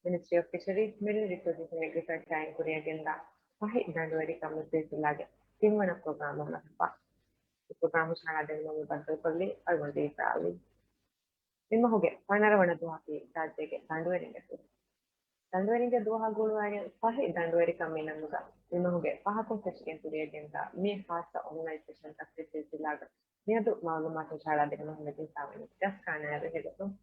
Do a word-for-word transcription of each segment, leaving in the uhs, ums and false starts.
މިނިސްޓްރީ އޮފް ފިޝަރީޒް، މެރިން ރިސޯސަސް އެންޑް އެގްރިކަލްޗަރ އިން ކުރިއަށް ގެންދާ ފަހި ދަނޑުވެރިކަން މި ސިލްސިލާގެ ތިންވަނަ ޕްރޮގްރާމަށް މަސް އަހަރު. މި ޕްރޮގްރާމް ހުށަހަޅާދިނުމަށް ބައްދަލުކޮށްލީ އަޅުގަނޑު އީސާ އަލީ. މި މަހުގެ ފަނަރަ ވަނަ ދުވަހަކީ ރާއްޖޭގެ ދަނޑުވެރިންގެ ދުވަހު. ދަނޑުވެރިންގެ ދުވަހާ ގުޅުވާގެން ފަހި ދަނޑުވެރިކަން މި ނަމުގަ މި މަހުގެ ފަހަކުން ފެށިގެން ކުރިއަށް ގެންދާ މި ޚާއްޞަ އޮންލައިން ސެޝަންތައް މި ސިލްސިލާގަ މިއަދު މައުލޫމާތު ހުށަހަޅާދިނުމަށް ހިމެނިފައިވަނީ ގަސް ކާނާއާ ބެހޭގޮތުން.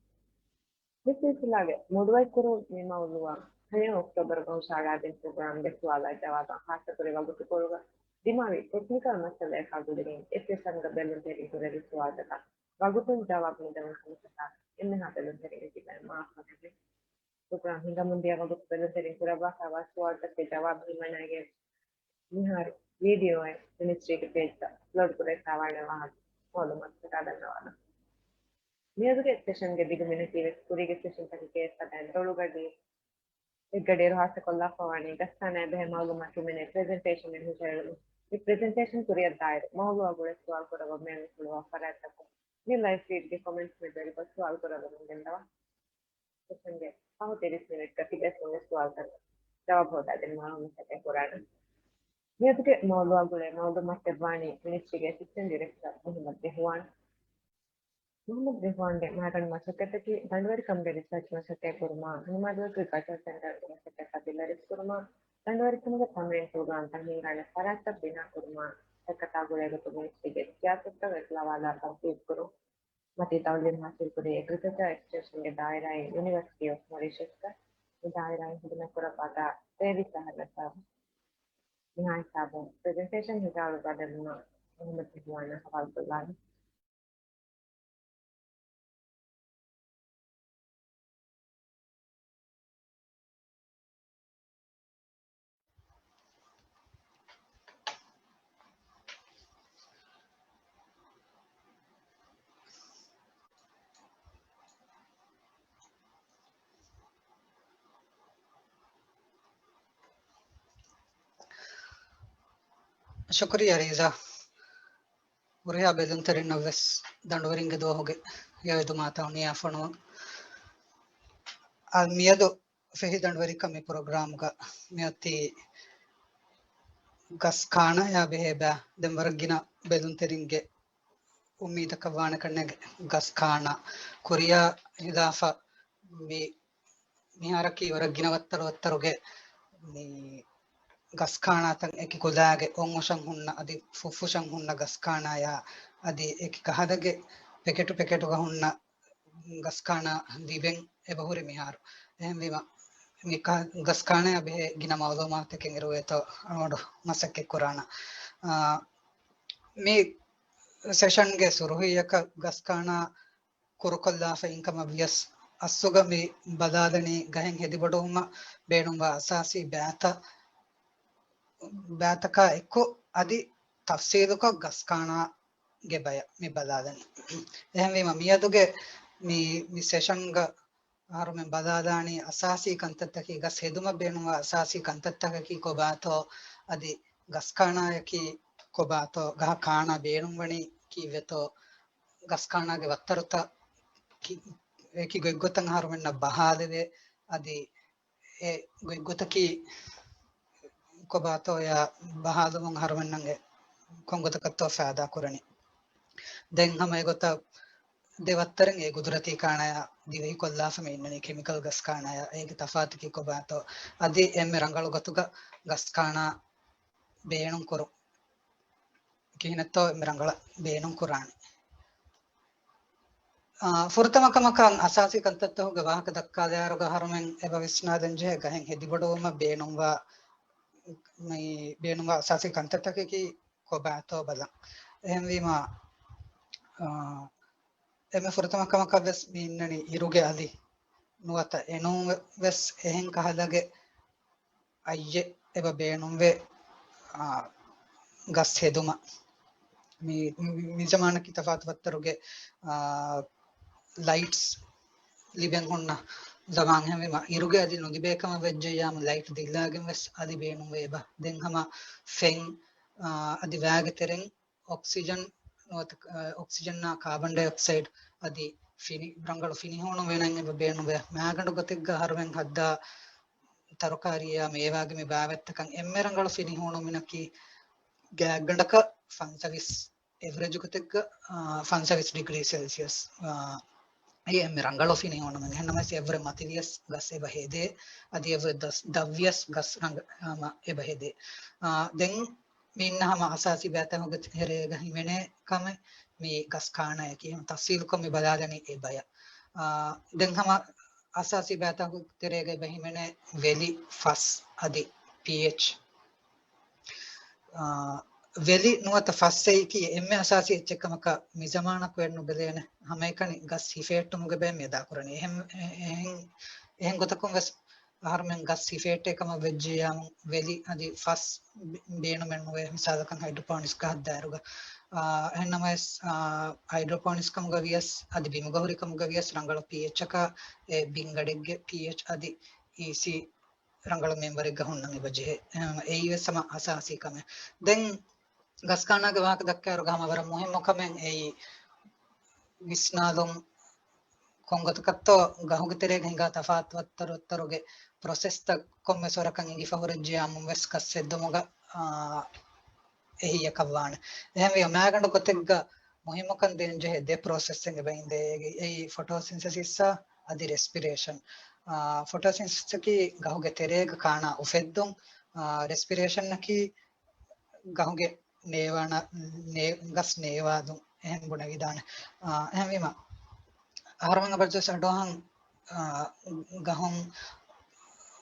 މި ސިލްސިލާގެ މުޑުވައިކުރުން މި މައުޟޫޢަށް ހައެއް އޮކްޓޯބަރުގަ ހުށަހަޅާދިން ޕްރޮގްރާމްގެ ސުވާލާ ޖަވާބާ ޚާއްޞަކުރި ވަގުތުކޮޅުގަ ދިމާވި ޓެކްނިކަލް މައްސަލައަކާ ގުޅިގެން އެ ސެޝަންގަ ބެލުންތެރިން ކުރެއްވި ސުވާލުތަކަށް ވަގުތުން ޖަވާބު ނުދެވުނު ކަމަށްޓަކާ އެންމެހާ ބެލުންތެރިންގެ ކިބައިން މާފު ހަދަންވީ. ޕްރޮގްރާމް ހިނގަމުންދިޔަ ވަގުތު ބެލުންތެރިން ކުރައްވާފައިވާ ސުވާލުތަކުގެ ޖަވާބު ހިމަނައިގެން މިހާރު ވީޑިއޯއެއް މިނިސްޓްރީގެ ޕޭޖްތައް އަޕްލޯޑް ކުރެވިފައިވާނެ ވާހަކަ މައުލޫމާތުތަކާ ދަންނަވާލަން. މިއަދުގެ ސެޝަންގެ ދިގު މިނެޓީ ވެސް ކުރީގެ ސެޝަންތަކެއްގެ އެއްފަދައިން ދޮޅުގަޑި އެއްގަޑިއިރު ހާއްސަކޮށްލާފައިވާނީ ގަސްކާނާއާ ބެހޭ މައުލޫމާތު ހިމެނޭ ޕްރެޒެންޓޭޝަނެއް ހުށަހެޅުން. މި ޕްރެޒެންޓޭޝަން ކުރިއަށްދާއިރު މައުޟޫޢާ ގުޅޭ ސުވާލު ކުރައްވަން ބޭނުންފުޅުވާ ފަރާތްތަކުން މި ލައިވް ފީޑްގެ ކޮމެންޓްސް މެދުވެރިކޮށް ސުވާލު ކުރައްވަމުން ގެންދަވާ. ސެޝަންގެ ފަހު ތިރީސް މިނެޓްގަ ތިބޭފުޅުންގެ ސުވާލުތަކަށް ޖަވާބު ހޯދާދިނުމަށް މަސައްކަތް ކުރާނެ. މިއަދުގެ މައުޟޫޢާ ގުޅޭ މައުލޫމާތު ދެއްވާނީ މިނިސްޓްރީގެ އެސިސްޓެންޓް ޑިރެކްޓަރ މުޙައްމަދު ރިޙްވާން. މުޙައްމަދު ރިޙްވާންގެ މައިގަނޑު މަސައްކަތަކީ ދަނޑުވެރިކަމުގެ ރިސާޗް މަސައްކަތް ކުރުމާ، ހަނިމާދުވަސްވެ ކަލްޗަރ ސެންޓަރުގެ މަސައްކަތްތައް ބިން ވަރިސް ކުރުމާ، ދަނޑުވެރިކަމުގެ ތަމްރީން ޕްރޮގްރާމްތައް ހިންގާނެ ފަރާތްތައް ބިނާ ކުރުމާ، ހަރަކާތްތައް ގުޅޭގޮތުގެ މިނިސްޓްރީގެ ސިޔާސަތުތައް އެކުލަވާލާ ތަންފީޒު ކުރުން. މަތީ ތައުލީމު ހާސިލްކުރީ އެގްރިކަލްޗަރ އެކްސްޓެންޝަންގެ ދާއިރާއިން ޔުނިވަރސިޓީ އޮފް މޮރިޝަސްގަ. މި ދާއިރާއިން ޚިދުމަތްކުރައްވާ ތޭވީސް އަހަރަށް ވެފައިވޭ. މިހާ ހިސާބުން ޕްރެޒެންޓޭޝަން ހިނގާލުއްވާ ދެންނަ މުޙައްމަދު ރިޙްވާނަށް ހަވާލުކޮށްލާނެ. ޝުކުރިއްޔާ ރީޒާ. ހުރިހާ ބެލުންތެރިންނަށް ވެސް ދަނޑުވެރިންގެ ދުވަހުގެ ޔަވެދު މާތައުނިއްޔާ ފޮނުވަން. އަ، މިއަދު ފެހި ދަނޑުވެރިކަން މި ޕްރޮގްރާމްގަ މިއޮތީ ގަސް ކާނާޔާ ބެހޭ ބައި. ދެން ވަރަށް ގިނަ ބެލުންތެރިންގެ އުއްމީދަކަށް ވާނެ ކަންނޭނގެ ގަސް ކާނާ ކުރިއާ ހިލާފަށް މި މިހާރަކީ ވަރަށް ގިނަ ވައްތަރު ވައްތަރުގެ މި ގަސް ކާނާތައް އެކި ކުލައިގެ އޮންއޮށަށް ހުންނަ އަދި ފުށްފުށަށް ހުންނަ ގަސް ކާނާޔާ އަދި އެކި ކަހަލަގެ ޕެކެޓު ޕެކެޓުގަ ހުންނަ ގަސް ކާނާ ލިބެން އެބަހުރި މިހާރު. އެހެންވީމަ، މި ކާ-، ގަސް ކާނާޔާ ބެހޭ ގިނަ މައުލޫމާތަކެއް އިރުވޭތޯ އަޅުގަނޑު މަސައްކަތް ކުރާނަ. އާ، މި ސެޝަންގެ ސުރުހީއަކަށް ގަސް ކާނާ ކުރުކޮށްލާފައި އިންކަމަށް ވިޔަސް އަސްލުގަ މި ބަލާލަނީ ގަހެއް ހެދިބޮޑުވުމަށް ބޭނުންވާ އަސާސީ ބައިތައް، ބައިތަކާ އެއްކޮށް އަދި ތަފްސީލުކޮށް ގަސް ކާނާގެ ބަޔަށް މި ބަލާލަނީ. އެހެންވީމަ މިއަދުގެ މި، މި ސެޝަންގަ އަހަރުމެން ބަލާލާނީ އަސާސީ ކަންތައްތަކީ ގަސް ހެދުމަށް ބޭނުންވާ އަސާސީ ކަންތައްތަކަކީ ކޮބާތޯ، އަދި ގަސް ކާނާޔަކީ ކޮބާތޯ، ގަހަށް ކާނާ ބޭނުންވަނީ ކީއްވެތޯ، ގަސް ކާނާގެ ވައްތަރުތައް ކި-، އެކި ގޮތްގޮތަށް އަހަރުމެންނަށް ބަހާލެވޭ. އަދި އެ ގޮތްގޮތަކީ ކޮބާތޯޔާ ބަހާލުމުން އަހަރުމެންނަށް އެ ކޮންގޮތަކަށްތޯ ފައިދާ ކުރަނީ. ދެން ހަމަ އެގޮތަށް ދެ ވައްތަރެއް އެ ގުދުރަތީ ކާނާޔާ ދިވެހިކޮށްލާފަ މި އިންނަނީ ކެމިކަލް ގަސް ކާނާޔާ. އޭގެ ތަފާތަކީ ކޮބާތޯ؟ އަދި އެންމެ ރަނގަޅު ގޮތުގަ ގަސް ކާނާ ބޭނުން ކުރުން ކިހިނެއްތޯ އެންމެ ރަނގަޅަށް ބޭނުން ކުރާނެ. އާ، ފުރަތަމަ ކަމަކަށް އަސާސީ ކަންތައްތަކުގެ ވާހަކަ ދައްކާލާއިރުގަ އަހަރުމެން އެބަ ވިސްނާލަން ޖެހޭ ގަހެއް ހެދިބޮޑުވުމަށް ބޭނުންވާ، މި ބޭނުންވާ އަސާސީ ކަންތައްތަކަކީ ކޮބާތޯ ބަލަން. އެހެންވީމަ، އާ، އެންމެ ފުރަތަމަ ކަމަކަށް ވެސް މި އިންނަނީ އިރުގެ އަލި ނުވަތަ އެނޫން ވެސް އެހެން ކަހަލަގެ އައްޔެއް އެބަ ބޭނުންވޭ، އާ، ގަސް ހެދުމަށް. މި، މި، މި ޒަމާނަކީ ތަފާތު ވައްތަރުގެ، އާ، ލައިޓްސް ލިބެން ހުންނަ ޒަމާން ހެންވީމަ، އިރުގެ އަލި ނުލިބޭ ކަމަށް ވެއްޖެއްޔާމު ލައިޓް ދިއްލާގެން ވެސް އަލި ބޭނުންވޭ އެބަ. ދެން ހަމަ ފެން، އާ، އަދި ވައިގެ ތެރެއިން އޮކްސިޖަން ނުވަތަ، އަ، އޮކްސިޖަންއާ ކާބަން ޑައިއޮކްސައިޑް އަދި ފިނި ރަނގަޅު ފިނިހޫނު ވެނަން އެބަ ބޭނުންވޭ. މާގަނޑު ގޮތެއްގަ އަހަރުމެން ހައްދާ ތަރުކާރީއާ މޭވާގެ މި ބާވަތްތަކަށް އެންމެ ރަނގަޅު ފިނިހޫނުމިނަކީ ގާތްގަނޑަކަށް ފަންސަވީސް އެވްރެޖް ގޮތެއްގަ، އާ، ފަންސަވީސް ޑިގްރީ ސެލްސިއަސް، އާ، އެއީ އެންމެ ރަނގަޅު ފިނިހޫނުމެއް. އެހެންނަމަވެސް އެއަށްވުރެ މަތިވިޔަސް ގަސް އެބަ ހެދޭ. އަދި އެއަށްވުރެ ދަސް، ދަށްވިޔަސް ގަސް ރަނގަ-، ހަމަ އެބަ ހެދޭ. އާ، ދެން މި އިންނަ ހަމަ އަސާސީ ބައިތަކުގެ ތެރޭގަ ހިމެނޭ ކަމެއް މި ގަސް ކާނާއަކީ. ހަމަ ތަފްސީލުކޮށް މި ބަލާލަނީ އެ ބަޔަށް. އާ، ދެން ހަމަ އަސާސީ ބައިތަކުގެ ތެރޭގަ އެބަ ހިމެނޭ ވެލި، ފަސް އަދި ޕީއެޗް. އާ، ވެލި ނުވަތަ ފަސް އެއީކީ އެންމެ އަސާސީ އެއްޗެއް ކަމަކަށް މި ޒަމާނަކު އެއް ނުބެލޭނެ. ހަމައެކަނި ގަސް ހިފެހެއްޓުމުގެ ބައެއް މި އަދާކުރަނީ. އެހެން، އެހެން، އެހެން ގޮތަކުން ވެސް އަހަރުމެން ގަސް ހިފެހެއްޓޭ ކަމަށް ވެއްޖިއްޔާމު ވެލި އަދި ފަސް ބޭ-، ބޭނުމެއް ނުވޭ. މިސާލަކަށް ހައިޑްރޮޕޯނިކްސް ހައްދާއިރުގަ. އާ، އެހެންނަމަވެސް، އާ، ހައިޑްރޮޕޯނިކްސް ކަމުގަ ވިޔަސް އަދި ބިމުގަ ހުރި ކަމުގަ ވިޔަސް ރަނގަޅު ޕީއެޗްއަކާ އެ ބިންގަޑެއްގެ ޕީއެޗް އަދި އީސީ ރަނގަޅު މެންބަރެއްގަ ހުންނަން އެބަ ޖެހޭ. އެ، އެއީވެސް ހަމަ އަސާސީ ކަމެއް. ދެން ގަސް ކާނާގެ ވާހަކަ ދައްކާއިރުގަ ހަމަ ވަރަށް މުހިއްމު ކަމެއް އެއީ ވިސްނާލުން ކޮންގޮތަކަށްތޯ ގަހުގެ ތެރޭގަ ހިނގާ ތަފާތު ވައްތަރު ވައްތަރުގެ ޕްރޮސެސްތައް ކޮންމެސް ވަރަކަށް އިނގިފަ ހުރެއްޖިޔާމުން ވެސް ގަސް ހެއްދުމުގަ، އާ، އެހީއަކަށް ވާނެ. އެހެންވެ، މާގަނޑު ގޮތެއްގަ މުހިއްމުކަން ދޭންޖެހޭ ދެ ޕްރޮސެސްއެއް އެބަ އިނދޭ. އެއީ ފޮޓޯސިންސެސިސްއާ އަދި ރެސްޕިރޭޝަން. އާ، ފޮޓޯސިންސެސިސްއަކީ ގަހުގެ ތެރޭގަ ކާނާ އުފެއްދުން. އާ، ރެސްޕިރޭޝަންއަކީ ގަހުގެ ނޭވާނަ-، ނޭ-، ގަސް ނޭވާދުން އެހެން ބުނެވިދާނެ. އާ، އެހެންވީމަ، އަހަރުމެން އަބަދުވެސް އަޑުއަހަން، އާ، ގަހުން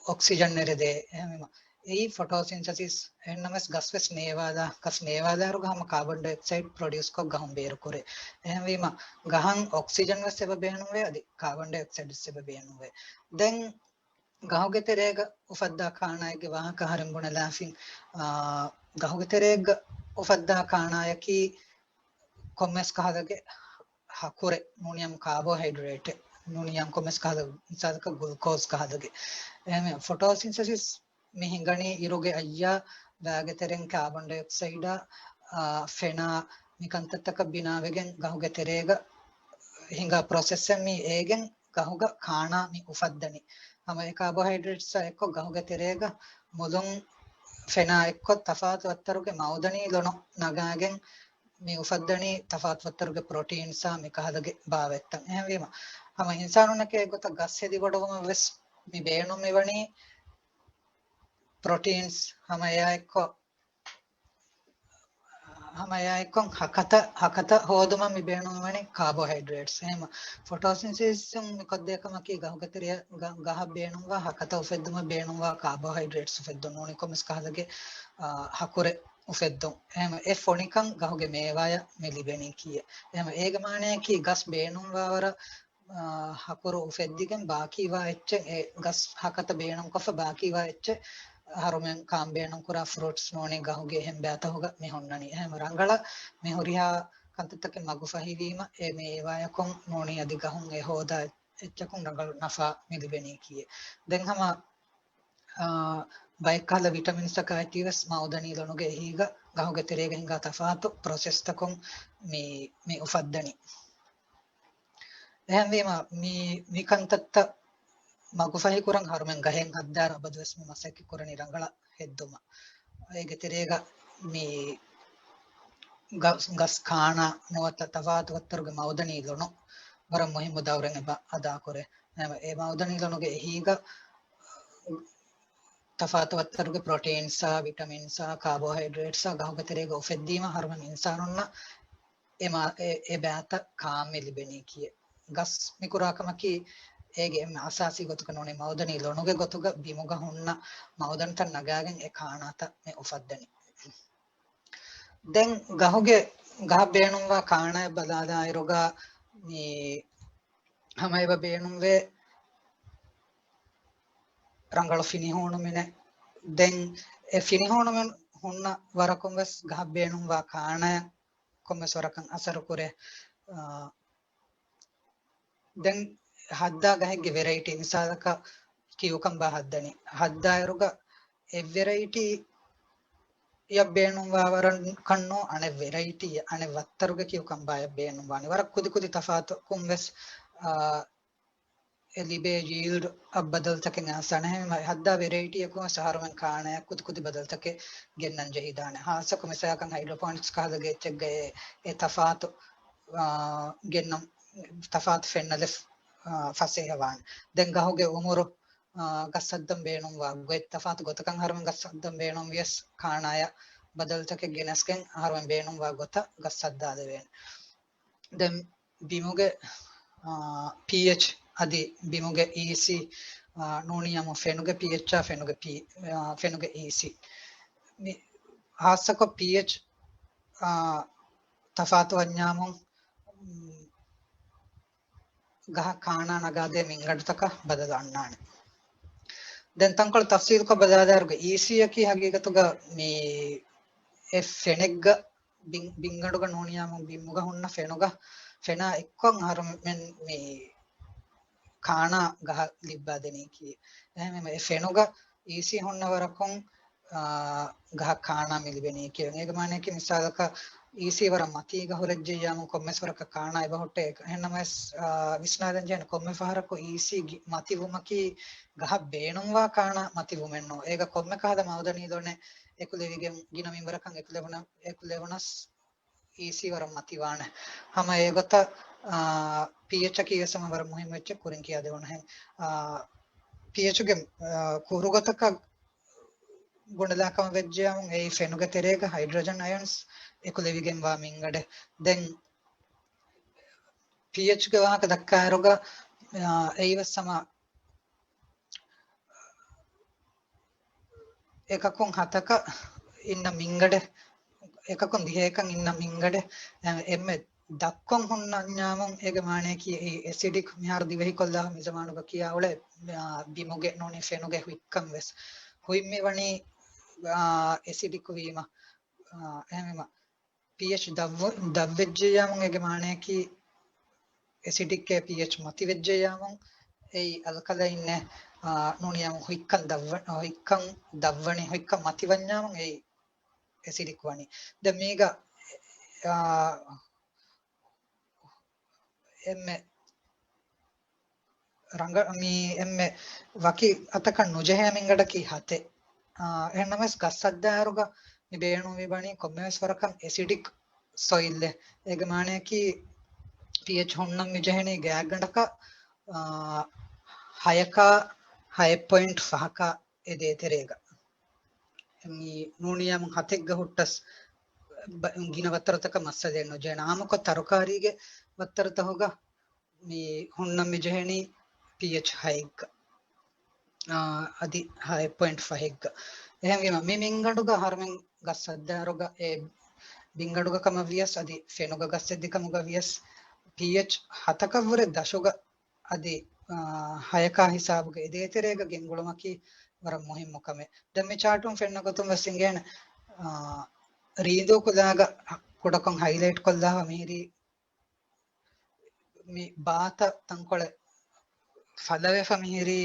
އޮކްސިޖަން ނެރެދޭ. އެހެންވީމަ، އެއީ ފޮޓޯސިންސެސިސް. އެހެންނަމަވެސް ގަސް ވެސް ނޭވާލާ، ގަސް ނޭވާލާއިރުގަ ހަމަ ކާބޮން ޑައިއޮކްސައިޑް ޕްރޮޑިއުސްކޮށް ގަހުން ބޭރުކުރޭ. އެހެންވީމަ، ގަހަށް އޮކްސިޖަން ވެސް އެބަ ބޭނުންވޭ، އަދި ކާބޮން ޑައިއޮކްސައިޑް ވެސް އެބަ ބޭނުންވޭ. ދެން ގަހުގެ ތެރޭގަ އުފައްދާ ކާނާއެއްގެ ވާހަކަ އަހަރެން ބުނެލާފިން. އާ، ގަހުގެ ތެރޭގަ އުފައްދާ ކާނާއަކީ ކޮންމެސް ކަހަލަގެ ހަކުރެއް، ނޫނީ ކާބޯހައިޑްރޭޓެއް، ނޫނީ ކޮންމެސް ކަހަލަ، މިސާލަކަށް ގްލޫކޯސް ކަހަލަގެ. އެހެން ފޮޓޯސިންސެސިސް މި ހިނގަނީ އިރުގެ އައްޔާ ވައިގެ ތެރެއިން ކާބޮން ޑައިއޮކްސައިޑާ، އާ، ފެނާ މި ކަންތައްތަކަށް ބިނާވެގެން ގަހުގެ ތެރޭގަ ހިނގާ ޕްރޮސެސްއެއް މި އޭގެން ގަހުގަ ކާނާ މި އުފައްދަނީ. ހަމަ އެ ކާބޯހައިޑްރޭޓްސްއާ އެއްކޮށް ގަހުގެ ތެރޭގަ މުލުން ފެނާ އެއްކޮށް ތަފާތު ވައްތަރުގެ މައުދަނީ ލޮނު ނަގާގެން މި އުފައްދަނީ ތަފާތު ވައްތަރުގެ ޕްރޮޓީންސްއާ މި ކަހަލަގެ ބާވަތްތައް. އެހެންވީމަ، ހަމަ އިންސާނުންނަކީ އެގޮތަށް ގަސް ހެދި ބޮޑުވުމަށް ވެސް މި ބޭނުން މިވަނީ ޕްރޮޓީންސް ހަމަ އެއާ އެއްކޮށް، ހަމަ އެއާ އެއްކޮށް ހަކަތަ، ހަކަތަ ހޯދުމަށް މި ބޭނުން ވަނީ ކާބޯހައިޑްރޭޓްސް. އެހެން ފޮޓޯސިންސިސް މި ކޮށްދޭ ކަމަކީ ގަހުގެ ތެރެއަށް ގަ-، ގަހަށް ބޭނުންވާ ހަކަތަ އުފެއްދުމަށް ބޭނުންވާ ކާބޯހައިޑްރޭޓްސް އުފެއްދުން ނޫނީ ކޮންމެސް ކަހަލަގެ، އާ، ހަކުރެއް އުފެއްދުން. އެހެން އެ ފޮނިކަން ގަހުގެ މޭވާޔަށް މި ލިބެނީކީއެއް. އެހެން އޭގެ މާނަޔަކީ ގަސް ބޭނުންވާވަރަށް އާ، ހަކުރު އުފެއްދިގެން ބާކީވާ އެއްޗެއް، އެ ގަސް ހަކަތަ ބޭނުންކޮށްފަ ބާކީވާ އެއްޗެއް އަހަރުމެން ކާން ބޭނުންކުރާ ފްރޫޓްސް ނޫނީ ގަހުގެ އެހެން ބައިތަކުގަ މި ހުންނަނީ. އެހެން ރަނގަޅަށް މި ހުރިހާ ކަންތައްތަކެއް މަގުފަހިވީމަ އެ މޭވާޔަކުން ނޫނީ އަދި ގަހުން އެ ހޯދާ އެއްޗަކުން ރަނގަޅު ނަފާ މި ލިބެނީކީއެއް. ދެން ހަމަ، އާ، ބައެއްކަހަލަ ވިޓަމިންސްތަކާ އެތީވެސް މައުދަނީ ލޮނުގެ އެހީގަ ގަހުގެ ތެރޭގަ ހިނގާ ތަފާތު ޕްރޮސެސްތަކުން މި، މި އުފައްދަނީ. އެހެންވީމަ، މި، މި ކަންތައްތައް މަގުފަހިކުރަން އަހަރުމެން ގަހެއް ހައްދާއިރު އަބަދުވެސް މި މަސައްކަތް ކުރަނީ ރަނގަޅަށް ހެއްދުމަށް. އޭގެ ތެރޭގަ މި ގަސް، ގަސް ކާނާ ނުވަތަ ތަފާތު ވައްތަރުގެ މައުދަނީ ލޮނު ވަރަށް މުހިއްމު ދައުރެއް އެބަ އަދާކުރޭ. އެ، އެ މައުދަނީ ލޮނުގެ އެހީގަ ތަފާތު ވައްތަރުގެ ޕްރޮޓީންސްއާ، ވިޓަމިންސްއާ، ކާބޯހައިޑްރޭޓްސްއާ ގަހުގެ ތެރޭގަ އުފެއްދީމަ އަހަރުމެން އިންސާނުންނަށް އެ މާ-، އެ، އެ ބައިތައް ކާން މި ލިބެނީކީއެއް. ގަސް މި ކުރާ ކަމަކީ އޭގެ އެންމެ އަސާސީ ގޮތަކަށް ނޫނީ މައުދަނީ ލޮނުގެ ގޮތުގަ ބިމުގަ ހުންނަ މައުދަންތައް ނަގާގެން އެ ކާނާތައް މި އުފައްދަނީ. ދެން ގަހުގެ، ގަހަށް ބޭނުންވާ ކާނާއެއް ބަލާލާއިރުގަ މި ހަމަ އެބަ ބޭނުންވޭ ރަނގަޅު ފިނިހޫނުމިނެއް. ދެން އެ ފިނިހޫނުމިން ހުންނަ ވަރަކުން ވެސް ގަހަށް ބޭނުންވާ ކާނާއަށް ކޮންމެސް ވަރަކަށް އަސަރު ކުރޭ. އާ، ދެން ހައްދާ ގަހެއްގެ ވެރައިޓީ، މިސާލަކަށް ކިއުކަމްބާ ހައްދަނީ. ހައްދާއިރުގަ އެއް ވެރައިޓީއަށް ބޭނުންވާ ވަރަކަށް ނޫން، އަނެއް ވެރައިޓީ، އަނެއް ވައްތަރުގެ ކިއުކަމްބާއަށް ބޭނުންވާނެ. ވަރަށް ކުދި ކުދި ތަފާތުކުން ވެސް އާ، އެ ލިބޭ ޔީލްޑް އަށް ބަދަލުތަކެއް އައިސް އަނެހެން ހައްދާ ވެރައިޓީއަކުން ސަހަރުމެން ކާނާއަށް ކުދި ކުދި ބަދަލުތަކެއް ގެންނަން ޖެހިދާނެ. ހާއްސަކޮށް މިސާލަކަށް ހައިޑްރޯޕޯނިކްސް ކަހަލަ ގެއްޗެއްގައި އެ ތަފާތު، އާ، ގެންނަން، ތަފާތު ފެންނަލެ، އާ، ފަސޭހަވާނެ. ދެން ގަހުގެ އުމުރު، އާ، ގަސް ހައްދަން ބޭނުންވާ ގޮތް ތަފާތު ގޮތަކަށް އަހަރުމެން ގަސް ހައްދަން ބޭނުންވިޔަސް ކާނާޔަށް ބަދަލުތަކެއް ގެނެސްގެން އަހަރުމެން ބޭނުންވާ ގޮތަށް ގަސް ހައްދާލެވޭނެ. ދެން ބިމުގެ، އާ، ޕީއެޗް އަދި ބިމުގެ އީސީ، އާ، ނޫނިއްޔާމު ފެނުގެ ޕީއެޗްއާ ފެނުގެ ޕީ-، އާ، ފެނުގެ އީސީ. މި ހާއްސަކޮށް ޕީއެޗް، އާ، ތަފާތު ވަންޏާމު، މް، ގަހަށް ކާނާ ނަގާދޭ މިންގަނޑުތަކަށް ބަދަލު އަންނާނެ. ދެން ތަންކޮޅު ތަފްސީލުކޮށް ބަލާލާއިރުގަ އީސީއަކީ ހަގީގަތުގަ މި އެ ފެނެއްގަ ބިން-، ބިންގަނޑުގަ ނޫނިއްޔާމު ބިމުގަ ހުންނަ ފެނުގަ، ފެނާ އެއްކޮށް އަހަރުމެން މި ކާނާ ގަހަށް ލިއްބާދެނީކީ. އެހެންވީމަ އެ ފެނުގަ އީސީ ހުންނަ ވަރަކުން، އާ، ގަހަށް ކާނާ މި ލިބެނީކީ. އޭގެ މާނަޔަކީ މިސާލަކަށް އީސީ ވަރަށް މަތީގަ ހުރެއްޖެއްޔާމު ކޮންމެސް ވަރަކަށް ކާނާ އެބަހުއްޓޭ. އެހެންނަމަވެސް، އާ، ވިސްނާލަން ޖެހޭނެ ކޮންމެ ފަހަރަކު އީސީ ގި-، މަތިވުމަކީ ގަހަށް ބޭނުންވާ ކާނާ މަތިވުމެއްނޫ. އޭގަ ކޮންމެ ކަހަލަ މައުދަނީ ލޮނެއް އެކުލެވިގެން ގިނަ މިންވަރަކަށް އެކުލެވުނަ-، އެކުލެވުނަސް އީސީ ވަރަށް މަތިވާނެ. ހަމަ އެގޮތަށް، އާ، ޕީއެޗްއަކީ ވެސް ހަމަ ވަރަށް މުހިއްމު އެއްޗެއް ކުރިން ކިޔާދެވުނުހެން. އާ، ޕީއެޗުގެ، އާ، ކުރުގޮތަކަށް ގުނޑަލާކަމަށް ވެއްޖެޔާމު އެއީ ފެނުގެ ތެރޭގަ ހައިޑްރޮޖަން އަޔަންސް އެކުލެވިގެންވާ މިންގަނޑެއް. ދެން ޕީއެޗްގެ ވާހަކަ ދައްކާއިރުގަ، އާ، އެއީވެސް ހަމަ އެކަކުން ހަތަކަށް އިންނަ މިންގަނޑެއް، އެކަކުން ދިހައަކަށް އިންނަ މިންގަނޑެއް، އެ-، އެންމެ ދަށްކޮށް ހުންނަންޏާމު އޭގެ މާނަޔަކީ އެ އެސިޑިކް މިހާރު ދިވެހިކޮށްލާ މި ޒަމާނުގަ ކިޔާ އުޅޭ، އާ، ބިމުގެ ނޫނީ ފެނުގެ ހުތްކަން ވެސް. ހުތް މި ވަނީ، އާ، އެސިޑިކް ވީމަ، އާ، އެހެންވީމަ ޕީއެޗް ދަށްވަ-، ދަށްވެއްޖެޔާމު އޭގެ މާނަޔަކީ އެސިޑިކް އެ ޕީއެޗް މަތިވެއްޖެޔާމު އެއީ އަލްކަލައިން އެ، އާ، ނޫނިއްޔާމު ހުތްކަން ދަށްވަ-، ހުތްކަން ދަށްވަނީ ހުތްކަން މަތިވަންޏާމު އެއީ އެސިޑިކް ވަނީ. ދެން މީގަ، އާ، އެންމެ ރަނގަ-، މި އެންމެ ވަކި އަތަކަށް ނުޖެހޭ މިންގަނޑަކީ ހަތެއް. އާ، އެހެންނަމަވެސް ގަސް ހައްދާއިރުގަ މި ބޭނުންވި ވަނީ ކޮންމެވެސް ވަރަކަށް އެސިޑިކް ސޮއިލްއެއް. އޭގެ މާނަޔަކީ ޕީއެޗް ހުންނަން މި ޖެހެނީ ގާތްގަނޑަކަށް، އާ، ހަޔަކާ ހައެއް ޕޮއިންޓް ފަހަކާ އެ ދޭތެރޭގަ. މި ނޫނިއްޔާމު ހަތެއްގަ ހުއްޓަސް ބަ-، ގިނަ ވައްތަރުތަކަށް މައްސަލައެއް ނުޖެހޭނެ. އާއްމުކޮށް ތަރުކާރީގެ ވައްތަރުތަކުގަ މި ހުންނަން މި ޖެހެނީ ޕީއެޗް ހައެއްގަ، އާ، އަދި ހައެއް ޕޮއިންޓް ފަހެއްގަ. އެހެންވީމަ މި މިންގަނޑުގަ އަހަރުމެން ގަސް ހައްދާއިރުގަ އެ ބިންގަނޑުގަ ކަމަށް ވިޔަސް އަދި ފެނުގަ ގަސް ހެއްދި ކަމުގަ ވިޔަސް ޕީއެޗް ހަތަކަށްވުރެ ދަށުގަ އަދި، އާ، ހަޔަކާ ހިސާބުގަ އެ ދޭތެރޭގަ ގެންގުޅުމަކީ ވަރަށް މުހިއްމު ކަމެއް. ދެން މި ޗާޓުން ފެންނަ ގޮތުން ވެސް އިނގޭނެ، އާ، ރީނދޫ ކުލާގަ ކުޑަކޮށް ހައިލައިޓް ކޮށްލާފަ މިހިރީ މި ބާތައް ތަންކޮޅެއް ފަލަވެފަ މިހިރީ،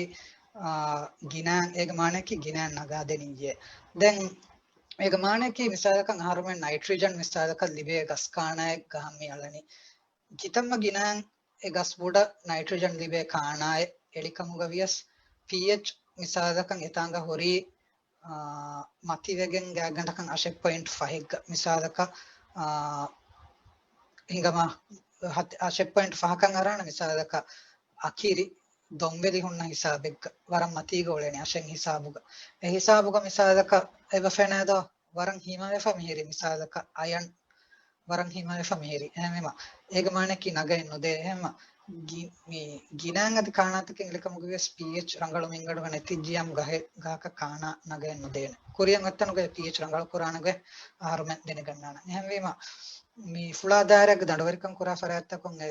އާ، ގިނައިން، އޭގެ މާނަޔަކީ ގިނައިން ނަގާދެނިއްޔޭ. ދެން އޭގެ މާނަޔަކީ މިސާލަކަށް އަހަރުމެން ނައިޓްރިޖަން މިސާލަކަށް ލިބޭ ގަސް ކާނާއެއް ގަހަށް މި އަޅަނީ. ކިތަންމެ ގިނައިން އެ ގަސް ބުޑަށް ނައިޓްރިޖަން ލިބޭ ކާނާއެއް އެޅިކަމުގަ ވިޔަސް، ޕީއެޗް މިސާލަކަށް އެތާނގަ ހުރީ، އާ، މަތިވެގެން ގާތްގަނޑަކަށް އަށެއް ޕޮއިންޓް ފަހެއްގަ މިސާލަކަށް، އާ، ހިނގަމާ ހަތް-، އަށެއް ޕޮއިންޓް ފަހަކަށް އަރާނެ މިސާލަކަށް އަކިރި ދޮންވެލި ހުންނަ ހިސާބެއްގަ ވަރަށް މަތީގަ އުޅެނީ އަށެއް ހިސާބުގަ. އެ ހިސާބުގަ މިސާލަކަށް އެބަ ފެނޭދޯ ވަރަށް ހިމަވެފަ މިހިރީ މިސާލަކަށް އަޔަން ވަރަށް ހިމަވެފަ މިހިރީ. އެހެންވީމަ އޭގެ މާނައަކީ ނަގައެއް ނުދޭ. އެހެންވީމަ ގި-، މި ގިނައިން އަދި ކާނާތަކެއް އެޅިކަމުގަ ވިޔަސް ޕީއެޗް ރަނގަޅު މިންގަނޑުގަ ނެތިއްޖިޔާމު ގަހެއް، ގަހަކަށް ކާނާ ނަގައެއް ނުދޭނެ. ކުރިއަށް އޮތްތަނުގައި ޕީއެޗް ރަނގަޅު ކުރާނެ ގޮތް އަހަރުމެން ދެނެގަންނާނެ. އެހެންވީމަ މި ފުޅާ ދާއިރާގެ ދަނޑުވެރިކަން ކުރާ ފަރާތްތަކުން އެ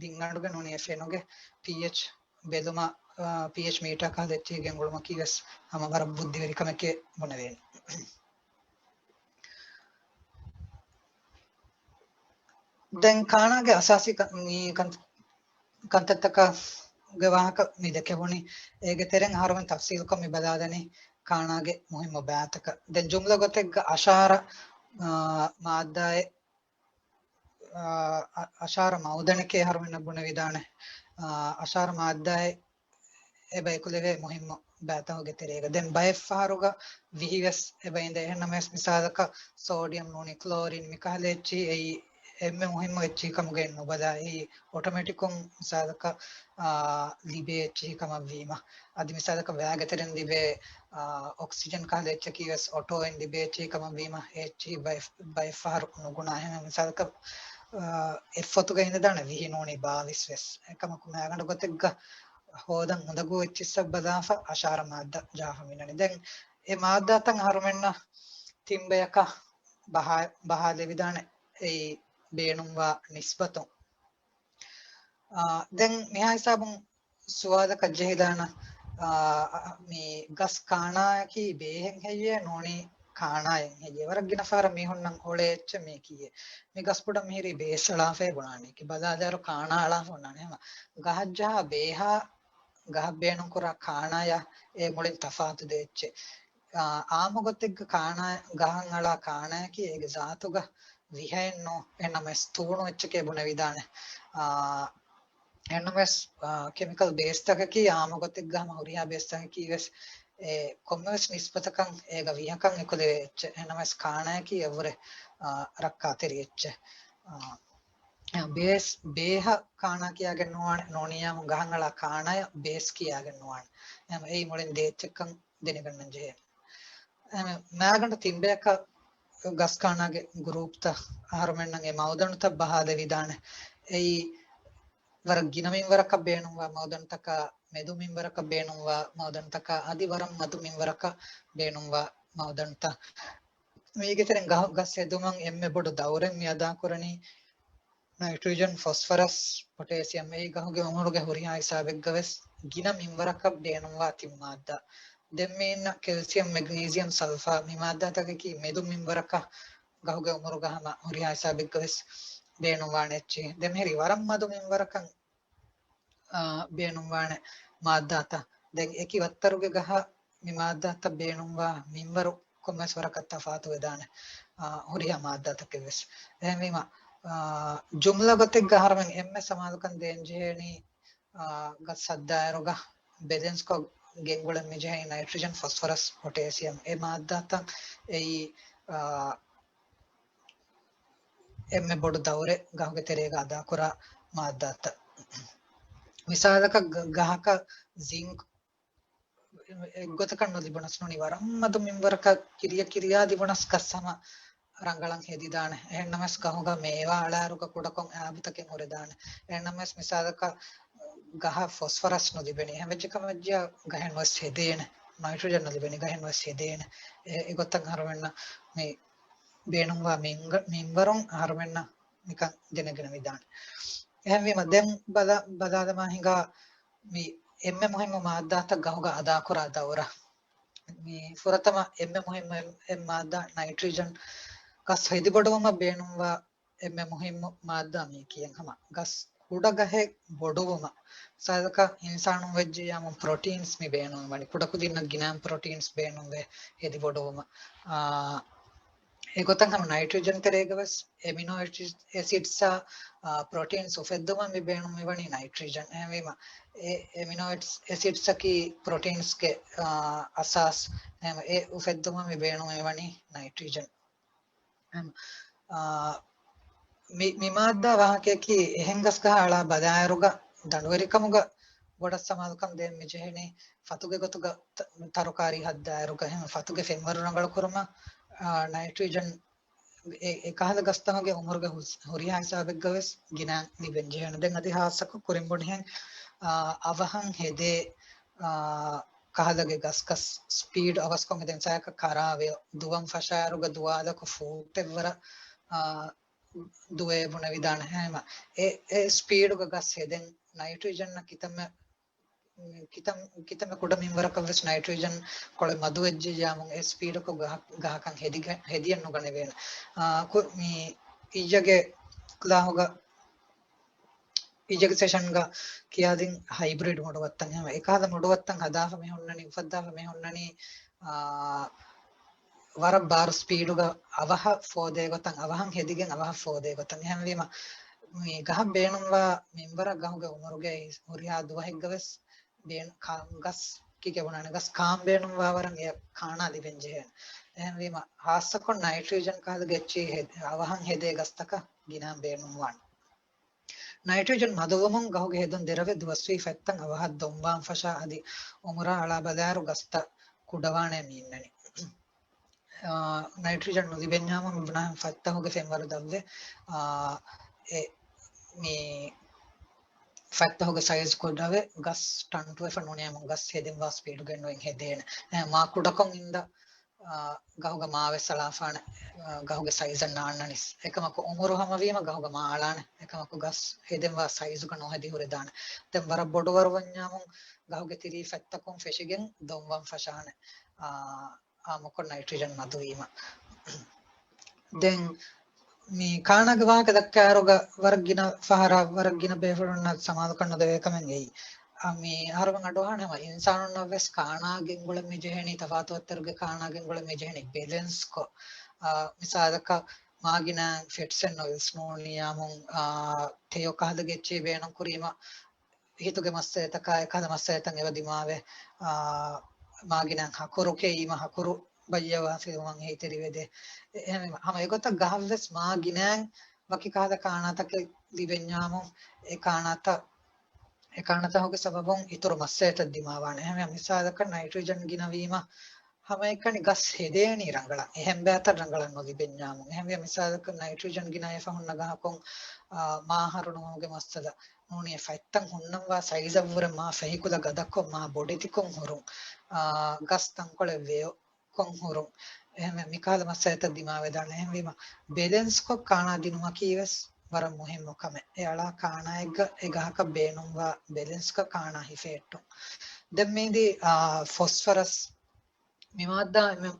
ބިންގަނޑުގެ ނޫނީ އެ ފެނުގެ ޕީއެޗް ބެލުމަށް، އާ، ޕީއެޗް މީޓާ ކަހަލަ އެއްޗެހި ގެންގުޅުމަކީ ވެސް ހަމަ ވަރަށް ބުއްދިވެރި ކަމެކޭ ބުނެވޭނެ. ދެން ކާނާގެ އަސާސީ ކަ-، މި ކަން-، ކަންތައްތަކާގެ ވާހަކަ މި ދެކެވުނީ. އޭގެ ތެރެއިން އަހަރުމެން ތަފްސީލުކޮށް މި ބަލާލަނީ ކާނާގެ މުހިއްމު ބައިތަކަށް. ދެން ޖުމްލަ ގޮތެއްގަ އަށާރަ، އާ، މާއްދާއެއް، އާ، އަށާރަ މައުދަނެކޭ އަހަރުމެންނަށް ބުނެވިދާނެ. އަށާރަ މާއްދާއެއް އެބަ އެކުލެވޭ މުހިއްމު ބައިތަކުގެ ތެރޭގަ. ދެން ބައެއް ފަހަރުގަ ވިހިވެސް އެބަ އިނދެ. އެހެންނަމަވެސް މިސާލަކަށް ސޯޑިއަމް ނޫނީ ކްލޯރިން މިކަހަލަ އެއްޗިހި އެއީ އެންމެ މުހިއްމު އެއްޗިހި ކަމުގައި ނުބަލާ. އެއީ އޮޓޮމެޓިކުން މިސާލަކަށް، އާ، ލިބޭ އެއްޗިހި ކަމަށް ވީމަ. އަދި މިސާލަކަށް ވައިގެ ތެރެއިން ލިބޭ، އާ، އޮކްސިޖަން ކަހަލަ އެއްޗަކީ ވެސް އޮޓޯއިން ލިބޭ އެއްޗިހި ކަމަށް ވީމަ އެ އެއްޗިހި ބައެއް، ބައެއް ފަހަރު ނުގުނާ. އެހެން މިސާލަކަށް، އާ، އެއްފޮތުގަ އިނދެދާނެ ވިހި ނޫނީ ބާވީސް ވެސް. އެކަމަކު މައިގަނޑު ގޮތެއްގަ ހޯދަން އުނދަގޫ އެއްޗިއްސަށް ބަލާފަ އަށާރަ މާއްދާ ޖަހާފަ މިނަނީ. ދެން އެ މާއްދާތައް އަހަރުމެންނަށް ތިން ބަޔަކަށް ބަހާ، ބަހާލެވިދާނެ އެއީ ބޭނުންވާ ނިސްބަތުން. އާ، ދެން މިހާ ހިސާބުން ސުވާލަކަށް ޖެހިދާނަ، އާ، މި ގަސް ކާނާއަކީ ބޭހެއް ހެއްޔޭ ނޫނީ ކާނާއެއް ހެއްޔޭ؟ ވަރަށް ގިނަ ފަހަރަށް މީހުންނަށް އުޅޭ އެއްޗެއް މީކީއެއް. މި ގަސް ބޮޑަށް މިހިރީ ބޭސް އަޅާފައި ބުނާނީ. ކި ބަލާލާއިރު ކާނާ އަޅާފަ އޮންނާނެ. ހަމަ ގަހަށް ޖަހާ ބޭހާ ގަހަށް ބޭނުންކުރާ ކާނާޔާ އެ މުޅިން ތަފާތު ދެ އެއްޗެއް. އާ، އާއްމު ގޮތެއްގަ ކާނާ، ގަހަށް އަޅާ ކާނާއަކީ އޭގެ ޒާތުގަ ވިހައެއް ނޫން. އެހެންނަމަވެސް ތޫނު އެއްޗެކޭ ބުނެވިދާނެ. އާ، އެހެންނަމަވެސް، އާ، ކެމިކަލް ބޭސްތަކަކީ އާއްމު ގޮތެއްގަ ހަމަ ހުރިހާ ބޭސްތަކަކީ ވެސް އެ ކޮންމެވެސް ނިސްބަތަކަށް އޭގަ ވިހަކަށް އެކުލެވޭ އެއްޗެއް. އެހެންނަމަވެސް ކާނާއަކީ އެއަށްވުރެ، އާ، ރައްކާތެރި އެއްޗެއް. އާ، ބޭސް، ބޭހަށް ކާނާ ކިޔާގެން ނުވާނެ، ނޫނީ އާއްމު ގަހަށް އަޅާ ކާނާޔަށް ބޭސް ކިޔާގެން ނުވާނެ. އެހެން އެއީ މުޅިން ދޭއްޗެއްކަން ދެނެގަންނަން ޖެހޭ. އެހެން މައިގަނޑު ތިން ބަޔަކަށް ގަސް ކާނާގެ ގުރޫޕްތައް އަހަރުމެންނަށް އެ މައުދަނުތައް ބަހާލެވިދާނެ. އެއީ ވަރަށް ގިނަ މިންވަރަކަށް ބޭނުންވާ މައުދަނުތަކާ، މެދު މިންވަރަކަށް ބޭނުންވާ މައުދަނުތަކާ، އަދި ވަރަށް މަދު މިންވަރަކަށް ބޭނުންވާ މައުދަނުތައް. މީގެ ތެރެއިން ގަހު-، ގަސް ހެދުމަށް އެންމެ ބޮޑު ދައުރެއް މި އަދާކުރަނީ ނައިޓްރިޖަން، ފޮސްފަރަސް، ޕޮޓޭސިއަމް. އެއީ ގަހުގެ އުމުރުގެ ހުރިހާ ހިސާބެއްގަ ވެސް ގިނަ މިންވަރަކަށް ބޭނުންވާ ތިން މާއްދާ. ދެން މިއިންނަ ކެލްސިއަމް، މެގްނީސިއަމް، ސަލްފާ މި މާއްދާތަކަކީ މެދު މިންވަރަކަށް ގަހުގެ އުމުރުގަ ހަމަ ހުރިހާ ހިސާބެއްގަ ވެސް ބޭނުންވާނެ އެއްޗެއް. ދެން މިހިރީ ވަރަށް މަދު މިންވަރަކަށް، އާ، ބޭނުންވާނެ މާއްދާތައް. ދެން އެކި ވައްތަރުގެ ގަހަށް މި މާއްދާތައް ބޭނުންވާ މިންވަރު ކޮންމެސް ވަރަކަށް ތަފާތު ވެދާނެ، އާ، ހުރިހާ މާއްދާތަކެއް ވެސް. އެހެންވީމަ، އާ، ޖުމްލަ ގޮތެއްގަ އަހަރުމެން އެންމެ ސަމާލުކަން ދޭން ޖެހޭނީ، އާ، ގަސް ހައްދާއިރުގަ ބެލެންސްކޮށް ގެންގުޅެން މި ޖެހޭ ނައިޓްރިޖަން، ފޮސްފަރަސް، ޕޮޓޭސިއަމް އެ މާއްދާތައް އެއީ، އާ، އެންމެ ބޮޑު ދައުރެއް ގަހުގެ ތެރޭގަ އަދާކުރާ މާއްދާތައް. މިސާލަކަށް ގަ-، ގަހަކަށް ޒިންކް އެއްގޮތަކަށް ނުލިބުނަސް ނޫނީ ވަރަށް މަދު މިންވަރަކަށް ކިރިޔަ ކިރިޔާ ލިބުނަސް ގަސް ހަމަ ރަނގަޅަށް ހެދިދާނެ. އެހެންނަމަވެސް ގަހުގަ މޭވާ އަޅާއިރުގަ ކުޑަކޮށް އާބުތަކެއް ހުރެދާނެ. އެހެންނަމަވެސް މިސާލަކަށް ގަހަށް ފޮސްފަރަސް ނުލިބެނީ. އެހެން ވެއްޖެ ކަމެއްޖެއްޔާ ގަހެއް ނުވެސް ހެދޭނެ. ނައިޓްރިޖަން ނުލިބެނީ ގަހެއް ނުވެސް ހެދޭނެ. އެ، އެގޮތަށް އަހަރުމެންނަށް މި ބޭނުންވާ މިންގ-، މިންވަރުން އަހަރުމެންނަށް ނިކަން ދެނެގެން ވިދާނެ. އެހެންވީމަ ދެން ބަލަ-، ބަލާލަމާ ހިނގާ މި އެންމެ މުހިއްމު މާއްދާތައް ގަހުގަ އަދާކުރާ ދައުރަށް. މި ފުރަތަމަ އެންމެ މުހިއްމު އެއް-، އެއް މާއްދާ ނައިޓްރިޖަން. ގަސް ހެދިބޮޑުވުމަށް ބޭނުންވާ އެންމެ މުހިއްމު މާއްދާ މީކީއެއް ހަމަ ގަސް ކުޑަ ގަހެއް ބޮޑުވުމަށް. މިސާލަކަށް އިންސާނުން ވެއްޖެއްޔާމު ޕްރޮޓީންސް މި ބޭނުންވަނީ. ކުޑަކުދިންނަށް ގިނައިން ޕްރޮޓީންސް ބޭނުންވޭ ހެދިބޮޑުވުމަށް. އާ، އެގޮތަށް ހަމަ ނައިޓްރިޖަން ތެރޭގަ ވެސް އެމިނޯ އެސިޑްސް، އެސިޑްސްއާ، އާ، ޕްރޮޓީންސް އުފެއްދުމަށް މި ބޭނުން މިވަނީ ނައިޓްރިޖަން. އެހެންވީމަ، އެ އެމިނޯ އެސިޑްސްއަކީ ޕްރޮޓީންސްގެ، އާ، އަސާސް. އެހެން އެ އުފެއްދުމަށް މި ބޭނުން މިވަނީ ނައިޓްރިޖަން. އެހެން، އާ، މި، މި މާއްދާ ވާހަކަޔަކީ އެހެން ގަސްގަހާ އަޅާ ބަލާއިރުގަ ދަނޑުވެރިކަމުގަ ބޮޑަށް ސަމާލުކަން ދޭން މި ޖެހެނީ ފަތުގެ ގޮތުގަ ތަ-، ތަރުކާރީ ހައްދާއިރުގަ. އެހެން ފަތުގެ ފެންވަރު ރަނގަޅު ކުރުމަށް، އާ، ނައިޓްރިޖަން އެ، އެ ކަހަލަ ގަސްތަކުގެ އުމުރުގެ ހުސް-، ހުރިހާ ހިސާބެއްގަ ވެސް ގިނަ ލިބެން ޖެހޭނެ. ދެން އަދި ހާއްސަކޮށް ކުރިން ބުނިހެން، އާ، އަވަހަށް ހެދޭ، އާ، ކަހަލަގެ ގަސްގަސް ސްޕީޑް އަވަސްކޮށް ހެދޭ. މިސާލަކަށް ކަރާވެޔޮ ދުވަން ފަށާއިރުގަ ދުވާލަކު ފޫޓެއްވަރަށް، އާ، ދުވޭ ބުނެވިދާނެ. ހަމަ އެ، އެ ސްޕީޑުގަ ގަސް ހެދެން ނައިޓްރިޖަންއަށް ކިތަންމެ ކިތަން، ކިތަންމެ ކުޑަ މިންވަރަކަށް ވެސް ނައިޓްރިޖަން ކޮޅެއް މަދުވެއްޖެއްޔާމު އެ ސްޕީޑަކު ގަހަ-، ގަހަކަށް ހެދިގެ-، ހެދިޔަން ނުގަނެވޭނެ. އާ، ކު-، މި އިއްޔަގެ ކްލާހުގަ، އިއްޔަގެ ސެޝަންގަ ކިޔާދިން ހައިބްރިޑް މޮޑުވައްތަން ހަމަ އެކަހަލަ މޮޑުވައްތަން ހަދާފަ މި ހުންނަނީ، އުފައްދާފަ މި ހުންނަނީ، އާ، ވަރަށް ބާރު ސްޕީޑުގަ އަވަހަށް ފޯދޭ ގޮތަށް، އަވަހަށް ހެދިގެން އަވަހަށް ފޯދޭ ގޮތަށް. އެހެންވީމަ، މި ގަހަށް ބޭނުންވާ މިންވަރަށް ގަހުގެ އުމުރުގެ ހުރިހާ ދުވަހެއްގަވެސް ބޭނު-، ކާ-، ގަސް ކިކެބުނާނެ. ގަސް ކާން ބޭނުންވާވަރަށް އެ ކާނާ ލިބެން ޖެހޭނެ. އެހެންވީމަ، ހާއްސަކޮށް ނައިޓްރިޖަން ކަހަލަ ގެއްޗި ހެދ-، އަވަހަށް ހެދޭ ގަސްތަކަށް ގިނައިން ބޭނުންވާނެ. ނައިޓްރިޖަން މަދުވުމުން ގަހުގެ ހެދުން ދެރަވެ ދުވަސްވީ ފަތްތައް އަވަހަށް ދޮންވާން ފަށާ އަދި އުމުރާ އަޅާ ބަލާއިރު ގަސްތައް ކުޑަވާނެ މި އިންނަނީ. އާ، ނައިޓްރިޖަން ނުލިބެންޏާމު މި ބުނާހެން ފަތްތަހުގެ ފެންވަރު ދަށްވެ، އާ، އެ، މި ފަތްތަހުގެ ސައިޒް ކުޑަވެ ގަސް ޓަންޓުވެފަ ނޫނިޔާމު ގަސް ހެދެންވާ ސްޕީޑުގެ ނުއިން ހެދޭނެ. އެ، މާ ކުޑަކޮށް އިންދަ، އާ، ގަހުގަ މާވެސް އަޅާފާނެ، އާ، ގަހުގެ ސައިޒަށް ނާންނަނީސް. އެކަމަކު އުމުރު ހަމަވީމަ ގަހުގަ މާ އަޅާނެ. އެކަމަކު ގަސް ހެދެންވާ ސައިޒުގަ ނުހެދި ހުރެދާނެ. ދެން ވަރަށް ބޮޑުވަރު ވަންޏާމު ގަހުގެ ތިރީ ފަތްތަކުން ފެށިގެން ދޮންވަން ފަށާނެ. އާ، އާއްމުކޮށް ނައިޓްރިޖަން މަދުވީމަ. ދެން މި ކާނާގެ ވާހަކަ ދައްކާއިރުގަ ވަރަށް ގިނަ ފަހަރާ، ވަރަށް ގިނަ ބޭފުޅުންނަށް ސަމާލުކަން ނުދެވޭ ކަމެއް އެއީ. އަ، މި އަހަރުމެން އަޑުއަހާނެ ހަމަ އިންސާނުންނަށް ވެސް ކާނާ ގެންގުޅެން މި ޖެހެނީ، ތަފާތު ވައްތަރުގެ ކާނާ ގެންގުޅެން މި ޖެހެނީ ބެލެންސްކޮށް. އަ، މިސާލަކަށް މާގިނަ ފެޓްސް އެންޑް އޮއިލްސް ނޫނިޔާމު، އާ، ތެޔޮ ކަހަލަ ގެއްޗި ބޭނުން ކުރީމަ، ހިތުގެ މައްސަލަތަކާ އެކަހަލަ މައްސަލަތައް އެބަ ދިމާވެ، އާ، މާގިނަ ހަކުރު ކެއީމަ ހަކުރު ބައްޔަވާފިވުމަށް އެހީތެރިވެދޭ. އެ-، އެހެން ހަމަ އެގޮތަށް ގަހަށްވެސް މާގިނައިން ވަކި ކަހަލަ ކާނާތަކެއް ލިބެންޏާމު، އެ ކާނާތައް، އެ ކާނާތަކުގެ ސަބަބުން އިތުރު މައްސަލަތައް ދިމާވާނެ. އެހެންވެ، މިސާލަކަށް ނައިޓްރިޖަން ގިނަވީމަ، ހަމައެކަނި ގަސް ހެދޭނީ ރަނގަޅަށް. އެހެން ބައިތައް ރަނގަޅަށް ނުލިބެންޏާމު. އެހެންވެ، މިސާލަކަށް ނައިޓްރިޖަން ގިނަވެފަ ހުންނަ ގަހަކުން، އާ، މާ ހަރުނުވުމުގެ މައްސަލަ ނޫނީ ފަތްތައް ހުންނަންވާ ސައިޒަށްވުރެ މާ ފެހިކުލަ ގަދަކޮށް، މާ ބޮޑެތިކޮށް ހުރުން، އާ، ގަސް ތަންކޮޅެއް ވެޔޮ ކޮށް ހުރުން. އެހެންވެ، މިކަހަލަ މައްސަލަތައް ދިމާވެދާނެ. އެހެންވީމަ، ބެލެންސްކޮށް ކާނާ ދިނުމަކީ ވެސް ވަރަށް މުހިއްމު ކަމެއް. އެ އަޅާ ކާނާއެއްގަ އެ ގަހަކަށް ބޭނުންވާ ބެލެންސްކޮށް ކާނާ ހިފެހެއްޓުން. ދެން މީދީ، އާ، ފޮސްފަރަސް މި މާއްދާ އެންމެ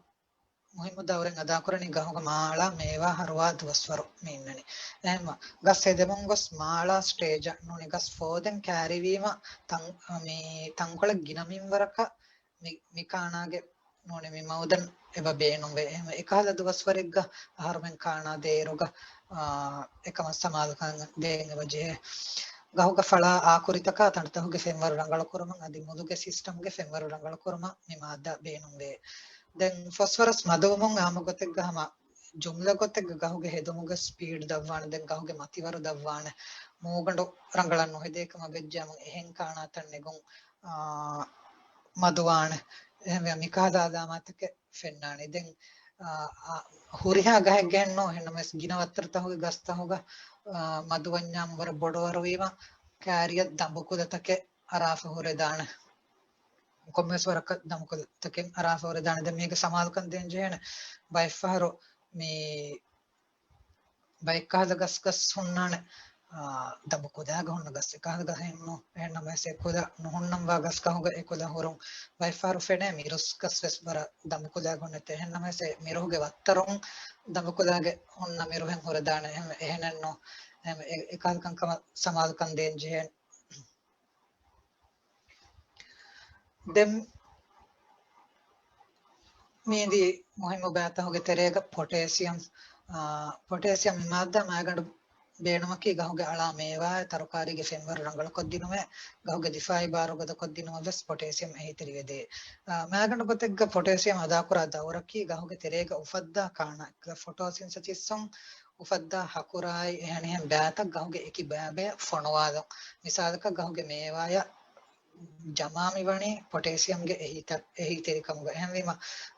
މުހިއްމު ދައުރެއް އަދާކުރަނީ ގަހުގަ މާ އަޅާ މޭވާ ހަރުވާ ދުވަސްވަރު މި އިންނަނީ. އެހެންވެ، ގަސް ހެދެމުން ގޮސް މާ އަޅާ ސްޓޭޖަށް ނޫނީ ގަސް ފޯދެން ކައިރިވީމަ ތަން-، މި ތަންކޮޅެއް ގިނަ މިންވަރަކަށް މި، މި ކާނާގެ ނޫނީ މި މައުދަން އެބަ ބޭނުންވޭ. އެހެންވެ، އެކަހަލަ ދުވަސްވަރެއްގަ އަހަރުމެން ކާނާ ދޭއިރުގަ، އާ، އެކަމަށް ސަމާލުކަން ދޭން އެބަ ޖެހޭ. ގަހުގަ ފަޅާ އާކުރިތަކާ ތަނޑުތަކުގެ ފެންވަރު ރަނގަޅުކުރުމަށް އަދި މުލުގެ ސިސްޓަމްގެ ފެންވަރު ރަނގަޅުކުރުމަށް މި މާއްދާ ބޭނުންވޭ. ދެން ފޮސްފަރަސް މަދުވުމުން އާއްމު ގޮތެއްގަ ހަމަ ޖުމްލަ ގޮތެއްގަ ގަހުގެ ހެދުމުގެ ސްޕީޑް ދަށްވާނެ، ދެން ގަހުގެ މަތިވަރު ދަށްވާނެ، މޫގަނޑު ރަނގަޅަށް ނުހެދޭ ކަމަށް ވެއްޖާމު އެހެން ކާނާތައް ނެގުން، އާ، މަދުވާނެ. އެހެންވެ، މިކަހަލަ އަލާމާތަކެއް ފެންނާނެ. ދެން، އާ، އާ، ހުރިހާ ގަހެއްގެ ނޫން، އެހެންނަމަވެސް ގިނަ ވައްތަރުތަކުގެ ގަސްތަކުގަ، އާ، މަދުވަންޏާމު ވަރަށް ބޮޑުވަރުވީމަ، ކާރިއަށް ދަނބުކުލަތަކެއް އަރާފަ ހުރެދާނެ. ކޮންމެސް ވަރަކަށް ދަނބުކުލަތަކެއް އަރާފަ ހުރެދާނެ. ދެން މީގެ ސަމާލުކަން ދޭން ޖެހޭނެ ބައެއްފަހަރު މި ބައެއްކަހަލަ ގަސް ގަސް ހުންނާނެ، އާ، ދަނބު ކުލައިގަ ހުންނަ ގަސް އެކަހަލަ ގަހެއް ނޫން. އެހެންނަމަވެސް އެ ކުލަ ނުހުންނަންވާ ގަސް ގަހުގަ އެ ކުލަ ހުރުން. ބައެއްފަހަރު ފެނޭ މިރުސް ގަސް ވެސް ވަރަށް ދަނބު ކުލައިގަ ހުންނެތޭ. އެހެންނަމަވެސް އެ މިރުހުގެ ވައްތަރުން ދަނބު ކުލައިގެ ހުންނަ މިރުހެއް ހުރެދާނެ. އެހެން، އެހެނެއްނު. އެހެން، އެ، އެކަހަލަ ކަންކަމަށް ސަމާލުކަން ދޭން ޖެހޭނެ. ދެން މީދީ މުހިއްމު ބައިތަކުގެ ތެރޭގަ ޕޮޓޭސިއަމް، އާ، ޕޮޓޭސިއަމް މި މާއްދާ މައިގަނޑު ބޭނުމަކީ ގަހުގެ އަޅާ މޭވާއާ ތަރުކާރީގެ ފެންވަރު ރަނގަޅުކޮށްދިނުމޭ، ގަހުގެ ދިފާއީ ބާރު ގަދަކޮށްދިނުމަށް ވެސް ޕޮޓޭސިއަމް އެހީތެރިވެދޭ. އާ، މައިގަނޑު ގޮތެއްގަ ޕޮޓޭސިއަމް އަދާކުރާ ދައުރަކީ ގަހުގެ ތެރޭގަ އުފައްދާ ކާނާ، ފޮޓޯސިންސަސިސްއުން އުފައްދާ ހަކުރާއި އެހެނިހެން ބައިތައް ގަހުގެ އެކި ބައިބަޔަށް ފޮނުވާލުން. މިސާލަކަށް ގަހުގެ މޭވާޔަށް ޖަމާ މިވަނީ ޕޮޓޭސިއަމްގެ އެހީތަ-، އެހީތެރިކަމުގަ. އެހެންވީމަ،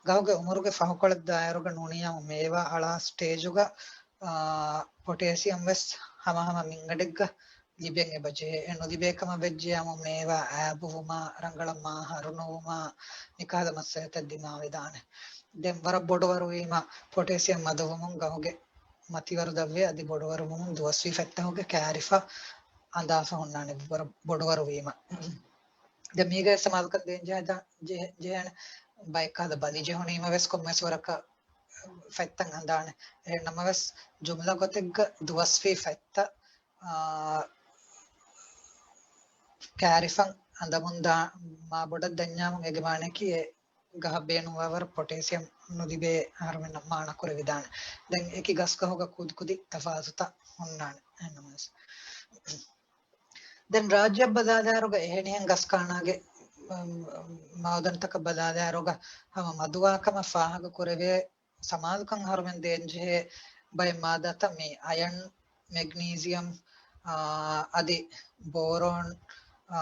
ގަހުގެ އުމުރުގެ ފަހުކޮޅަށް ދާއިރުގަ ނޫނިޔާމު މޭވާ އަޅާ ސްޓޭޖުގަ، އާ، ޕޮޓޭސިއަމް ވެސް ހަމަހަމަ މިންގަނޑެއްގަ ލިބެން އެބަޖެހޭ. އެ ނުލިބޭ ކަމަށް ވެއްޖެޔާމު މޭވާ އާބުވުމާ، ރަނގަޅަށް މާ ހަރުނުވުމާ، މިކަހަލަ މައްސަލަތައް ދިމާވެދާނެ. ދެން ވަރަށް ބޮޑުވަރުވީމަ، ޕޮޓޭސިއަމް މަދުވުމުން ގަހުގެ މަތިވަރު ދަށްވޭ، އަދި ބޮޑުވަރުވުމުން ދުވަސްވީ ފަތްތަހުގެ ކައިރިފަ އަނދާފަ ހުންނާނެ ވަރަށް ބޮޑުވަރުވީމަ. ދެން މީގައި ސަމާލުކަން ދޭން ޖެހޭ-، ޖެހޭނެ ބައެއްކަހަލަ ބަލި ޖެހުނީމަ ވެސް ކޮންމެސް ވަރަކަށް ފަތްތައް އަނދާނެ. އެހެން ނަމަވެސް ޖުމްލަ ގޮތެއްގަ ދުވަސްވީ ފަތްތައް، އާ، ކައިރިފަ އަނދަމުން ދާ މާ ބޮޑަށް ދަންޏާމު އޭގެ މާނައަކީ އެ ގަހަށް ބޭނުންވާވަރަށް ޕޮޓޭސިއަމް ނުލިބޭ އަހަރުމެންނަށް މާނަ ކުރެވިދާނެ. ދެން އެކި ގަސްގަހުގަ ކުދި ކުދި ތަފާތުތައް ހުންނާނެ. އެހެންނަމަވެސް ދެން ރާއްޖެއަށް ބަލާލާއިރުގަ އެހެނިހެން ގަސް ކާނާގެ، އަމް، މައުދަންތަކަށް ބަލާލާއިރުގަ ހަމަ މަދުވާކަމަށް ފާހަގަކުރެވޭ ސަމާލުކަން އަހަރުމެން ދޭންޖެހޭ ބައެއް މާއްދާތައް މި އަޔަން، މެގްނީސިއަމް، އާ، އަދި ބޯރޯން، އާ،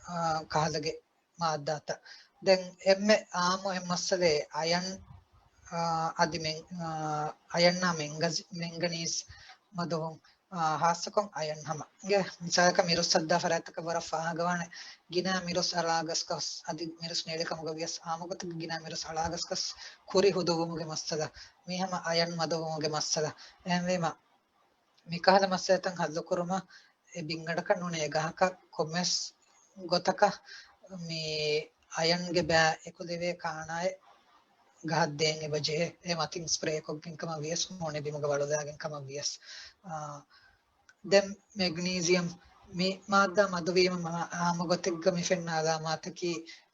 އާ، ކަހަލަގެ މާއްދާތައް. ދެން އެންމެ އާއްމު އެއް މައްސަލައެއް އަޔަން، އާ، އަދި މެން-، އާ، އަޔަންއާ މެންގަޒި-، މެންގަނީސް މަދުވުން، އާ، ހާއްސަކޮށް އަޔަން ހަމަ. އިނގޭ މިސާލަކަށް މިރުސް ހައްދާ ފަރާތްތަކަށް ވަރަށް ފާހަގަވާނެ ގިނަ މިރުސް އަޅާގަސްގަސް އަދި މިރުސް ނޭޅިކަމުގަ ވިޔަސް އާއްމުގޮތަށް ގިނަ މިރުސް އަޅާގަސްގަސް ކުރި ހުދުވުމުގެ މައްސަލަ. މީ ހަމަ އަޔަން މަދުވުމުގެ މައްސަލަ. އެހެންވީމަ މިކަހަލަ މައްސަލަތައް ހައްލުކުރުމަށް އެ ބިންގަނޑަކަށް ނޫނީ އެ ގަހަކަށް ކޮންމެސް ގޮތަކަށް މި އަޔަންގެ ބައި އެކުލެވޭ ކާނާއެއް ގަހަށް ދޭން އެބަޖެހޭ. އެ މަތިން ސްޕްރޭކޮށްގެން ކަމަށް ވިޔަސް މޫނެ ބިމުގަ ވަޅުލާގެން ކަމަށް ވިޔަސް. އާ، ދެން މެގްނީސިއަމް މި މާއްދާ މަދުވީމަ މާ-، އާއްމު ގޮތެއްގަ މި ފެންނަ އަލާމާތަކީ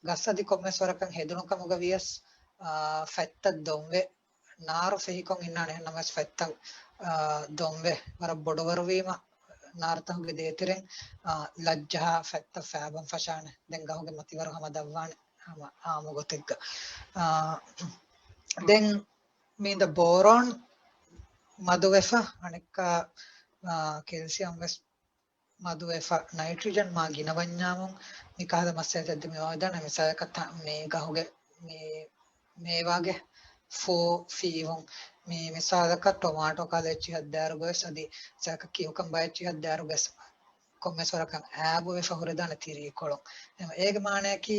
ގަސް އަދި ކޮންމެސް ވަރަކަށް ހެދުނު ކަމުގަ ވިޔަސް، އާ، ފަތްތައް ދޮންވެ ނާރު ފެހިކޮށް އިންނާނެ. އެހެންނަމަވެސް ފަތްތައް، އާ، ދޮންވެ ވަރަށް ބޮޑުވަރުވީމަ ނާރުތަކުގެ ދޭތެރެން، އާ، ލައްޖަހާ ފަތްތައް ފައިބަން ފަށާނެ. ދެން ގަހުގެ މަތިވަރު ހަމަ ދަށްވާނެ ހަމަ އާއްމު ގޮތެއްގަ. އާ، ދެން މީނދަ ބޯރޯން މަދުވެފަ، އަނެއްކާ، އާ، ކެލްސިއަމް ވެސް މަދުވެފަ، ނައިޓްރިޖަން މާ ގިނަ ވަންޏާމުން މި ކަހަލަ މައްސަލަތައް ދެ މި ވަދާނެ. މިސާލަކަށް ތަ-، މި ގަހުގެ މި މޭވާގެ ފޫ ފީވުން، މި މިސާލަކަށް ޓޮމާޓޯ ކަހަލަ އެއްޗިހި ހައްދާއިރުގަވެސް އަދި މިސާލަކަށް ކިއުކަމްބާ އެއްޗިހި ހައްދާއިރުގަވެސް ކޮންމެސް ވަރަކަށް އާބުވެފަ ހުރެދާނެ ތިރީކޮޅުން. އެ-، އޭގެ މާނަޔަކީ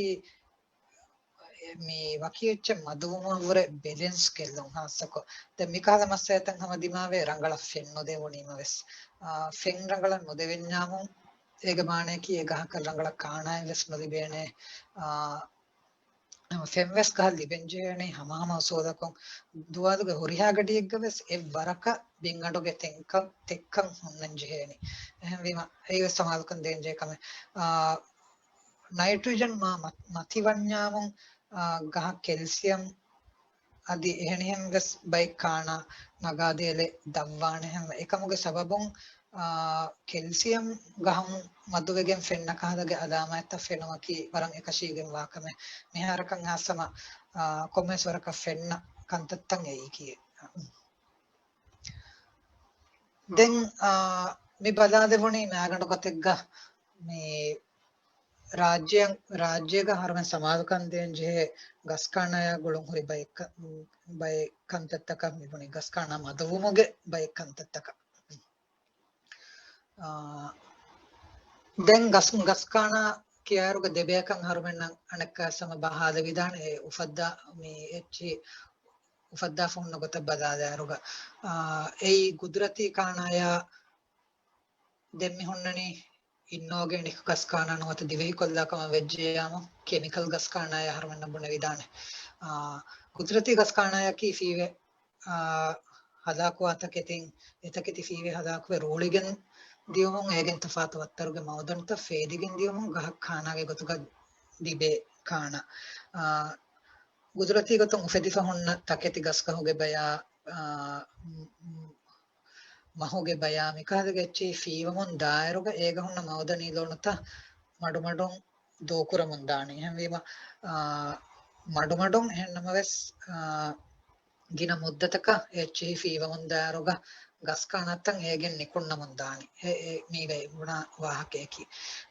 މި ވަކި އެއްޗެއް މަދުވުމަށްވުރެ ބެލެންސް ގެއްލުން ހާއްސަކޮށް. ދެން މިކަހަލަ މައްސަލަތައް ހަމަ ދިމާވޭ ރަނގަޅަށް ފެން ނުދެވުނީމަވެސް. އާ، ފެން ރަނގަޅަށް ނުދެވެންޏާމުން އޭގެ މާނަޔަކީ އެ ގަހަކަށް ރަނގަޅަށް ކާނާއެއް ވެސް ނުލިބޭނެ. އާ، ފެން ވެސް ގަހަށް ލިބެންޖެހޭނީ ހަމަހަމަ އުސޫލަކުން. ދުވާލުގެ ހުރިހާ ގަޑިއެއްގަ ވެސް އެއްވަރަކަށް ބިންގަނޑުގެ ތެއްކަން، ތެއްކަން ހުންނަން ޖެހޭނީ. އެހެންވީމަ އެއީ ވެސް ސަމާލުކަން ދޭންޖެހޭ ކަމެއް. އާ، ނައިޓްރިޖަން މާ މަ-، މަތިވަންޏާމުން، އާ، ގަހަށް ކެލްސިއަމް އަދި އެހެނިހެން ވެސް ބައެއް ކާނާ ނަގާދޭލެ ދަށްވާނެ. ހަމަ އެކަމުގެ ސަބަބުން، އާ، ކެލްސިއަމް ގަހުން މަދުވެގެން ފެންނަ ކަހަލަގެ އަލާމާތްތައް ފެނުމަކީ ވަރަށް އެކަށީގެންވާ ކަމެއް. މިހާރަކަށް ހާއްސަމަ، އާ، ކޮންމެސް ވަރަކަށް ފެންނަ ކަންތައްތައް އެއީކީ. ދެން، އާ، މި ބަލާލެވުނީ މާގަނޑު ގޮތެއްގަ މި ރާއްޖެ-، ރާއްޖޭގަ އަހަރުމެން ސަމާލުކަން ދޭން ޖެހޭ ގަސްކާނާޔާ ގުޅުން ހުރި ބައެއް ކަ-، ބައެއް ކަންތައްތަކަށް މި ބުނީ، ގަސްކާނާ މަދުވުމުގެ ބައެއް ކަންތައްތަކަށް. އާ، ދެން ގަސް-، ގަސްކާނާ ކިޔާއިރުގަ ދެބަޔަކަށް އަހަރުމެންނަށް އަނެއްކާ ހަމަ ބަހާލެވިދާނެ އެ އުފައްދާ މި އެއްޗިހި އުފައްދާފަ ހުންނަ ގޮތަށް ބަލާލާއިރުގަ، އާ، އެއީ ގުދުރަތީ ކާނާޔާ ދެން މި ހުންނަނީ އިންއޯގެނިކް ގަސް ކާނާ ނުވަތަ ދިވެހިކޮށްލާ ކަމަށް ވެއްޖެޔާމު، ކެމިކަލް ގަސް ކާނާޔާ އަހަރުމެންނަށް ބުނެވިދާނެ. އާ، ގުދުރަތީ ގަސް ކާނާޔަކީ ފީވެ، އާ، ހަލާކުވާ ތަކެތިން، އެތަކެތި ފީވެ ހަލާކުވެ ރޫޅިގެން ދިޔުމުން، އޭގެން ތަފާތު ވައްތަރުގެ މައުދަންތައް ފޭދިގެން ދިޔުމުން ގަހަށް ކާނާގެ ގޮތުގަ ލިބޭ ކާނާ. އާ، ގުދުރަތީ ގޮތުން އުފެދިފަ ހުންނަ ތަކެތި ގަސްގަހުގެ ބަޔާ، އާ، މަ-، މަ-، މަހުގެ ބަޔާ މިކަހަލަ އެއްޗެހި ފީވަމުން ދާއިރުގަ އޭގަ ހުންނަ މައުދަނީ ލޯނުތައް މަޑުމަޑުން ދޫކުރަމުން ދާނީ. އެހެންވީމަ، އާ، މަޑުމަޑުން އެހެންނަމަވެސް، އާ، ގިނަ މުއްދަތަކަށް އެއްޗެހި ފީވަމުން ދާއިރުގަ ގަސް ކާނާތައް އޭގެން ނިކުންނަމުން ދާނީ. އެ، އެ މީގައި ބުނާ ވާހަކަޔަކީ.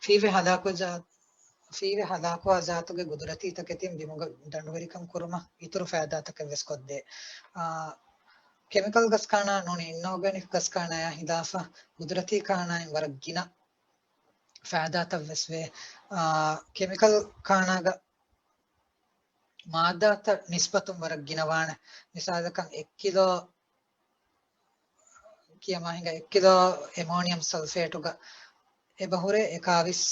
ފީވެ ހަލާކުވެ ޒާ-، ފީވެ ހަލާކުވާ ޒާތުގެ ގުދުރަތީ ތަކެތިން ބިމުގަ ދަނޑުވެރިކަން ކުރުމަށް އިތުރު ފައިދާތަކެއް ވެސް ކޮށްދޭ. އާ، ކެމިކަލް ގަސް ކާނާ ނޫނީ އިންއޯގެނިކް ގަސް ކާނާޔާ ހިލާފަށް ގުދުރަތީ ކާނާއިން ވަރަށް ގިނަ ފައިދާތައް ވެސް ވޭ. އާ، ކެމިކަލް ކާނާގަ މާއްދާތައް ނިސްބަތުން ވަރަށް ގިނަވާނެ. މިސާލަކަށް އެއް ކިލޯ ކިޔަމާ ހިނގާ އެއް ކިލޯ އެމޯނިއަމް ސަލްފޭޓުގަ އެބަހުރޭ އެކާވީސް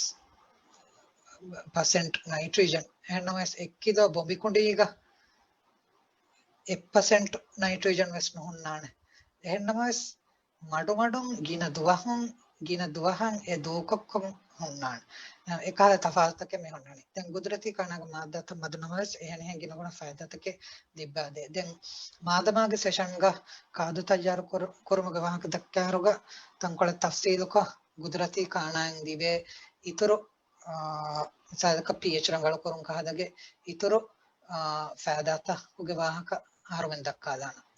ޕަސެންޓް ނައިޓްރިޖަން. އެހެންނަމަވެސް އެއް ކިލޯ ބޮނބިކުނޑީގަ އެއް ޕަސެންޓް ނައިޓްރިޖަން ވެސް ނުހުންނާނެ. އެހެންނަމަވެސް މަޑުމަޑުން ގިނަ ދުވަހުން، ގިނަ ދުވަހަށް އެ ދޫކޮށްކޮށް ހުންނާނެ. އެކަހަލަ ތަފާތުތަކެއް މި ހުންނާނެ. ދެން ގުދުރަތީ ކާނާގެ މާއްދާތައް މަދު ނަމަވެސް އެހެނިހެން ގިނަގުނަ ފައިދާތަކެއް ލިއްބާދޭ. ދެން މާދަމާގެ ސެޝަންގަ ކާދު ތައްޔާރު ކުރު-، ކުރުމުގެ ވާހަކަ ދައްކާއިރުގަ ތަންކޮޅެއް ތަފްސީލުކޮށް ގުދުރަތީ ކާނާއިން ލިބޭ އިތުރު، އާ، މިސާލަކަށް ޕީއެޗް ރަނގަޅުކުރުން ކަހަލަގެ އިތުރު، އާ، ފައިދާތަކުގެ ވާހަކަ އަހަރުމެން ދައްކާލާނަން.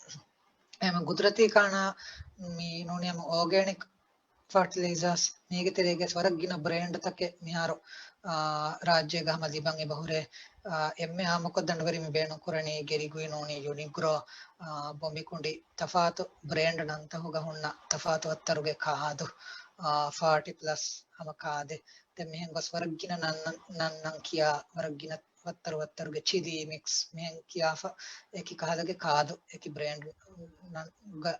އެހެން ގުދުރަތީ ކާނާ މި ނޫނީ އާމް އޯގޭނިކް ފާޓިލައިޒާސް މީގެ ތެރޭގަ ވަރަށް ގިނަ ބްރޭންޑްތަކެއް މިހާރު، އާ، ރާއްޖޭގަ ހަމަ ލިބަން އެބަހުރޭ. އާ، އެންމެ އާއްމުކޮށް ދަނޑުވެރިން މި ބޭނުންކުރަނީ ގެރިގުއި ނޫނީ ޔުނިގްރޯ، އާ، ބޮމިކުނޑި ތަފާތު ބްރޭންޑް ނަންތަކުގަ ހުންނަ ތަފާތު ވައްތަރުގެ ކާދު، އާ، ފާޓި ޕްލަސް ހަމަ ކާދެއް. ދެން މިހެން ގޮސް ވަރަށް ގިނަ ނަން-، ނަން-، ނަންނަން ކިޔާ ވަރަށް ގިނަ ވައްތަރު ވައްތަރުގެ ޗިލީ މިކްސް މިހެން ކިޔާފަ އެކި ކަހަލަގެ ކާދު އެކި ބްރޭންޑް ނަން-، ގަ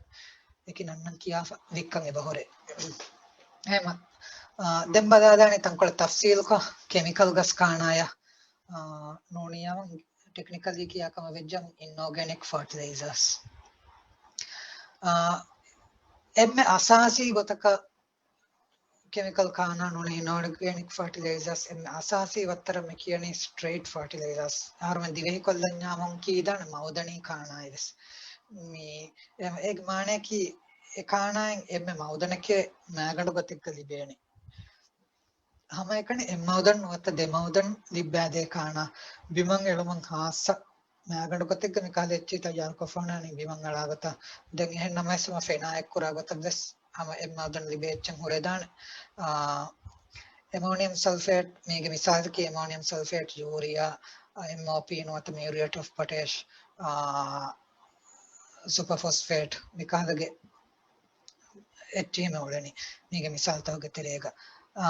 އެކި ނަންނަން ކިޔާފަ ވިއްކަން އެބަހުރޭ. އެހެމަ، އާ، ދެން ބަލާލާނީ ތަންކޮޅެއް ތަފްސީލުކޮށް ކެމިކަލް ގަސް ކާނާޔަށް، އާ، ނޫނީ އާމް ޓެކްނިކަލީ ކިޔާ ކަމަށް ވެއްޖަމު އިންއޯގެނިކް ފާޓިލައިޒާސް. އާ، އެންމެ އަސާސީ ގޮތަކަށް ކެމިކަލް ކާނާ ނޫނީ އިންއޯގެނިކް ފާޓިލައިޒާސް އެންމެ އަސާސީ ވައްތަރަށް މި ކިޔަނީ ސްޓްރެއިޓް ފާޓިލައިޒާސް. އަހަރުމެން ދިވެހިކޮށްލަންޏާމުން ކީދާނެ މައުދަނީ ކާނާއިވެސް. މި އެ-، އޭގެ މާނަޔަކީ އެ ކާނާއިން އެންމެ މައުދަނެކޭ މައިގަނޑު ގޮތެއްގަ ލިބޭނެ. ހަމައެކަނި އެއް މައުދަން ނުވަތަ ދެ މައުދަން ލިއްބާދޭ ކާނާ ބިމަށް އެޅުމުން ހާއްސަ މައިގަނޑު ގޮތެއްގަ މިކަހަލަ އެއްޗެއް ތައްޔާރުކޮށްފަ ހުންނާނީ ބިމަށް އަޅާ ގޮތަށް. ދެން އެހެން ނަމަވެސް ހަމަ ފެނާ އެއްކުރާ ގޮތަށް ވެސް ހަމަ އެއް މައުދަން ލިބޭ އެއްޗެއް ހުރެދާނެ. އާ، އެމޯނިއަމް ސަލްފޭޓް، މީގެ މިސާލަކީ އެމޯނިއަމް ސަލްފޭޓް، ޔޫރިއާ، އާ، އެމްއޯޕީ ނުވަތަ މިއުރޭޓް އޮފް ޕޮޓޭޝް، އާ، ސުޕަ ފޮސްފޭޓް މިކަހަލަގެ އެއްޗެހިމެ އުޅެނީ މީގެ މިސާލުތަކުގެ ތެރޭގަ. އާ،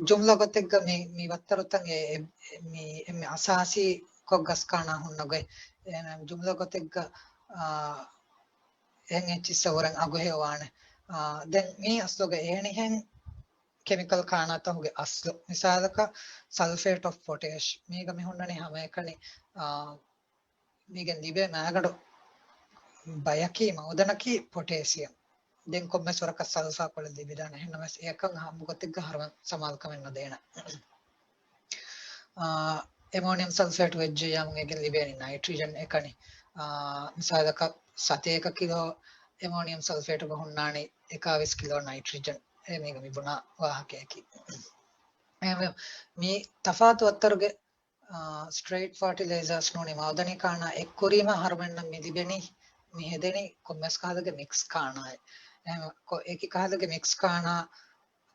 ޖުމްލަ ގޮތެއްގަ މި، މި ވައްތަރުތައް އެ، އެ، މި އެންމެ އަސާސީ ކޮށް ގަސް ކާނާ ހުންނަ ގޮތް. އެ، ޖުމްލަ ގޮތެއްގަ، އާ، އެހެން އެއްޗިއްސަށް ވުރެން އަގުހެޔޮވާނެ. އާ، ދެން މީ އަސްލުގަ އެހެނިހެން ކެމިކަލް ކާނާތަކުގެ އަސްލު. މިސާލަކަށް ސަލްފޭޓް އޮފް ޕޮޓޭޝް. މީގަ މި ހުންނަނީ ހަމައެކަނި، އާ، މީގެން ލިބޭ މައިގަނޑު ބަޔަކީ މައުދަނަކީ ޕޮޓޭސިއަމް. ދެން ކޮންމެސް ވަރަކަށް ސަލްފާ ކޮޅެއް ލިބިދާނެ. އެހެންނަމަވެސް އެއަކަށް އާއްމު ގޮތެއްގަ އަހަރުމެން ސަމާލުކަމެއް ނުދޭނެ. އާ، އެމޯނިއަމް ސަލްފޭޓް ވެއްޖެއްޔާމު އޭގެން ލިބޭނީ ނައިޓްރިޖަން އެކަނި. އާ، މިސާލަކަށް ސަތޭކަ ކިލޯ އެމޯނިއަމް ސަލްފޭޓުގަ ހުންނާނީ އެކާވީސް ކިލޯ ނައިޓްރިޖަން. އެ މީގަ މި ބުނާ ވާހަކަޔަކީ. އެހެންވެ، މި ތަފާތު ވައްތަރުގެ އާ، ސްޓްރެއިޓް ފާޓިލައިޒާސް ނޫނީ މައުދަނީ ކާނާ އެއްކުރީމަ އަހަރުމެންނަށް މި ލިބެނީ، މި ހެދެނީ ކޮންމެސް ކަހަލަގެ މިކްސް ކާނާއެއް. އެހެން ކޮ-، އެކި ކަހަލަގެ މިކްސް ކާނާ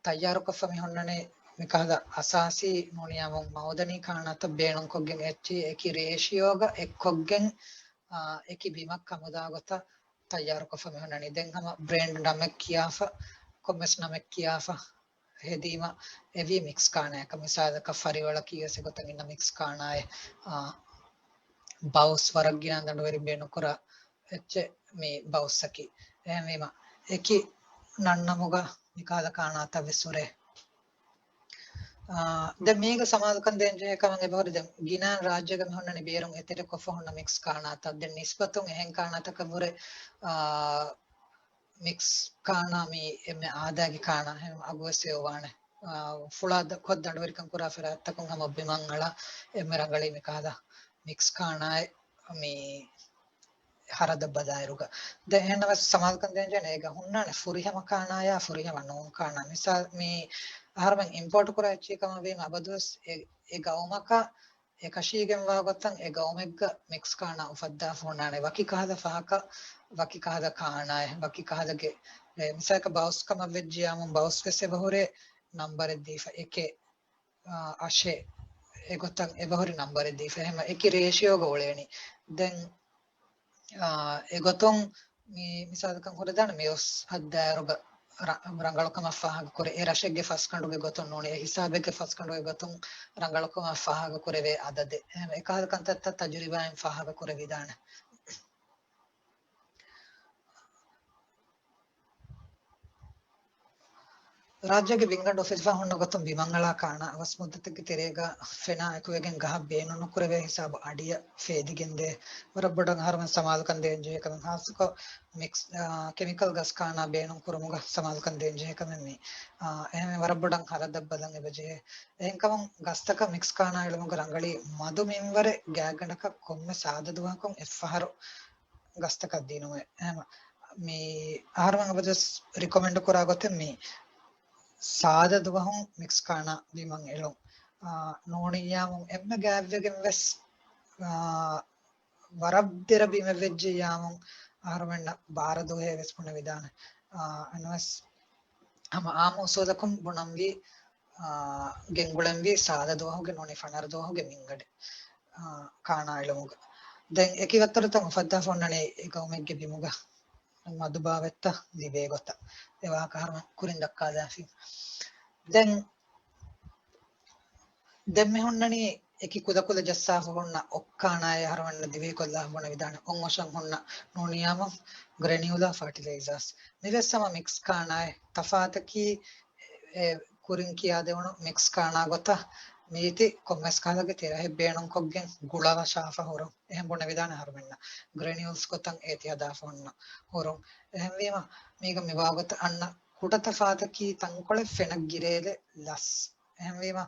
ތައްޔާރުކޮށްފަ މި ހުންނަނީ މި ކަހަލަ އަސާސީ ނޫނީ އާމް މައުދަނީ ކާނާތައް ބޭނުންކޮށްގެން އެއްޗި އެކި ރޭޝިއޯގަ އެއްކޮށްގެން، އާ، އެކި ބިމަށް ކަމުދާ ގޮތަށް ތައްޔާރުކޮށްފަ މި ހުންނަނީ. ދެން ހަމަ ބްރޭންޑް ނަމެއް ކިޔާފަ، ކޮންމެސް ނަމެއް ކިޔާފަ، ހެދީމަ އެވީ މިކްސް ކާނާއަކަށް. މިސާލަކަށް ފަރިއޮޅަކީ ވެސް އެގޮތަށް އިންނަ މިކްސް ކާނާއެއް، އާ، ބައުސް ވަރަށް ގިނަ ދަނޑުވެރިން ބޭނުންކުރާ އެއްޗެއް މި ބައުސްއަކީ. އެހެންވީމަ އެކި ނަންނަމުގަ މިކަހަލަ ކާނާތައް ވެސް ހުރޭ. އާ، ދެން މީގަ ސަމާލުކަން ދޭންޖެހޭ ކަމަށް އެބަހުރި ދެން ގިނައިން ރާއްޖޭގަ މި ހުންނަނީ ބޭރުން އެތެރެކޮށްފަ ހުންނަ މިކްސް ކާނާތައް. ދެން ނިސްބަތުން އެހެން ކާނާތަކަށް ވުރެ، އާ، މިކްސް ކާނާ މީ އެންމެ އާދައިގެ ކާނާ ހެން އަގުވެސް އެއްވާނެ. އާ، ފުޅާ ދަ-، ކޮށް ދަނޑުވެރިކަން ކުރާ ފަރާތްތަކުން ހަމަ ބިމަށް އަޅާ އެންމެ ރަނގަޅީ މިކަހަލަ މިކްސް ކާނާއެއް މީ ހަރަދަށް ބަލާއިރުގަ. ދެން އެހެންނަމަވެސް ސަމާލުކަން ދޭންޖެހޭނެ އޭގަ ހުންނާނެ ފުރިހަމަ ކާނާޔާ ފުރިހަމަ ނޫން ކާނާ. މިސާލް މީ އަހަރުމެން އިމްޕޯޓް ކުރާ އެއްޗެއް ކަމަށް ވީމަ އަބަދުވެސް އެ، އެ ގައުމަކަށް އެކަށީގެންވާ ގޮތަށް އެ ގައުމެއްގަ މިކްސް ކާނާ އުފައްދާފަ ހުންނާނެ. ވަކި ކަހަލަ ފަހަކަށް ވަކި ކަހަލަ ކާނާއެއް، ވަކި ކަހަލަގެ، އެ، މިސާލަކަށް ބައުސް ކަމަށް ވެއްޖިޔާމުން ބައުސް ވެސް އެބަހުރޭ ނަންބަރެއް ދީފަ. އެކެއް، އަށެއް، އެގޮތަށް އެބަހުރި ނަންބަރެއް ދީފަ. އެހެން އެކި ރޭޝިއޯގަ އުޅޭނީ. ދެން، އާ، އެގޮތުން މި މިސާލަކަށް ހުރެދާނެ މިއުސް ހައްދާއިރުގަ ރަ-، ރަނގަޅުކަމަށް ފާހަގަކުރޭ. އެ ރަށެއްގެ ފަސްގަނޑުގެ ގޮތުން ނޫނީ، އެ ހިސާބެއްގެ ފަސްގަނޑުގެ ގޮތުން ރަނގަޅުކަމަށް ފާހަގަކުރެވޭ އަދަދެއް. އެހެން އެކަހަލަ ކަންތައްތައް ތަޖުރިބާއިން ފާހަގަކުރެވިދާނެ. ރާއްޖޭގެ ބިންގަނޑު އުފެދިފަ ހުންނަ ގޮތުން ބިމަށް އަޅާ ކާނާ އަވަސް މުއްދަތެއްގެ ތެރޭގަ ފެނާ އެކުވެގެން ގަހަށް ބޭނުން ނުކުރެވޭ ހިސާބު އަޑިއަށް ފޭދިގެންދޭ. ވަރަށް ބޮޑަށް އަހަރުމެން ސަމާލުކަން ދޭން ޖެހޭ ކަމެއް ހާއްސަކޮށް މިކްސް، އާ، ކެމިކަލް ގަސް ކާނާ ބޭނުން ކުރުމުގަ ސަމާލުކަން ދޭން ޖެހޭ ކަމެއް މީ. އާ، އެހެންވެ ވަރަށް ބޮޑަށް ހަރަދަށް ބަލަން އެބަ ޖެހޭ. އެހެންކަމުން ގަސްތަކަށް މިކްސް ކާނާ އެޅުމުގެ ރަނގަޅީ މަދު މިންވަރެއް ގާތްގަނޑަކަށް ކޮންމެ ސާދަ ދުވަހަކުން އެއްފަހަރު ގަސްތަކަށް ދިނުމެއް. އެހެން މީ އަހަރުމެން އަބަދުވެސް ރިކޮމެންޑް ކުރާ ގޮތެއް މީ ސާދަ ދުވަހުން މިކްސް ކާނާ ބިމަށް އެޅުން. އާ، ނޫނިއްޔާމުން އެންމެ ގާތްވެގެން ވެސް، އާ، ވަރަށް ދެރަ ބިމެއް ވެއްޖެއްޔާމުން އަހަރުމެންނަށް ބާރަ ދުވަހޭ ވެސް ބުނެވިދާނެ. އާ، އެންވެސް ހަމަ އާއްމު އުސޫލަކުން ބުނަންވީ، އާ، ގެންގުޅެންވީ ސާދަ ދުވަހުގެ ނޫނީ ފަނަރަ ދުވަހުގެ މިންގަނޑެއް، އާ، ކާނާ އެޅުމުގަ. ދެން އެކި ވައްތަރުތައް އުފައްދާފަ އޮންނަނީ އެ ގައުމެއްގެ ބިމުގަ މަދު ބާވަތްތައް ލިބޭ ގޮތަށް. އެ ވާހަކަ އަހަރުމެން ކުރިން ދައްކާލާފި. ދެން ދެން މި ހުންނަނީ އެކި ކުލަކުލަ ޖައްސާފަ ހުންނަ އޮއްކާނާއެއް އަހަރުމެންނަށް ދިވެހިކޮށްލާފަ ބުނެވިދާނެ. އޮތް އޮށަށް ހުންނަ ނޫނިއްޔާމު ގްރެނިއުލާ ފާޓިލައިޒާސް. މިވެސް ހަމަ މިކްސް ކާނާއެއް. ތަފާތަކީ އެ ކުރިން ކިޔާދެވުނު މިކްސް ކާނާ ގޮތަށް މީތި ކޮންމެސް ކަހަލަގެ ތެރަހެއް ބޭނުންކޮށްގެން ގުޅަވަށާފަ ހުރުން. އެހެން ބުނެވިދާނެ އަހަރުމެންނަށް. ގްރެނިއުލްސް ގޮތަށް އޭތި ހަދާފަ ހުންނަ ހުރުން. އެހެންވީމަ މީގަ މިވާގޮތަށް އަންނަ ކުޑަ ތަފާތަކީ ތަންކޮޅެއް ފެނަށް ގިރޭލެއް ލަސް. އެހެންވީމަ،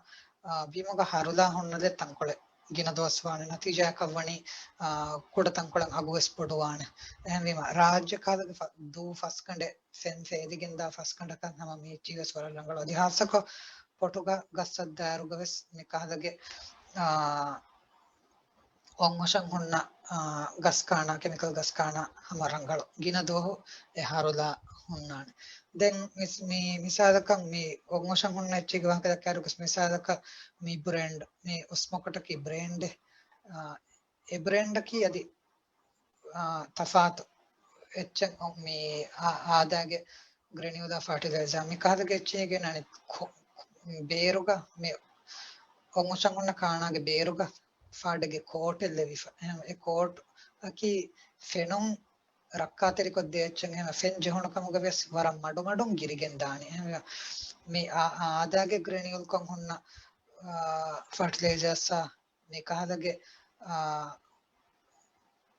އާ، ބިމުގަ ހަރުލާ ހުންނަލެއް ތަންކޮޅެއް ގިނަ ދުވަސް ވާނެ. ނަތީޖާއަކަށް ވަނީ، އާ، ކުޑަ ތަންކޮޅެއް އަގުވެސް ބޮޑުވާނެ. އެހެންވީމަ ރާއްޖެ ކަހަލަގެ ފަ-، ދޫ ފަސްގަނޑެއް ފެން ފޭލިގެންދާ ފަސްގަނޑަކަށް ހަމަ މީއްޗީވެސް ވަރަށް ރަނގަޅު. އަދި ހާއްސަކޮށް ޕޮޓުގަ ގަސް ހައްދާއިރުގަވެސް މި ކަހަލަގެ، އާ، އޮތް އޮށަށް ހުންނަ، އާ، ގަސް ކާނާ، ކެމިކަލް ގަސް ކާނާ ހަމަ ރަނގަޅު. ގިނަ ދުވަހު އެ ހަރުލާ ހުންނާނެ. ދެން މިސް-، މި މިސާލަކަށް މި އޮތް އޮށަށް ހުންނަ އެއްޗެއްގެ ވާހަކަ ދައްކާއިރު ގަސް މިސާލަކަށް މި ބްރޭންޑް، މި އޮސްމޮކޮޓަކީ ބްރޭންޑެއް. އާ، އެ ބްރޭންޑަކީ އަދި، އާ، ތަފާތު އެއްޗެއް މި އާ-، އާދައިގެ ގްރެނިއުލާ ފާޓިލައިޒާ މި ކަހަލަގެ އެއްޗެއްގެ ނަނި ކޮ-، ބޭރުގަ މި އޮތް އޮށަށް ހުންނަ ކާނާގެ ބޭރުގަ ފާޑެއްގެ ކޯޓެއް ލެވިފަ. އެހެން އެ ކޯޓް އަކީ ފެނުން ރައްކާތެރިކޮށްދޭ އެއްޗެއް. އެހެން ފެން ޖެހުނު ކަމުގަ ވެސް ވަރަށް މަޑުމަޑުން ގިރިގެން ދާނެ. އެހެން މި އާ-، އާދައިގެ ގްރެނިއުލްކޮށް ހުންނަ، އާ، ފާޓިލައިޒާސްއާ މި ކަހަލަގެ، އާ،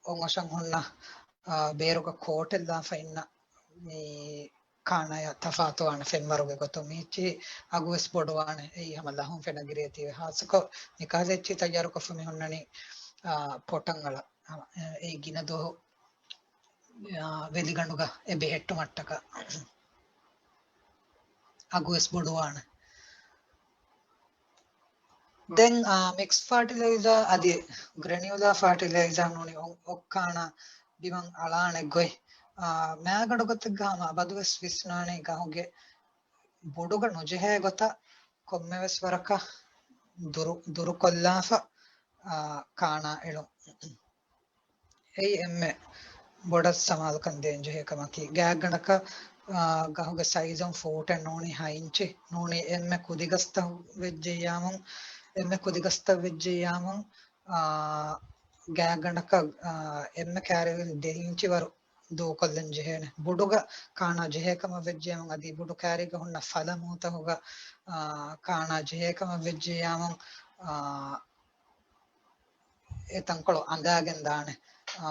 އޮތް އޮށަށް ހުންނަ، އާ، ބޭރުގަ ކޯޓެއް ލާފަ އިންނަ މި ކާނާޔާ ތަފާތުވާނެ ފެންވަރުގެ ގޮތުން. މި އެއްޗިހި އަގުވެސް ބޮޑުވާނެ. އެއީ ހަމަ ލަހުން ފެނަށް ގިރޭތީވެ. ހާއްސަކޮށް މި ކަހަލަ އެއްޗިހި ތައްޔާރުކޮށްފަ މި ހުންނަނީ، އާ، ޕޮޓަށް އަޅަ. އާ، އެއީ ގިނަ ދުވަހު، އާ، ވެލިގަނޑުގަ އެ ބެހެއްޓުމަށްޓަކާ އަގުވެސް ބޮޑުވާނެ. ދެން، އާ، މިކްސް ފާޓިލައިޒާ އަދި ގްރެނިއުލާ ފާޓިލައިޒާ ނޫނީ އޮ-، އޮއްކާނާ ބިމަށް އަޅާނެ ގޮތް، އާ، މާގަނޑު ގޮތެއްގަ ހަމަ އަބަދުވެސް ވިސްނާނީ ގަހުގެ ބުޑުގަ ނުޖެހޭ ގޮތަށް ކޮންމެވެސް ވަރަކަށް ދުރު-، ދުރުކޮށްލާފަ، އާ، ކާނާ އެޅުން. އެއީ އެންމެ ބޮޑަށް ސަމާލުކަން ދޭންޖެހޭ ކަމަކީ، ގާތްގަނޑަކަށް، އާ، ގަހުގެ ސައިޒުން ފޫޓެއް ނޫނީ ހަ އިންޗި ނޫނީ އެންމެ ކުދިގަސްތައް ވެއްޖެއްޔާމުން، އެންމެ ކުދިގަސްތައް ވެއްޖެއްޔާމުން، އާ، ގާތްގަނޑަކަށް، އާ، އެންމެ ކާރިވެރިން ދެ އިންޗި ވަރު ދޫކޮށްލަން ޖެހޭނެ. ބުޑުގަ ކާނާ ޖެހޭ ކަމަށް ވެއްޖެއްޔާމުން އަދި ބުޑު ކާރީގަ ހުންނަ ފަލަ މޫތަހުގަ، އާ، ކާނާ ޖެހޭ ކަމަށް ވެއްޖެއްޔާމުން، އާ، އެ ތަންކޮޅު އަނދާގެން ދާނެ. އާ،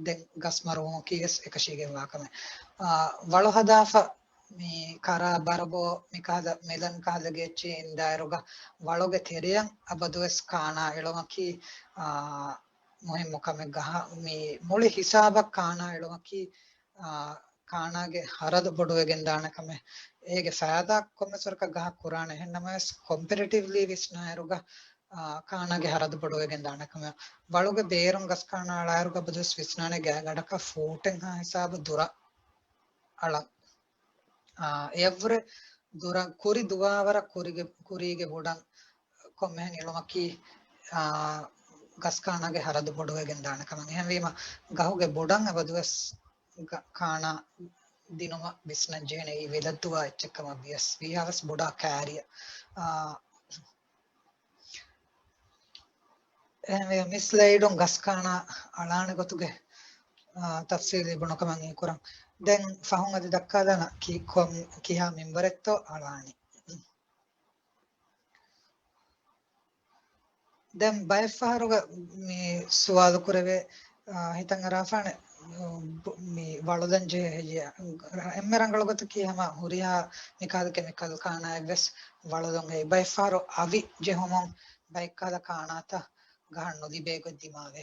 ދެން ގަސް މަރުވުމަކީ ވެސް އެކަށީގެންވާ ކަމެއް. އާ، ވަޅު ހަދާފަ މި ކަރާ ބަރަބޯ މި ކަހަލަ މެލަން ކަހަލަގެ އެއްޗެއް އިންދާއިރުގަ ވަޅުގެ ތެރެއަށް އަބަދުވެސް ކާނާ އެޅުމަކީ، އާ، މުހިއްމު ކަމެއް. ގަހަށް މި މުޅި ހިސާބަށް ކާނާ އެޅުމަކީ، އާ، ކާނާގެ ހަރަދު ބޮޑުވެގެން ދާނެ ކަމެއް. އޭގެ ފައިދާ ކޮންމެސް ވަރަކަށް ގަހަށް ކުރާނެ. އެހެން ނަމަވެސް ކޮމްޕެރެޓިވްލީ ވިސްނާއިރުގަ، އާ، ކާނާގެ ހަރަދު ބޮޑުވެގެން ދާނެ ކަމެއް. ވަޅުގެ ބޭރުން ގަސް ކާނާ އަޅާއިރުގަ އަބަދުވެސް ވިސްނާނެ ގާތްގަނޑަކަށް ފޫޓެއްހާ ހިސާބު ދުރަށް އަޅަން. އާ، އެއަށްވުރެ ދުރަށް ކުރި ދުވާވަރަށް ކުރީގެ، ކުރީގެ ބުޑަށް ކޮންމެހެން އެޅުމަކީ، އާ، ގަސް ކާނާގެ ހަރަދު ބޮޑުވެގެން ދާނެ ކަމަށް. އެހެންވީމަ ގަހުގެ ބުޑަށް އަބަދުވެސް ގަ-، ކާނާ ދިނުމަށް ވިސްނަން ޖެހޭނެ. އެއީ ވެލަށްދުވާ އެއްޗެއް ކަމަށް ވިޔަސް ވީހާވެސް ބޮޑާ ކާރިއަށް. އާ، އެހެންވެ، މި ސްލައިޑުން ގަސް ކާނާ އަޅާނެ ގޮތުގެ ތަފްސީލީ ބުނުކަމަށް އިންކުރަން. ދެން ފަހުން އަދި ދައްކާލާނަ ކި-، ކޮން-، ކިހާ މިންވަރެއްތޯ އަޅާނީ. ދެން ބައެއްފަހަރުގަ މި ސުވާލު ކުރެވޭ، އާ، ހިތަށް އަރާފާނެ، މި ވަޅުލަން ޖެހޭ ހެއްޔޭ؟ އެންމެ ރަނގަޅު ގޮތަކީ ހަމަ ހުރިހާ މިކަހަލަ ކެމިކަލް ކާނާއެއްވެސް ވަޅުލުން ހެއްޔޭ؟ ބައެއްފަހަރު އަވި ޖެހުމުން ބައެއްކަހަލަ ކާނާތައް ގަހަން ނުލިބޭ ގޮތް ދިމާވޭ.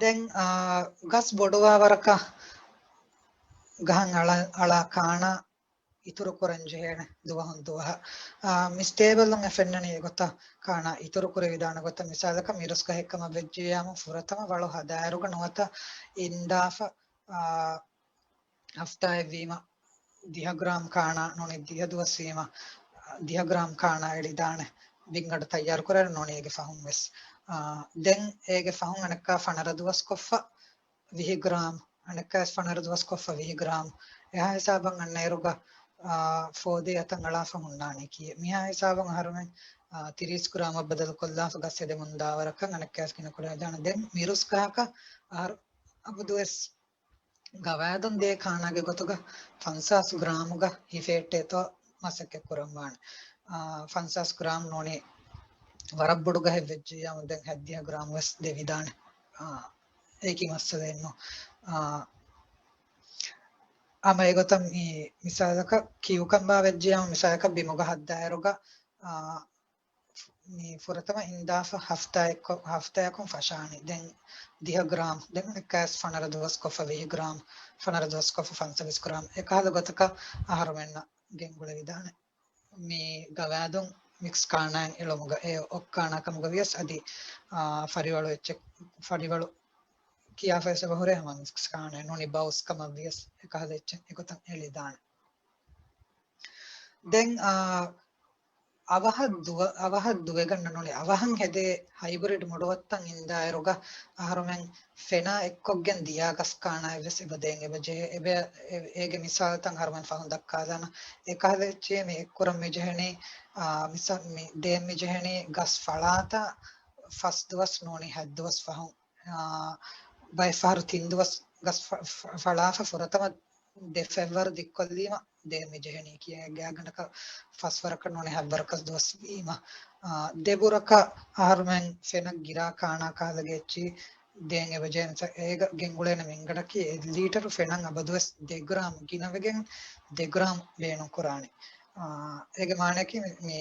ދެން، އާ، ގަސް ބޮޑުވާ ވަރަކަށް ގަހަން އަޅާ، އަޅާ ކާނާ އިތުރު ކުރަން ޖެހޭނެ ދުވަހުން ދުވަހަށް. އާ، މި ޓޭބަލުން އެ ފެންނަނީ އެގޮތަށް ކާނާ އިތުރު ކުރެވިދާނެ ގޮތަށް. މިސާލަކަށް މިރުސް ގަހެއް ކަމަށް ވެއްޖިއްޔާމު ފުރަތަމަ ވަޅު ހަދާއިރުގަ ނުވަތަ އިންދާފަ، އާ، ހަފްތާއެއްވީމަ ދިހަ ގްރާމް ކާނާ ނޫނީ ދިހަ ދުވަސް ވީމަ، ދިހަ ގްރާމް ކާނާ އެޅިދާނެ ބިންގަނޑު ތައްޔާރު ކުރެވޭ ނޫނީ އޭގެ ފަހުން ވެސް. އާ، ދެން އޭގެ ފަހުން އަނެއްކާ ފަނަރަ ދުވަސް ކޮށްފަ ވިހި ގްރާމް، އަނެއްކާ ވެސް ފަނަރަ ދުވަސް ކޮށްފަ ވިހި ގްރާމް. އެހާ ހިސާބަށް އަންނައިރުގަ، އާ، ފޯދޭ އަތަށް އަޅާފަ ހުންނާނީ ކީއެއް. މިހާ ހިސާބަށް އަހަރުމެން، އާ، ތިރީސް ގްރާމަށް ބަދަލު ކޮށްލާފަ ގަސް ހެދެމުން ދާ ވަރަކަށް އަނެއްކާ ވެސް ގިނަ ކުރެވިދާނެ. ދެން މިރުސް ގަހަކަށް އަހަރު އަބަދުވެސް ގަވާއިދުން ދޭ ކާނާގެ ގޮތުގަ ފަންސާސް ގްރާމުގަ ހިފޭއްޓޭތޯ މަސައްކަތް ކުރަން ވާނެ. އާ، ފަންސާސް ގްރާމް ނޫނީ ވަރަށް ބޮޑު ގަހެއް ވެއްޖިއްޔާމު ދެން ހަތްދިހަ ގްރާމް ވެސް ދެވިދާނެ. އާ، އެކި މައްސަލައެއްނު. އާ، ހަމަ އެގޮތަށް މި މިސާލަކަށް ކިއުކަމްބާ ވެއްޖިއްޔާމު މިސާލަކަށް ބިމުގަ ހައްދާއިރުގަ، އާ، މި ފުރަތަމަ އިންދާފަ ހަފްތާއެއްކޮ-، ހަފްތާއަކުން ފަށާނީ. ދެން ދިހަ ގްރާމް، ދެން އަނެއްކާވެސް ފަނަރަ ދުވަސް ކޮށްފަ ވިހި ގްރާމް، ފަނަރަ ދުވަސް ކޮށްފަ ފަންސަވީސް ގްރާމް. އެކަހަލަ ގޮތަކަށް އަހަރުމެންނަށް ގެންގުޅެވިދާނެ. މި ގަވާއިދުން މިކްސް ކާނާއިން އެޅުމުގަ އެ އޮއް ކާނާ ކަމުގަ ވިޔަސް އަދި، އާ، ފަރިވަޅު އެއްޗެއް، ފަރިވަޅު ކިޔާފަވެސް އެބަހުރޭ ހަމަ މިކްސް ކާނާ ނޫނީ ބައުސް ކަމަށް ވިޔަސް އެކަހަލަ އެއްޗެއް އެގޮތަށް އެޅިދާނެ. ދެން، އާ، އަވަހަށް ދުވަ-، އަވަހަށް ދުވެގަންނަ ނޫނީ އަވަހަށް ހެދޭ ހައިބްރިޑް މުޑުއަތްތައް އިންދާއިރުގަ އަހަރުމެން ފެނާ އެއްކޮށްގެން ދިޔާ ގަސް ކާނާއެއްވެސް އެބަ ދޭން އެބަ ޖެހޭ. އެބަ-، އެ-، އޭގެ މިސާލުތައް އަހަރުމެން ފަހުން ދައްކާލާނަ. އެކަހަލަ އެއްޗެއް މި އެއްކުރަން މި ޖެހެނީ، އާ، މިސާ-، މި ދޭން މި ޖެހެނީ ގަސް ފަޅާތައް ފަސް ދުވަސް ނޫނީ ހަތް ދުވަސް ފަހުން. އާ، ބައެއްފަހަރު ތިން ދުވަސް ގަސް ފަ-، ފަ-، ފަޅާފަ ފުރަތަމަ ދެ ފަތްވަރު ދިއްކޮށްލީމަ ދޭން މި ޖެހެނީ ކިޔޭ ގާތްގަނޑަކަށް ފަސްވަރަކަށް ނޫނީ ހަތްވަރަކަސް ދުވަސް ވީމަ. އާ، ދެ ބުރަކަށް އަހަރުމެން ފެނަށް ގިރާ ކާނާ ކަހަލަ ގެއްޗި ދޭން އެބަޖެހޭ. އޭގަ ގެންގުޅޭނެ މިންގަނޑަކީ އެއް ލީޓަރު ފެނަށް އަބަދުވެސް ދެ ގްރާމް ގިނަވެގެން ދެ ގްރާމް ބޭނުން ކުރާނެ. އާ، އޭގެ މާނައަކީ މި، މި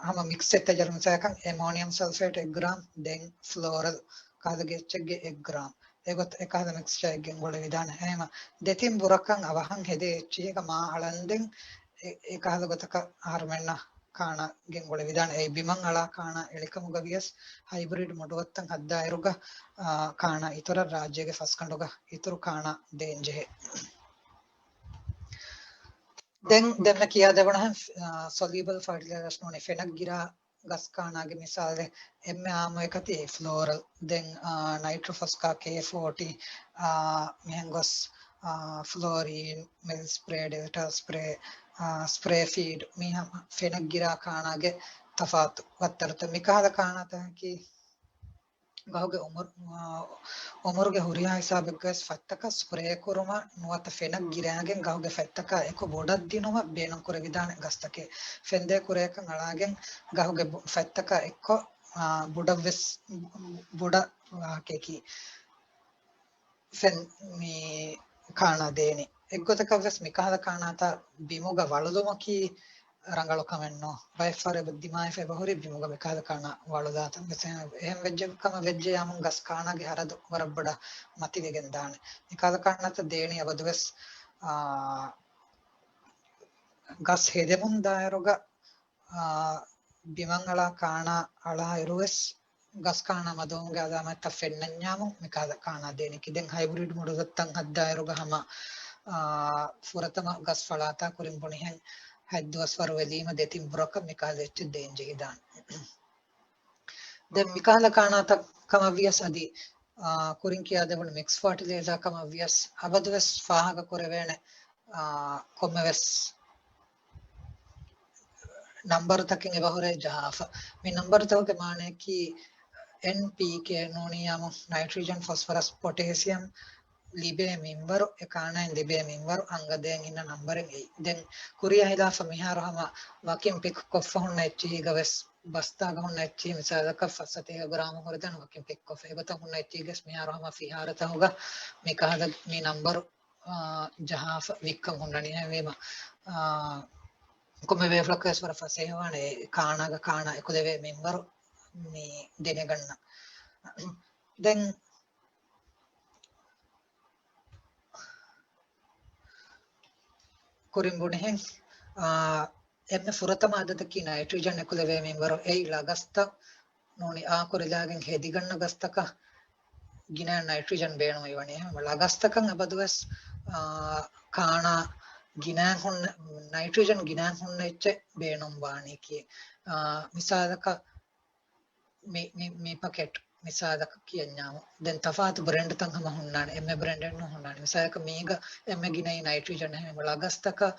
ހަމަ މިކްސް އެއްޗެއް ޖަހަން މިސާލަކަށް އެމޯނިއަމް ސަލްފޭޓް އެއް ގްރާމް، ދެން ފްލޯރަލް ކަހަލަ ގެއްޗެއްގެ އެއް ގްރާމް. އެގޮތަށް އެކަހަލަ މިކްސްޗާއެއް ގެންގުޅެވިދާނެ. އެހެންވީމަ ދެތިން ބުރަކަށް އަވަހަށް ހެދޭ އެއްޗިހިގަ މާ އަޅަންދެން އެ-، އެކަހަލަ ގޮތަކަށް އަހަރުމެންނަށް ކާނާ ގެންގުޅެވިދާނެ. އެއީ ބިމަށް އަޅާ ކާނާ އެޅިކަމުގަ ވިޔަސް ހައިބްރިޑް މުޑުއަތްތައް ހައްދާއިރުގަ، އާ، ކާނާ އިތުރަށް ރާއްޖޭގެ ފަސްގަނޑުގަ އިތުރު ކާނާ ދޭން ޖެހޭ. ދެން ދެންމެ ކިޔާދެވުނަހެން، އާ، ސޮލިއުބަލް ފަޓިލައިޒަރސް ނޫނީ ފެނަށް ގިރާ ގަސް ކާނާގެ މިސާލެއް އެންމެ އާއްމު އެކަތީ ފްލޯރަލް. ދެން، އާ، ނައިޓްރޯފޮސް ކާ ކޭ ފޯޓީ، އާ، މިހެން ގޮސް، އާ، ފްލޯރީން، މިލް ސްޕްރޭ، ޑެލްޓާ ސްޕްރޭ، އާ، ސްޕްރޭ ފީޑް، މީ ހަމަ ފެނަށް ގިރާ ކާނާގެ ތަފާތު ވައްތަރުތައް. މިކަހަލަ ކާނާތަކަކީ ގަހުގެ އުމުރު-، އާ، އުމުރުގެ ހުރިހާ ހިސާބެއްގަވެސް ފަތްތަކަށް ސްޕްރޭ ކުރުމަށް ނުވަތަ ފެނަށް ގިރާގެން ގަހުގެ ފަތްތަކާ އެކު ބުޑަށް ދިނުމަށް ބޭނުންކުރެވިދާނެ ގަސްތަކެއް. ފެންދޭ ކުރެއަކަށް އަޅާގެން ގަހުގެ ބު-، ފަތްތަކާ އެއްކޮށް، އާ، ބުޑަށްވެސް ބު-، ބުޑަށް ވާހަކައަކީ ފެން މި ކާނާ ދޭނީ. އެއްގޮތަކަށްވެސް މިކަހަލަ ކާނާތައް ބިމުގަ ވަޅުލުމަކީ ރަނގަޅު ކަމެއްނޫން. ބައެއްފަހަރު އެބަ ދިމާވެފަ އެބަހުރި ބިމުގަ މިކަހަލަ ކާނާ ވަޅުލާތަން ވެސް. އެހެން ވެއްޖެ ކަމަށް ވެއްޖެޔާމުން ގަސް ކާނާގެ ހަރަދު ވަރަށް ބޮޑަށް މަތިވެގެން ދާނެ. މިކަހަލަ ކާނާތައް ދޭނީ އަބަދުވެސް، އާ، ގަސް ހެދެމުން ދާއިރުގަ، އާ، ބިމަށް އަޅާ ކާނާ އަޅާ އިރުވެސް ގަސް ކާނާ މަދުވުމުގެ އަލާމަތްތައް ފެންނަންޏާމު މިކަހަލަ ކާނާ ދޭނެކީ. ދެން ހައިބްރިޑް މުޑުއަތްތައް ހައްދާއިރުގަ ހަމަ، އާ، ފުރަތަމަ ގަސް ފަޅާތާ ކުރިން ބުނިހެން ހަތް ދުވަސްވަރު ވެލީމަ ދެތިން ބުރަކަށް މިކަހަލަ އެއްޗެއް ދޭން ޖެހިދާނެ. ދެން މިކަހަލަ ކާނާތައް ކަމަށް ވިޔަސް އަދި، އާ، ކުރިން ކިޔާދެވުނު މިކްސް ފާޓިލައިޒާ ކަމަށް ވިޔަސް އަބަދުވެސް ފާހަގަ ކުރެވޭނެ، އާ، ކޮންމެވެސް ނަންބަރުތަކެއް އެބަހުރޭ ޖަހާފަ. މި ނަންބަރުތަކުގެ މާނައަކީ، އެންޕީކޭ ނޫނިއްޔާމު ނައިޓްރިޖަން ފޮސްފަރަސް ޕޮޓޭސިއަމް ލިބޭ މިންވަރު، އެ ކާނާއިން ލިބޭ މިންވަރު އަނގަ ދޭން އިންނަ ނަންބަރެއް އެއީ. ދެން ކުރިޔަށް ހިލާފަށް މިހާރު ހަމަ ވަކިން ޕިކް ކޮށްފަ ހުންނަ އެއްޗިހީގަ ވެސް ބަސްތާގަ ހުންނަ އެއްޗިހި މިސާލަކަށް ފަސް ސަތޭކަ ގްރާމު ހުރެދާނެ ވަކިން ޕިކް ކޮށްފަ. އެގޮތަށް ހުންނަ އެއްޗިހިގެސް މިހާރު ހަމަ ފިހާރަތަހުގަ މި ކަހަލަ މި ނަންބަރު، އާ، ޖަހާފަ ވިއްކަން ހުންނަނީ. އެހެންވީމަ، އާ، ކޮންމެ ވޭވް ފްލަކްސް ވަރަށް ފަސޭހަވާނެ ކާނާގަ ކާނާ އެކުލެވޭ މިންވަރު މި ދެނެގަންނަ. ދެން ކުރިން ބުނިހެން، އާ، އެންމެ ފުރަތަމަ އަދަދަކީ ނައިޓްރިޖަން އެކުލެވޭ މިންވަރު އެއީ ޅަ ގަސްތައް ނޫނީ އާކުރިލާގެން ހެދިގަންނަ ގަސްތަކަށް ގިނަ ނައިޓްރިޖަން ބޭނުންވެވަނީ. އެހެން ޅަ ގަސްތަކަށް އެބަދުވެސް، އާ، ކާނާ ގިނައިން ހުންނަ، ނައިޓްރިޖަން ގިނައިން ހުންނަ އެއްޗެއް ބޭނުންވާނީކީ. އާ، މިސާލަކަށް މި، މި، މި ޕަކެޓް މިސާލަކަށް ކިޔަންޏާމު. ދެން ތަފާތު ބްރޭންޑްތައް ހަމަ ހުންނާނެ. އެންމެ ބްރޭންޑެއް ނޫން ހުންނާނެ. މިސާލަކަށް މީގަ އެންމެ ގިނައީ ނައިޓްރިޖަން އެހެން ޅަ ގަސްތަކަށް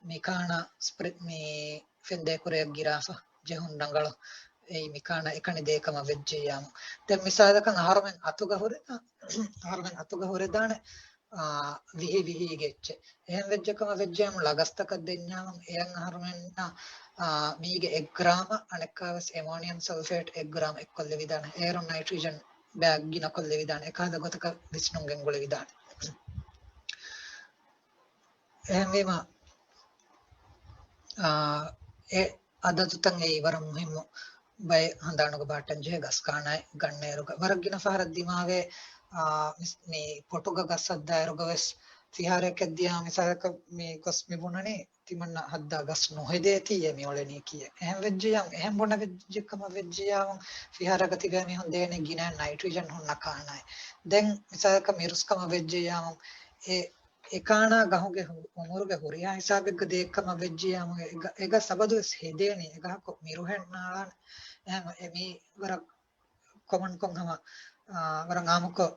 މި ކާނާ ސްޕްރެ-، މި ފެންދޭ ކުރެއަށް ގިރާފަ ޖެހުން ރަނގަޅު. އެއީ މި ކާނާ އެކަނި ދޭ ކަމަށް ވެއްޖެއްޔާމު. ދެން މިސާލަކަށް އަހަރުމެން އަތުގަ ހުރެދާ-، އަހަރުމެން އަތުގަ ހުރެދާނެ، އާ، ވިހި ވިހީގެ އެއްޗެއް. އެހެން ވެއްޖެ ކަމަށް ވެއްޖެއްޔާމު ޅަ ގަސްތަކަށް ދެންޏާމު އެޔަށް އަހަރުމެންނަށް، އާ، މީގެ އެއް ގްރާމަށް އަނެއްކާވެސް އެމޯނިއަމް ސަލްފޭޓް އެއް ގްރާމް އެއްކޮށްލެވިދާނެ. އޭރުން ނައިޓްރިޖަން ބައެއް ގިނަކޮށްލެވިދާނެ. އެކަހަލަ ގޮތަކަށް ވިސްނުން ގެންގުޅެވިދާނެ. އެހެންވީމަ، އާ، އެ އަދަދުތައް އެއީ ވަރަށް މުހިއްމު ބައެއް ހަނދާނުގަ ބަހައްޓަން ޖެހޭ ގަސް ކާނާއެއް ގަންނައިރުގަ. ވަރަށް ގިނަ ފަހަރަށް ދިމާވޭ، އާ، މި، މި ޕޮޓުގަ ގަސް ހައްދާއިރުގަ ވެސް ފިހާރައަކަށް ދިޔާ މިސާލަކަށް މި ގޮސް މި ބުނަނީ ތިމަންނަ ހައްދާ ގަސް ނުހެދޭތީއޭ މި އުޅެނީ ކިޔޭ. އެހެން ވެއްޖެއްޔާ، އެހެން ބުނެވިއްޖެ ކަމަށް ވެއްޖެއްޔާ ފިހާރައަކަށް ތިބޭ މީހުން ދޭނެ ގިނަ ނައިޓްރިޖަން ހުންނަ ކާނާއެއް. ދެން މިސާލަކަށް މިރުސް ކަމަށް ވެއްޖެއްޔާ އެ އެކާނާ ގަހުގެ ހު-، އުމުރުގެ ހުރިހާ ހިސާބެއްގަ ދޭއްކަމަށް ވެއްޖިއްޔާމު އެ ގަ-، އެ ގަސް އަބަދުވެސް ހެދޭނީ އެ ގަހަކު މިރުހެއް ނާޅާނެ. އެހެން އެ މީ ވަރަށް ކޮމަންކޮށް ހަމަ، އާ، ވަރަށް އާއްމުކޮށް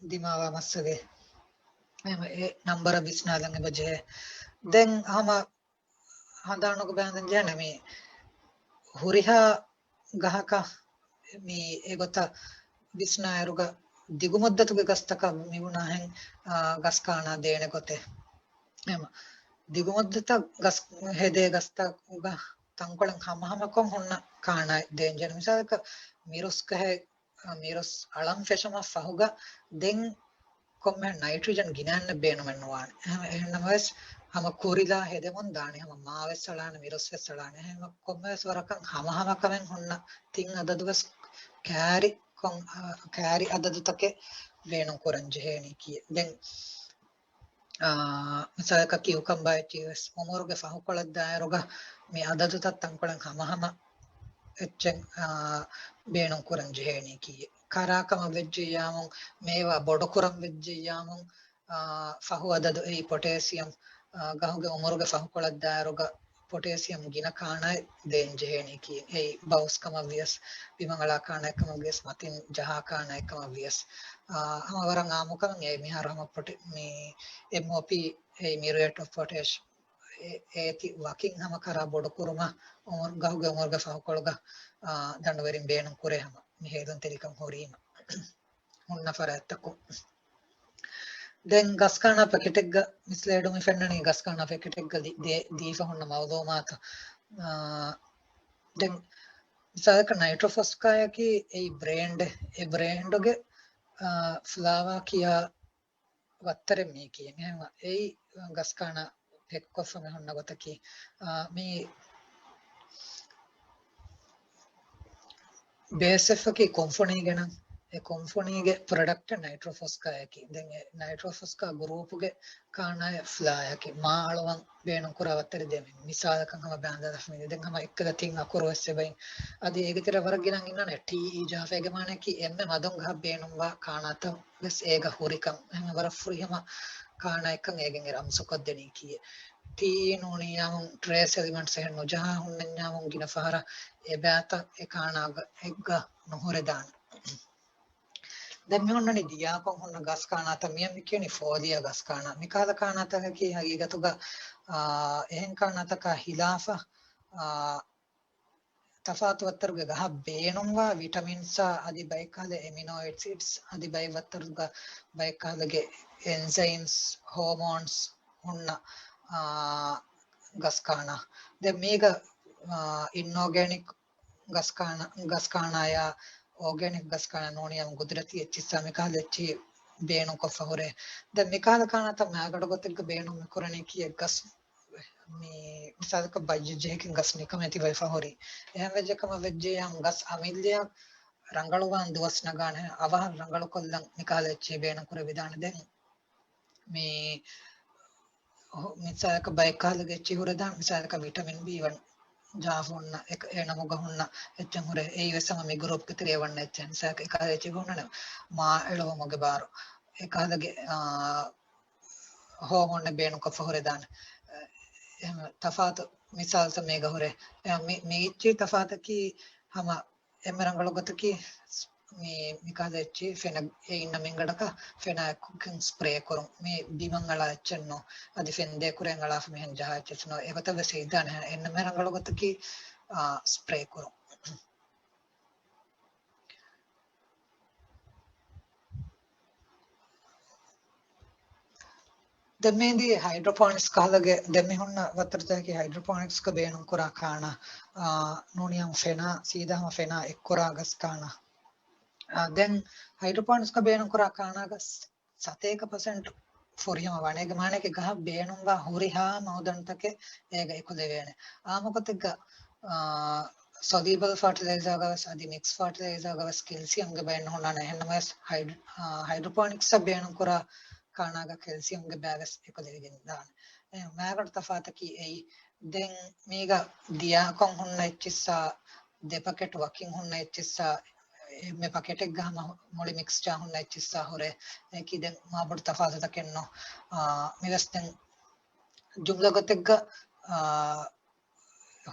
ދިމާވާ މައްސަލައެއް. އެހެން އެ ނަންބަރަށް ވިސްނާލަން އެބަ ޖެހޭ. ދެން ހަމަ ހަނދާނުގަ ބައިން ޖެހޭނެ މި ހުރިހާ ގަހަކަށް މި އެގޮތަށް ވިސްނާއިރުގަ ދިގުމުއްދަތުގެ ގަސްތަކަށް މިބުނާހެން، އާ، ގަސް ކާނާ ދޭނެ ގޮތެއް. އެހެން ދިގުމުއްދަތަށް ގަސް ހެދޭ ގަސްތަކުގަ ތަންކޮޅެއް ހަމަހަމަކޮށް ހުންނަ ކާނާ ދޭންޖެހޭނެ. މިސާލަކަށް މިރުސް ގަހެއް، އާ، މިރުސް އަޅަން ފެށުމަށް ފަހުގަ ދެން ކޮންމެ ނައިޓްރިޖަން ގިނައިންނެއް ބޭނުމެއް ނުވާނެ. އެހެން، އެހެންނަމަވެސް ހަމަ ކުރިލާ ހެދެމުން ދާނެ، ހަމަ މާވެސް އަޅާނެ، މިރުސްވެސް އަޅާނެ. އެހެން ކޮންމެވެސް ވަރަކަށް ހަމަހަމަކަމެއް ހުންނަ ތިން އަދަދުވެސް ކައިރި ކޮން، އާ، ކައިރި އަދަދުތަކެއް ބޭނުން ކުރަން ޖެހޭނީ ކިޔޭ. ދެން، އާ، މިސާލަކަށް ކިއުކަމްބާ އެއްޗިހިވެސް އުމުރުގެ ފަހުކޮޅަށް ދާއިރުގަ މި އަދަދުތައް ތަންކޮޅެއް ހަމަހަމަ އެއްޗެއް، އާ، ބޭނުން ކުރަން ޖެހޭނީ ކިޔޭ. ކަރާކަމަށް ވެއްޖެއްޔާމު، މޭވާ ބޮޑުކުރަން ވެއްޖެއްޔާމު، އާ، ފަހު އަދަދު އެއީ ޕޮޓޭސިއަމް، އާ، ގަހުގެ އުމުރުގެ ފަހުކޮޅަށް ދާއިރުގަ ޕޮޓޭސިއަމް ގިނަ ކާނާއެއް ދޭން ޖެހޭނީ ކިޔޭ. އެއީ ބައުސް ކަމަށް ވިޔަސް، ބިމަނގަޅާ ކާނާއެއް ކަމަށް ވިޔަސް، މަތިން ޖަހާ ކާނާއެއް ކަމަށް ވިޔަސް. އާ، ހަމަ ވަރަށް އާއްމުކަމެއް އެ މިހާރު ހަމަ ޕޮޓެ-، މި އެމްއޯޕީ އެއީ މިއުރޭޓް އޮފް ޕޮޓޭޝް އެ-، އޭތި ވަކިން ހަމަ ކަރާ ބޮޑުކުރުމަށް އުމުރު-، ގަހުގެ އުމުރުގެ ފަހުކޮޅުގަ، އާ، ދަނޑުވެރިން ބޭނުން ކުރޭ ހަމަ މި ހޭލުންތެރިކަން ހުރީމަ ހުންނަ ފަރާތްތަކުން. ދެން ގަސްކާނާ ޕެކެޓެއްގަ މިސްލޭޑު މި ފެންނަނީ ގަސްކާނާ ޕެކެޓެއްގަ ލި-، ދޭ-، ދީފަ ހުންނަ މައުލޫމާތު. އާ، ދެން މިސާލަކަށް ނައިޓްރޯފޮސްކާއަކީ އެއީ ބްރޭންޑެއް. އެ ބްރޭންޑުގެ، އާ، ފްލާވާ ކިޔާ ވައްތަރެއް މީ ކިޔަން. އެހެންވެ، އެއީ ގަސްކާނާ ޕެކްކޮށްފަ މި ހުންނަ ގޮތަކީ. އާ، މީ ބޭސްވެފަކީ ކުންފުނީގެ ނަން. އެ ކުންފުނީގެ ޕްރޮޑަކްޓް ނައިޓްރޯފޮސްކާއަކީ. ދެން އެ ނައިޓްރޯފޮސްކާ ގުރޫޕުގެ ކާނާއެއް ފްލާއަކީ. މާ އަޅުވަން ބޭނުން ކުރާ ވައްތަރެއް ދޭ މި-، މިސާލަކަށް ހަމަ ބާނދަލަފަ މި ދެން ހަމަ އެއްކަލަ ތިން އަކުރު ވެސް އެބައިން. އަދި އޭގެ ތެރޭ ވަރަށް ގިނަ އިންނާނެ ޓީއީ ޖަހާފަ. އޭގެ މާނައަކީ އެންމެ މަދުން ގަހަށް ބޭނުންވާ ކާނާތައް ވެސް އޭގަ ހުރިކަން. އެހެން ވަރަށް ފުރިހަމަ ކާނާއެއްކަން އޭގެން އެ ރަމްޒުކޮށްދެނީ ކީއެއް. ޓީއީ ނޫނިއްޔާމު ޓްރޭސް އެލިމެންޓްސް އެހެން ނުޖަހާ ހުންނަންޏާމު ގިނަ ފަހަރަށް އެބައިތައް އެ ކާނާގަ އެއްގަ ނުހުރެދާނެ. ދެން މި ހުންނަނީ ދިޔާކޮށް ހުންނަ ގަސް ކާނާތައް. މިއަށް މި ކިޔަނީ ފޯލިޔާ ގަސް ކާނާ. މި ކަހަލަ ކާނާތަކަކީ ހަގީގަތުގަ، އާ، އެހެން ކާނާތަކާ ހިލާފަށް، އާ، ތަފާތު ވައްތަރުގެ ގަހަށް ބޭނުންވާ ވިޓަމިންސްއާ އަދި ބައެއްކަހަލަ އެމިނޯ އެސިޑްސް އަދި ބައެއް ވައްތަރުގަ ބައެއްކަހަލަގެ އެންޒައިމްސް، ހޯމޯންސް ހުންނަ، އާ، ގަސް ކާނާ. ދެން މީގަ، އާ، އިންއޯގެނިކް ގަސް ކާނާ، ގަސް ކާނާޔާ އޯގެނިކް ގަސް ކާނާ ނޫނިއްޔާމު ގުދުރަތީ އެއްޗިއްސާ މިކަހަލަ އެއްޗިހި ބޭނުންކޮށްފަ ހުރޭ. ދެން މިކަހަލަ ކާނާތައް މާގަނޑު ގޮތެއްގަ ބޭނުން މިކުރަނީކީ އެއްގަސް މި މިސާލަކަށް ބައްޔެއް ޖެހިގެން ގަސް ނިކަމެތި ވެފަ ހުރި. އެހެން ވެއްޖެ ކަމަށް ވެއްޖެޔާމު ގަސް އަމިއްލަޔަށް ރަނގަޅުވާން ދުވަސް ނަގާނެ. އަވަހަށް ރަނގަޅުކޮށްލަން މިކަހަލަ އެއްޗިހި ބޭނުން ކުރެވިދާނެ. ދެން މި ހު-، މިސާލަކަށް ބައެއް ކަހަލަގެ އެއްޗިހި ހުރެދާނެ. މިސާލަކަށް ވިޓަމިން ބީ ވަން ޖާފު ހުންނަ އެ، އެ ނަމުގަ ހުންނަ އެއްޗެއް ހުރޭ. އެއީ ވެސް ހަމަ މި ގްރޫޕްގެ ތެރެއަށް ވަންނަ އެއްޗެއް. މިސާލަކަށް އެކަހަލަ އެއްޗެއް ހުންނަނެ މާ އެޅުވުމުގެ ބާރު. އެކަހަލަގެ، އާ، ހޯމޯނެއް ބޭނުންކޮށްފަ ހުރެދާނެ. އެ، އެހެން ތަފާތު މިސާލްތައް މީގަ ހުރޭ. އެ، މި، މި އެއްޗިހި ތަފާތަކީ ހަމަ އެންމެ ރަނގަޅު ގޮތަކީ މި، މިކަހަލަ އެއްޗިހި ފެނަ އެ އިންނަ މިންގަނޑަކަށް ފެނާ އެއްކޮށްގެން ސްޕްރޭ ކުރުން. މި ބިމަށް އަޅާ އެއްޗެއްނު. އަދި ފެންދޭ ކުރެން އަޅާފަ މިހެން ޖަހާ އެއްޗެއްނު. އެގޮތަށް ވެސް ހިތްދާނެ. އެންމެ ރަނގަޅު ގޮތަކީ، އާ، ސްޕްރޭ ކުރުން. ދެން މިއީ ހައިޑްރޯޕޯނިކްސް ކަހަލަގެ، ދެން މި ހުންނަ ވައްތަރުތަކަކީ ހައިޑްރޯޕޯނިކްސްގަ ބޭނުންކުރާ ކާނާ، އާ، ނޫނިއްޔާމު ފެނާ، ސީދާ ހަމަ ފެނާ އެއްކުރާ ގަސް ކާނާ. އާ، ދެން ހައިޑްރޯޕޯނިކްސްގަ ބޭނުންކުރާ ކާނާ ގަސް ސަތޭކަ ޕަސެންޓް ފުރިހަމަ ވާނެ. އޭގެ މާނައަކީ ގަހަށް ބޭނުންވާ ހުރިހާ މައުދަންތަކެއް އޭގަ އެކުލެވޭނެ. އާއްމުގޮތެއްގަ، އާ، ސޮލިއުބަލް ފާޓިލައިޒާގަ ވެސް އަދި މިކްސް ފާޓިލައިޒާގަ ވެސް ކެލްސިއަމްގެ ބައެއް ނުހުންނާނެ. އެހެންނަމަވެސް ހައިޑް-، އާ، ހައިޑްރޯޕޯނިކްސްއަށް ބޭނުންކުރާ ކާނާގަ ކެލްސިއަމްގެ ބައިވެސް އެކުލެވިގެން ދާނެ. އެ، މާގަނޑު ތަފާތަކީ އެއީ. ދެން މީގަ ދިޔާކޮށް ހުންނަ އެއްޗިއްސާ، ދެ ޕަކެޓް ވަކިން ހުންނަ އެއްޗިއްސާ، އެންމެ ޕަކެޓެއްގަ ހަމަ މުޅި މިކްސްޗާ ހުންނަ އެއްޗިއްސާ ހުރޭ. އެކީ ދެން މާބޮޑު ތަފާތުތަކެއްނު. އާ، މިވެސް ދެން ޖުމްލަ ގޮތެއްގަ، އާ،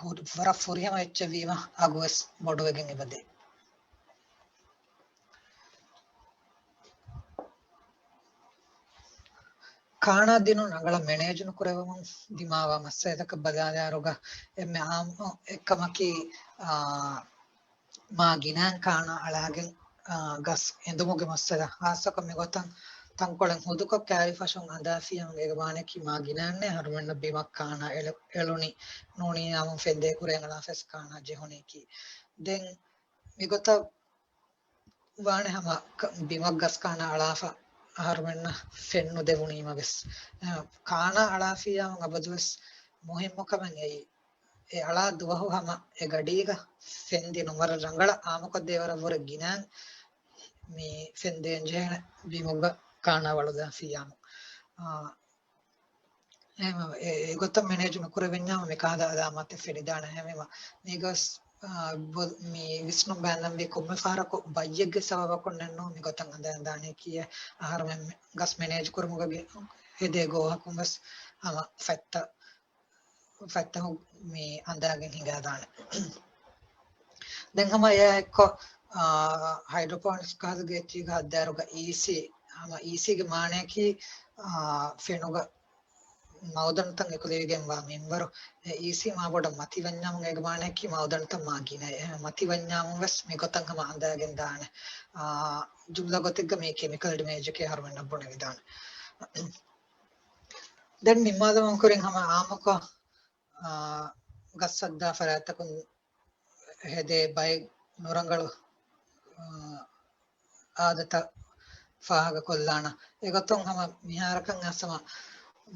ހު-، ވަރަށް ފުރިހަމަ އެއްޗެއް ވީމަ އަގުވެސް ބޮޑުވެގެން އެބަދޭ. ކާނާ ދިނުން ރަނގަޅަށް މެނޭޖް ނުކުރެވުމުން ދިމާވާ މައްސަލަތަކަށް ބަލާލާއިރުގަ އެންމެ އާއްމު އެއްކަމަކީ، އާ، މާ ގިނައިން ކާނާ އަޅާގެން، އާ، ގަސް އެނދުމުގެ މައްސަލަ. ހާއްސަކޮށް މިގޮތަށް ތަންކޮޅެއް ހުދުކޮށް ކާރި ފަށުން އަނދާފިއްޔާމު އޭގެ މާނައަކީ މާ ގިނައިންނޭ އަހަރުމެންނަށް ބިމަށް ކާނާ އެޅު-، އެޅުނީ. ނޫނީ އާއްމު ފެންދޭ ކުރެން އަޅާފަވެސް ކާނާ ޖެހުނީކީ. ދެން މިގޮތަށް ވާނެ ހަމަ ކަ-، ބިމަށް ގަސް ކާނާ އަޅާފަ އަހަރުމެންނަށް ފެން ނުދެވުނީމަވެސް. އަ، ކާނާ އަޅާފިއްޔާމު އަބަދުވެސް މުހިއްމު ކަމެއް އެއީ. އެ އަޅާ ދުވަހު ހަމަ އެ ގަޑީގަ ފެން ދިނުން ވަރަށް ރަނގަޅަށް އާއްމުކޮށްދޭ ވަރަށް ވުރެ ގިނައިން މި ފެން ދޭން ޖެހޭނެ ބިމުގަ ކާނާ ވަޅުލާފިއްޔާމު. އާ، އެހެންވީމަ، އެ، އެގޮތަށް މެނޭޖް ނުކުރެވެންޏާމު މިކަހަލަ އަލާމާތެއް ފެނިދާނެ. އެހެންވީމަ، މީގަސް، އާ، ބޮ-، މި ވިސްނުން ބާންނަންވީ ކޮންމެ ފަހަރަކު ބައްޔެއްގެ ސަބަބަކުންނެއްނު މިގޮތަށް އަނދައިންދާނެ ކީއެއް. އަހަރުމެން މި ގަސް މެނޭޖް ކުރުމުގަ ހެދޭ ގޯހަކުން ވެސް ހަމަ ފަތްތަ-، ފަތްތަހު މި އަނދާގެން ހިނގާދާނެ. ދެން ހަމަ އެއާ އެއްކޮށް، އާ، ހައިޑްރޯޕޯނިކްސް ކަހަލަގެ އެއްޗީގަ ހައްދާއިރުގަ އީސީ، ހަމަ އީސީގެ މާނައަކީ، އާ، ފެނުގަ މައުދަންތައް އެކުލެވިގެންވާ މިންވަރު. އެ އީސީ މާބޮޑަށް މަތިވަންޏާމު އޭގެ މާނައަކީ މައުދަންތައް މާ ގިނައޭ. އެހެން މަތިވަންޏާމު ވެސް މިގޮތަށް ހަމަ އަނދާގެން ދާނެ. އާ، ޖުމްލަ ގޮތެއްގަ މީ ކެމިކަލް ޑެމޭޖެކޭ އަހަރުމެންނަށް ބުނެވިދާނެ. ދެން ނިންމާލަމުން ކުރިން ހަމަ އާއްމުކޮށް، އާ، ގަސް ހައްދާ ފަރާތްތަކުން ހެދޭ ބައެއް ނުރަނގަޅު، އާ، އާދަތައް ފާހަގަކޮށްލާނަން. އެގޮތުން ހަމަ މިހާރަކަށް އަސަމަ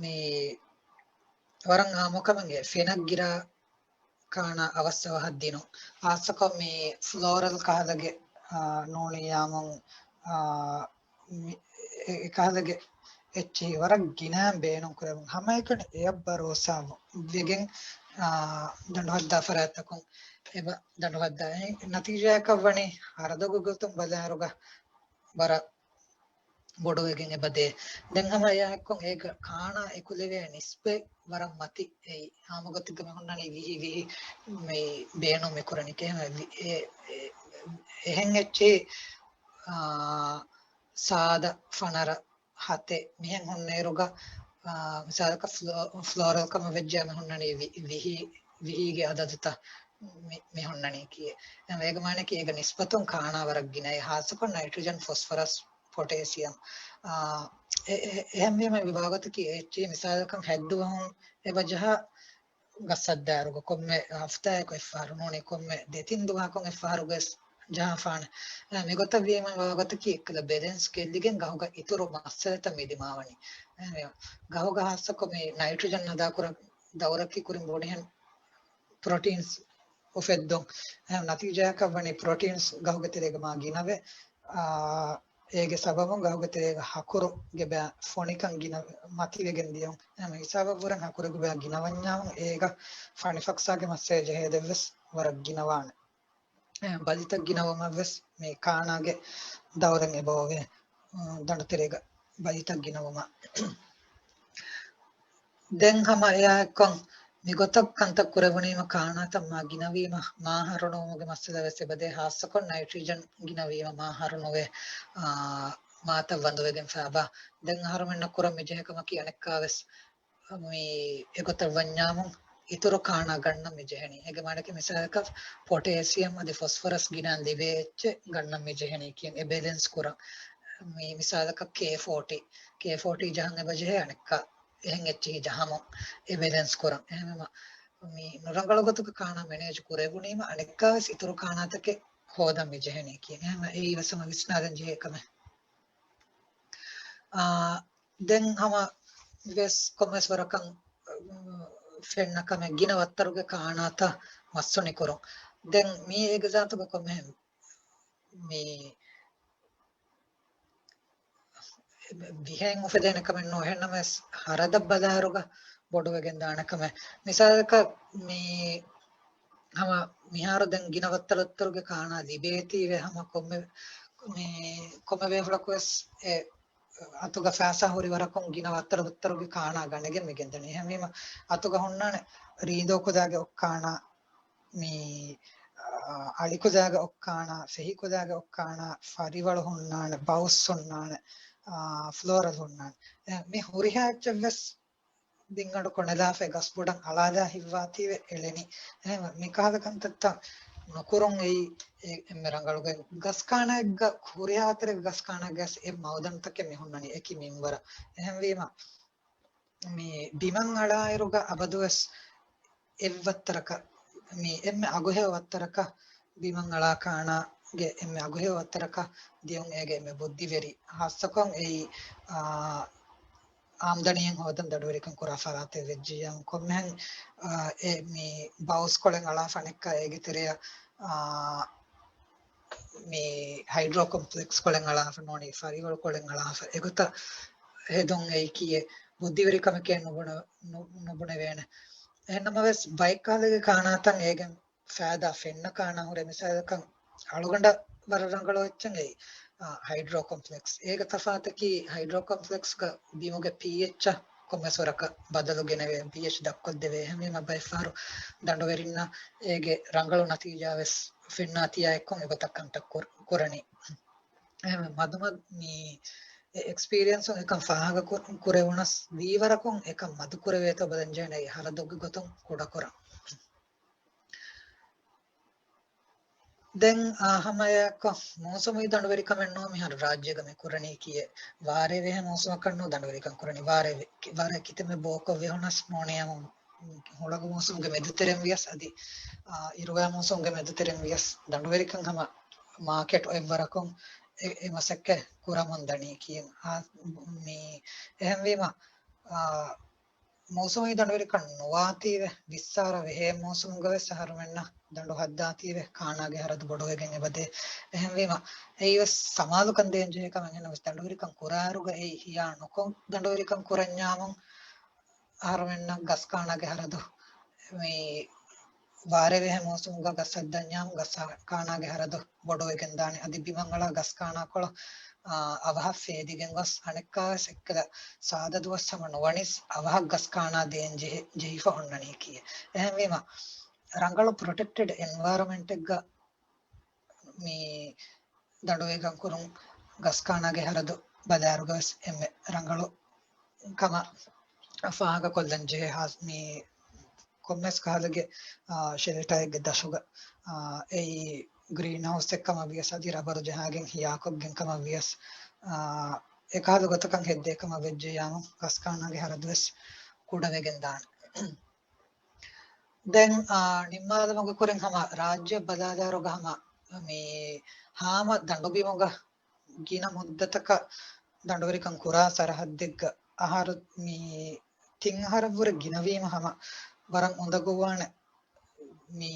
މި ވަރަށް އާއްމުކަމެއްގެ ފެނަށް ގިރާ ކާނާ އަވަސްއަވަހަށް ދިނުން. ހާއްސަކޮށް މި ފްލޯރަލް ކަހަލަގެ، އާ، ނޫނިއްޔާމު، އާ، މި-، އެ-، އެކަހަލަގެ އެއްޗިހި ވަރަށް ގިނައިން ބޭނުން ކުރެވުން. ހަމައެކަނި އެޔަށް ބަރޯސާ ވެގެން، އާ، ދަނޑުހައްދާ ފަރާތްތަކުން އެބަ ދަނޑުހައްދާ. އެ ނަތީޖާއަކަށް ވަނީ ހަރަދުގެ ގޮތުން ބަލާއިރުގަ ވަރަށް ބޮޑުވެގެން އެބަދޭ. ދެން ހަމަ އެއާއެއްކޮށް އޭގަ ކާނާ އެކުލެވޭ ނިސްބަތް ވަރަށް މަތި. އެއީ އާއްމުގޮތެއްގަ މި ހުންނަނީ ވިހި ވިހި މި ބޭނުން މި ކުރަނީ. އެ-، އެ-، އެހެން އެއްޗެއް، އާ، ސާދަ ފަނަރަ ހަތެއް މިހެން ހުންނައިރުގަ، އާ، މިސާލަކަށް ފްލޯ-، ފްލޯރަލް ކަމަށް ވެއްޖެ މި ހުންނަނީ ވި-، ވިހި، ވިހީގެ އަދަދުތައް. މި ހުންނަނީކީ. އޭގެ މާނައަކީ އޭގެ ނިސްބަތުން ކާނާ ވަރަށް ގިނައޭ، ހާއްސަކޮށް ނައިޓްރިޖަން، ފޮސްފަރަސް، ޕޮޓޭސިއަމް. އާ، އެ-، އެ-، އެހެންވީމަ މި ބާވަތަކީ އެއްޗިހި މިސާލަކަށް ހައްދުވަހުން އެބަ ޖަހާ ގަސް ހައްދާއިރުގަ ކޮންމެ ހަފްތާއަކު އެއްފަހަރު ނޫނީ ކޮންމެ ދެތިން ދުވަހަކުން އެއްފަހަރުގަސް ޖަހާފާނެ. އެ، މިގޮތަށް ވީމަ މި ބާވަތަކީ އެއްކަލަ ބެލެންސް ގެއްލިގެން ގަހުގަ އިތުރު މައްސަލަތައް މި ދިމާވަނީ. އެ، ގަހުގަ ހާއްސަކޮށް މި ނައިޓްރިޖަން އަދާކުރާ ދައުރަކީ ކުރިން ބުނިހެން ޕްރޮޓީންސް އުފެއްދުން. އެހެން ނަތީޖާއަކަށް ވަނީ ޕްރޮޓީންސް ގަހުގެ ތެރޭގަ މާ ގިނަވެ، އާ، އޭގެ ސަބަބުން ގަހުގެ ތެރޭގަ ހަކުރުގެ ބައި ފޮނިކަން ގިނަ މަތިވެގެން ދިޔުން. އެހެން ހިސާބަށްވުރެން ހަކުރުގެ ބައި ގިނަވަންޏާމު އޭގަ ފަނިފަކްސާގެ މައްސަލަ ޖެހޭ ދެއްވެސް ވަރަށް ގިނަވާނެ. އެ، ބަލިތައް ގިނަވުމަށްވެސް މި ކާނާގެ ދައުރެއް އެބައޮވޭ، އު، ދަނޑުތެރޭގަ ބަލިތައް ގިނަވުމަށް. ދެން ހަމަ އެއާއެއްކޮށް މިގޮތަށް ކަންތައް ކުރެވުނީމަ ކާނާތައް މާ ގިނަވީމަ މާ ހަރުނުވުމުގެ މައްސަލަ ވެސް އެބަދޭ، ހާއްސަކޮށް ނައިޓްރިޖަން ގިނަވީމަ މާ ހަރުނުވޭ، އާ، މާތައް ވަންދުވެގެން ފައިބާ. ދެން އަހަރުމެންނަށް ކުރަން މިޖެހޭ ކަމަކީ އަނެއްކާވެސް މި އެގޮތަށް ވަންޏާމު އިތުރު ކާނާ ގަންނަން މި ޖެހެނީ. އޭގެ މާނައަކީ މިސާލަކަށް ޕޮޓޭސިއަމް އަދި ފޮސްފަރަސް ގިނަ ލިބޭ އެއްޗެއް ގަންނަން މި ޖެހެނީ ކިޔަން އެ ބެލެންސް ކުރަން. މި މިސާލަކަށް ކޭ ފޯޓީ، ކޭ ފޯޓީ ޖަހަން އެބަ ޖެހޭ އަނެއްކާ އެހެން އެއްޗިހި ޖަހަމުން އެ ބެލެންސް ކުރަން. އެހެންވީމަ މި ނުރަނގަޅު ގޮތުގަ ކާނާ މެނޭޖް ކުރެވުނީމަ އަނެއްކާވެސް އިތުރު ކާނާތަކެއް ހޯދަން މި ޖެހެނީ ކިޔަން. އެހެންވީމަ އެއީ ވެސް ހަމަ ވިސްނާލަން ޖެހޭ ކަމެއް. އާ، ދެން ހަމަ ވެސް ކޮންމެސް ވަރަކަށް، އު، ފެންނަ ކަމެއް ގިނަ ވައްތަރުގެ ކާނާތައް މަސްތުނިކުރުން. ދެން މީ އޭގެ ޒާތުގަ ކޮންމެހެން މި ބިހެން އުފެދޭނެ ކަމެއް ނޫން. އެހެންނަމަވެސް ހަރަދަށް ބަލާއިރުގަ ބޮޑުވެގެން ދާނެ ކަމެއް. މިސާލަކަށް މި ހަމަ މިހާރު ދެން ގިނަ ވައްތަރު ވައްތަރުގެ ކާނާ ލިބޭތީވެ ހަމަ ކޮންމެ، މި ކޮންމެ ބޭފުޅަކުވެސް އެ އަތުގަ ފައިސާ ހުރި ވަރަކުން ގިނަ ވައްތަރު ވައްތަރުގެ ކާނާ ގަނެގެން މި ގެންދަނީ. އެހެންވީމަ އަތުގަ ހުންނާނެ ރީނދޫ ކުލާގެ އޮށް ކާނާ، މި، އާ، އަޅި ކުލާގެ އޮށް ކާނާ، ފެހި ކުލާގެ އޮށް ކާނާ، ފަރިވަޅު ހުންނާނެ، ބައުސް ހުންނާނެ، އާ، ފްލޯރަލް ހުންނާނެ. އެ، މި ހުރިހާ އެއްޗެއްވެސް ބިންގަނޑު ކޮނެލާފައި ގަސް ބޮޑަށް އަޅާލާ ހިތްވާތީވެ އެޅެނީ. އެހެންވެ، މި ކަހަލަ ކަންތައްތައް ނުކުރުން އެއީ އެ-، އެންމެ ރަނގަޅުގެ ގަސް ކާނާއެއްގަ ހުރިހާ އަތަރެއްގެ ގަސް ކާނާގެ އެ މައުދަންތަކެއް މި ހުންނަނީ އެކި މިންވަރަށް. އެހެންވީމަ، މި ބިމަށް އަޅާއިރުގަ އަބަދުވެސް އެއްވައްތަރަކަށް، މި އެންމެ އަގުހެޔޮ ވައްތަރަކަށް ބިމަށް އަޅާ ކާނާގެ އެންމެ އަގުހެޔޮ ވައްތަރަކަށް ދިޔުން އޭގެ އެންމެ ބުއްދިވެރި. ހާއްސަކޮށް އެއީ، އާ، އާމްދަނީއެއް ހޯދަން ދަނޑުވެރިކަން ކުރާ ފަރާތެއް ވެއްޖިއްޔާ ކޮންމެހެން، އާ، އެ މި ބައުސް ކޮޅެއް އަޅާފަ އަނެއްކާ އޭގެ ތެރެއަށް، އާ، މި ހައިޑްރޯ ކޮމްޕްލެކްސް ކޮޅެއް އަޅާފަ ނޫނީ ފަރިވަޅު ކޮޅެއް އަޅާފަ އެގޮތަށް ހެދުން އެއީ ކީއެއް ބުއްދިވެރި ކަމެކޭ ނުބުނެ-، ނު-، ނުބުނެވޭނެ. އެހެންނަމަވެސް ބައެއް ކަހަލަގެ ކާނާތައް އޭގެން ފައިދާ ފެންނަ ކާނާ ހުރޭ. މިސާލަކަށް އަޅުގަނޑަށް ވަރަށް ރަނގަޅު އެއްޗެއް އެއީ، އާ، ހައިޑްރޯ ކޮމްޕްލެކްސް. އޭގެ ތަފާތަކީ ހައިޑްރޯ ކޮމްޕްލެކްސްގަ ބިމުގެ ޕީއެޗްއަށް ކޮންމެސް ވަރަކަށް ބަދަލު ގެނެވޭ، ޕީއެޗް ދަށްކޮށްދެވޭ. އެހެންވީމަ ބައެއްފަހަރު ދަނޑުވެރިންނަށް އޭގެ ރަނގަޅު ނަތީޖާވެސް ފެންނާ ތިޔާ އެއްކޮށް އެގޮތަށް ކަންތައް ކުރ-، ކުރަނީ. އެހެންވެ މަދުމަދު މި އެ އެކްސްޕީރިއެންސުން އެކަން ފާހަގަ ކު-، ކުރެވުނަސް ވީވަރަކުން އެކަން މަދުކުރެވޭތޯ ބަލަންޖެހޭނެ އެއީ ހަރަދުގެ ގޮތުން ކުޑަކުރަން. ދެން، އާ، ހަމައެއާއެއްކޮށް މޫސުމީ ދަނޑުވެރިކަމެއް ނޫން މިހާރު ރާއްޖޭގަ މި ކުރަނީކީއެއް. ވާރޭ ވެހޭ މޫސުމަކަށް ނޫން ދަނޑުވެރިކަން ކުރަނީ. ވާރޭ ވެ-، ކި-، ވާރޭ ކިތަންމެ ބޯކޮށް ވެހުނަސް ނޫނީ އަމު ހުޅަނގު މޫސުމުގެ މެދުތެރެން ވިޔަސް އަދި، އާ، އިރުވާ މޫސުމުގެ މެދުތެރެން ވިޔަސް ދަނޑުވެރިކަން ހަމަ މާކެޓް އޮތްވަރަކުން އެ-، އެ މަސައްކަތް ކުރަމުން ދަނީ ކިޔަން. އާ، މި އެހެންވީމަ، އާ، މޫސުމީ ދަނޑުވެރިކަން ނުވާތީވެ، ވިއްސާރަ ވެހޭ މޫސުމުގަވެސް އަހަރުމެންނަށް ދަނޑު ހައްދާތީވެ، ކާނާގެ ހަރަދު ބޮޑުވެގެން އެބަދޭ. އެހެންވީމަ، އެއީވެސް ސަމާލުކަން ދޭންޖެހޭ ކަމެއް. އެހެންނަމަވެސް ދަނޑުވެރިކަން ކުރާއިރުގަ އެއީ ހިޔާ ނުކޮށް ދަނޑުވެރިކަން ކުރަންޏާމު، އަހަރުމެންނަށް ގަސް ކާނާގެ ހަރަދު މި ވާރޭ ވެހޭ މޫސުމުގަ ގަސް ހައްދަންޏާމު ގަސް ކާނާގެ ހަރަދު ބޮޑުވެގެން ދާނެ. އަދި ބިމަށް އަޅާ ގަސް ކާނާކޮޅު، އާ، އަވަހަށް ފޭދިގެން ގޮސް އަނެއްކާވެސް އެއްކަލަ ސާދަ ދުވަސް ހަމަ ނުވަނީސް އަވަހަށް ގަސް ކާނާ ދޭން ޖެހި-، ޖެހިފަ ހުންނަނީކީއެއް. އެހެންވީމަ، ރަނގަޅު ޕްރޮޓެކްޓެޑް އެންވަޔަރަމެންޓެއްގަ މި ދަނޑުވެރިކަން ކުރުން ގަސް ކާނާގެ ހަރަދު ބަލާއިރުގަވެސް އެންމެ ރަނގަޅު ކަމަށް ފާހަގަކޮށްލަން ޖެހޭ ހާ-، މި ކޮންމެސް ކަހަލަގެ، އާ، ޝެލްޓަރެއްގެ ދަށުގަ، އާ، އެއީ ގްރީން ހައުސްއެއް ކަމަށް ވިޔަސް އަދި ރަބަރު ޖަހާގެން ހިޔާކޮށްގެން ކަމަށް ވިޔަސް، އާ، އެކަހަލަ ގޮތަކަށް ހެއްދޭ ކަމަށް ވެއްޖެއްޔާމު ގަސްކާނާގެ ހަރަދުވެސް ކުޑަވެގެން ދާނެ. ދެން، އާ، ނިންމާލުމުގެ ކުރިން ހަމަ ރާއްޖެ ބަލާލާރުގަ ހަމަ މި ހާމަ ދަނޑުބިމުގަ ގިނަ މުއްދަތަކަށް ދަނޑުވެރިކަން ކުރާ ސަރަހައްދެއްގަ އަހަރު މި ތިން އަހަރަށްވުރެ ގިނަވީމަ ހަމަ ވަރަށް އުނދަގޫވާނެ މި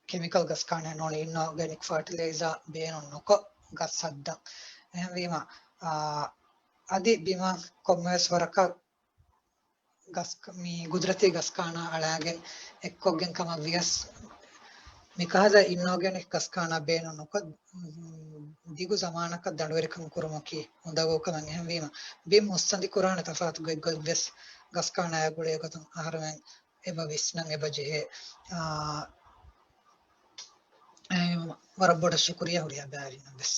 ކެމިކަލް ގަސް ކާނެ ނޫނީ އިންއޯގެނިކް ފާޓިލައިޒާ ބޭނުން ނުކޮށް ގަސް ހައްދަން. އެހެންވީމަ، އާ، އަދި ބިމަށް ކޮންމެވެސް ވަރަކަށް ގަސް، މި ގުދުރަތީ ގަސް ކާނާ އަޅާގެން އެއްކޮށްގެން ކަމަށް ވިޔަސް، މިކަހަލަ އިންއޯގެނިކް ގަސް ކާނާ ބޭނުން ނުކޮށް، ދިގު ޒަމާނަކަށް ދަނޑުވެރިކަން ކުރުމަކީ އުނދަގޫ ކަމެއް. އެހެންވީމަ، ބިން މުއްސަނދި ކުރާނެ ތަފާތު ގޮތްގޮތްވެސް ގަސް ކާނާއާ ގުޅޭ ގޮތުން އަހަރުމެން އެބަ ވިސްނަން އެބަ ޖެހޭ. އާ، އެ، ވަރަށް ބޮޑަށް ޝުކުރިއްޔާ ހުރިހާ ބައިވެރިންނަށް ވެސް.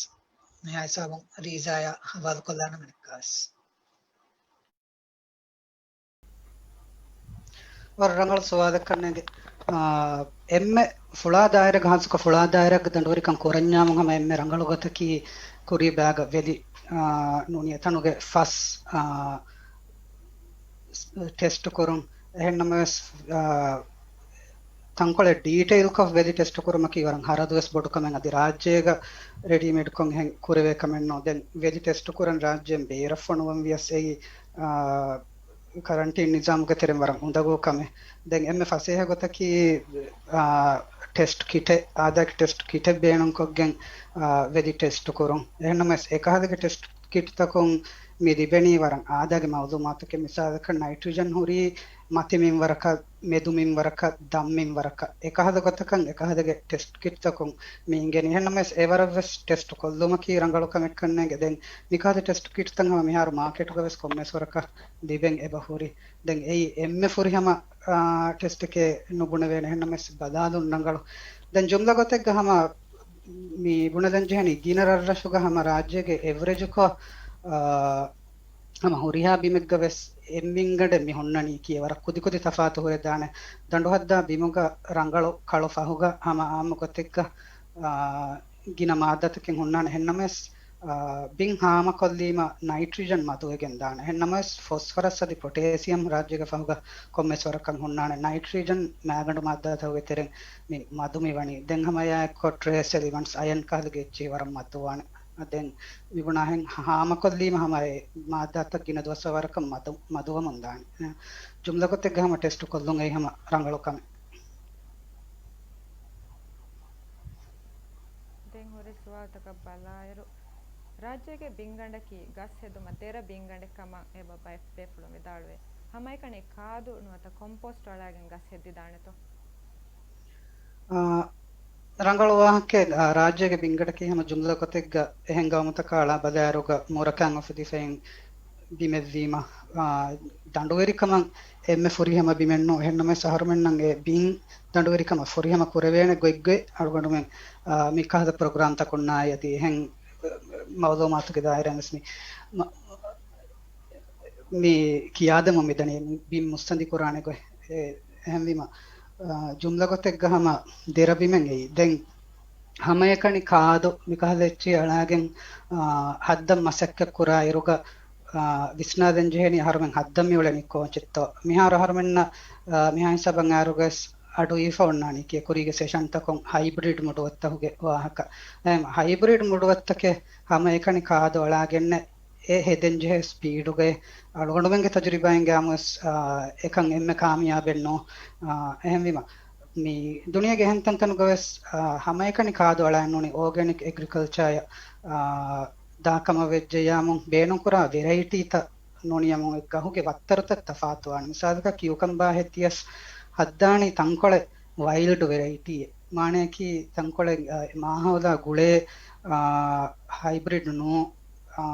މިހާ ހިސާބުން ރީޒާޔާ ހަވާލުކޮށްލާނަމެ ނިކާސް. ވަރަށް ރަނގަޅު ސުވާލެއް ކަންނޭނގެ. އާ، އެންމެ ފުޅާ ދާއިރާގަ ހާއްސަކޮށް ފުޅާ ދާއިރާގަ ދަނޑުވެރިކަން ކުރަންޏާމު ހަމަ އެންމެ ރަނގަޅު ގޮތަކީ ކުރީ ބައިގަ ވެލި، އާ، ނޫނީ އެތަނުގެ ފަސް، އާ، ޓެސްޓު ކުރުން. އެހެންނަމަވެސް، އާ، ތަންކޮޅެއް ޑީޓެއިލްކޮށް ވެލި ޓެސްޓު ކުރުމަކީ ވަރަށް ހަރަދުވެސް ބޮޑު ކަމެއް. އަދި ރާއްޖޭގަ ރެޑީމޭޑްކޮށް އެހެން ކުރެވޭ ކަމެއް ނޫން. ދެން ވެލި ޓެސްޓު ކުރަން ރާއްޖޭން ބޭރަށް ފޮނުވަން ވިޔަސް އެއީ، އާ، ކަރަންޓީން ނިޒާމުގެ ތެރެއިން ވަރަށް އުނދަގޫ ކަމެއް. ދެން އެންމެ ފަސޭހަ ގޮތަކީ، އާ، ޓެސްޓް ކިޓެއް، އާދައިގެ ޓެސްޓް ކިޓެއް ބޭނުންކޮށްގެން، އާ، ވެލި ޓެސްޓު ކުރުން. އެހެންނަމަވެސް އެކަހަލަގެ ޓެސްޓް ކިޓްތަކުން މި ލިބެނީ ވަރަށް އާދައިގެ މައުލޫމާތުކެއް. މިސާލަކަށް ނައިޓްރިޖަން ހުރީ މަތި މިންވަރަކަށް، މެދު މިންވަރަކަށް، ދަށް މިންވަރަކަށް، އެކަހަލަ ގޮތަކަށް އެކަހަލަގެ ޓެސްޓް ކިޓްތަކުން މި އިނގެނީ. އެހެންނަމަވެސް އެވަރަށްވެސް ޓެސްޓް ކޮށްލުމަކީ ރަނގަޅު ކަމެއް ކަންނޭނގެ. ދެން މިކަހަލަ ޓެސްޓް ކިޓްތައް ހަމަ މިހާރު މާކެޓުގަވެސް ކޮންމެސް ވަރަކަށް ލިބެން އެބަ ހުރި. ދެން އެއީ އެންމެ ފުރިހަމަ، އާ، ޓެސްޓެކޭ ނުބުނެވޭނެ. އެހެންނަމަވެސް ބަލާލުން ރަނގަޅު. ދެން ޖުމްލަ ގޮތެއްގަ ހަމަ މި ބުނެލަން ޖެހެނީ ގިނަ ރަށްރަށުގަ ހަމަ ރާއްޖޭގެ އެވްރެޖުކޮށް، އާ، ހަމަ ހުރިހާ ބިމެއްގަވެސް އެއް މިންގަނޑެއް މި ހުންނަނީކީ ވަރަށް ކުދިކުދި ތަފާތު ހުރެދާނެ. ދަނޑުހައްދާ ބިމުގަ ރަނގަޅު ކަޅު ފަހުގަ ހަމަ އާއްމު ގޮތެއްގަ، އާ، ގިނަ މާއްދާތަކެއް ހުންނާނެ. އެހެންނަމަވެސް، އާ، ބިން ހާމަކޮށްލީމަ ނައިޓްރިޖަން މަދުވެގެން ދާނެ. އެހެންނަމަވެސް ފޮސްފަރަސް އަދި ޕޮޓޭސިއަމް ރާއްޖޭގެ ފަހުގަ ކޮންމެސް ވަރަކަށް ހުންނާނެ. ނައިޓްރިޖަން މާގަނޑު މާއްދާތަކުގެ ތެރެއިން މި މަދު މި ވަނީ. ދެން ހަމަ އެއާއެއްކޮށް ޓްރޭސް އެލިމަންޓްސް އަޔަން ކަހަލަ ގެއްޗި ވަރަށް މަދުވާނެ. ދެން މި ބުނާހެން ހާމަކޮށްލީމަ ހަމަ އެ މާއްދާތައް ގިނަ ދުވަސްވަރަކަށް މަދު، މަދުވަމުން ދާނެ. ޖުމްލަ ގޮތެއްގަ ހަމަ ޓެސްޓު ކޮށްލުން އެއީ ހަމަ ރަނގަޅު ކަމެއް. ދެން ހުރި ސުވާލުތަކަށް ބަލާއިރު، ރާއްޖޭގެ ބިންގަނޑަކީ ގަސް ހެދުމަށް ދެރަ ބިންގަނޑެއް ކަމަށް އެބަ ބައެއް ބޭފުޅުން ވިދާޅުވޭ. ހަމައެކަނި ކާދު ނުވަތަ ކޮމްޕޯސްޓް އަޅާގެން ގަސް ހެއްދިދާނެތޯ؟ އާ، ރަނގަޅު ވާހަކައެއް. އާ، ރާއްޖޭގެ ބިންގަނޑަކީ ހަމަ ޖުމްލަ ގޮތެއްގަ އެހެން ގައުމުތަކާ އަޅާ ބަލާއިރުގަ މުރަކާން އުފެދިފައި ބިމެއްވީމަ، އާ، ދަނޑުވެރިކަމަށް އެންމެ ފުރިހަމަ ބިމެއް ނޫން. އެހެންނަމަވެސް އަހަރުމެންނަށް އެ ބިން ދަނޑުވެރިކަމަށް ފުރިހަމަ ކުރެވޭނެ ގޮތްގޮތް އަޅުގަނޑުމެން، އާ، މި ކަހަލަ ޕްރޮގްރާމްތަކުންނާއި އަދި އެހެން މައުލޫމާތުގެ ދާއިރާއިން ވެސް މި މަ-، މި ކިޔާދެމުން މިދަނީ ބިން މުއްސަނދި ކުރާނެ ގޮތް. އެ، އެހެންވީމަ، އާ، ޖުމްލަ ގޮތެއްގަ ހަމަ ދެރަ ބިމެއް އެއީ. ދެން ހަމައެކަނި ކާދު މިކަހަލަ އެއްޗެއް އަޅާގެން، އާ، ހައްދަން މަސައްކަތް ކުރާ އިރުގަ، އާ، ވިސްނާލަން ޖެހެނީ އަހަރުމެން ހައްދަން މިއުޅެނީ ކޯޗެއްތޯ. މިހާރު އަހަރުމެންނަށް، އާ، މިހާ ހިސާބަށް އައިރުގަސް އަޑު އިވިފަ އޮންނާނީ ކިޔޭ ކުރީގެ ސެޝަންތަކުން ހައިބްރިޑް މުޑުވައްތަކުގެ ވާހަކަ. އެހެން ހައިބްރިޑް މުޑުވައްތަކެއް ހަމައެކަނި ކާދު އަޅާގެންނެއް އެ ހެދެން ޖެހޭ ސްޕީޑުގައި އަޅުގަނޑުމެންގެ ތަޖުރިބާއިން ގާމުވެސް، އާ، އެކަން އެންމެ ކާމިޔާބެއް ނޫން. އާ، އެހެންވީމަ، މި ދުނިޔޭގެ އެހެން ތަންތަނުގަވެސް، އާ، ހަމައެކަނި ކާދު އަޅާ ނޫނީ އޯގެނިކް އެގްރިކަލްޗާއަށް، އާ، ދާ ކަމަށް ވެއްޖެއްޔާމު ބޭނުންކުރާ ވެރައިޓީތައް ނޫނީ އަމު ގަހުގެ ވައްތަރުތައް ތަފާތުވާނެ. މިސާލަކަށް ކިޔުކަމްބާ ހެއްދިޔަސް ހައްދާނީ ތަންކޮޅެއް ވައިލްޑް ވެރައިޓީއެއް. މާނަޔަކީ ތަންކޮޅެއް، އާ، މާހައުލާ ގުޅޭ، އާ، ހައިބްރިޑް ނޫ، އާ،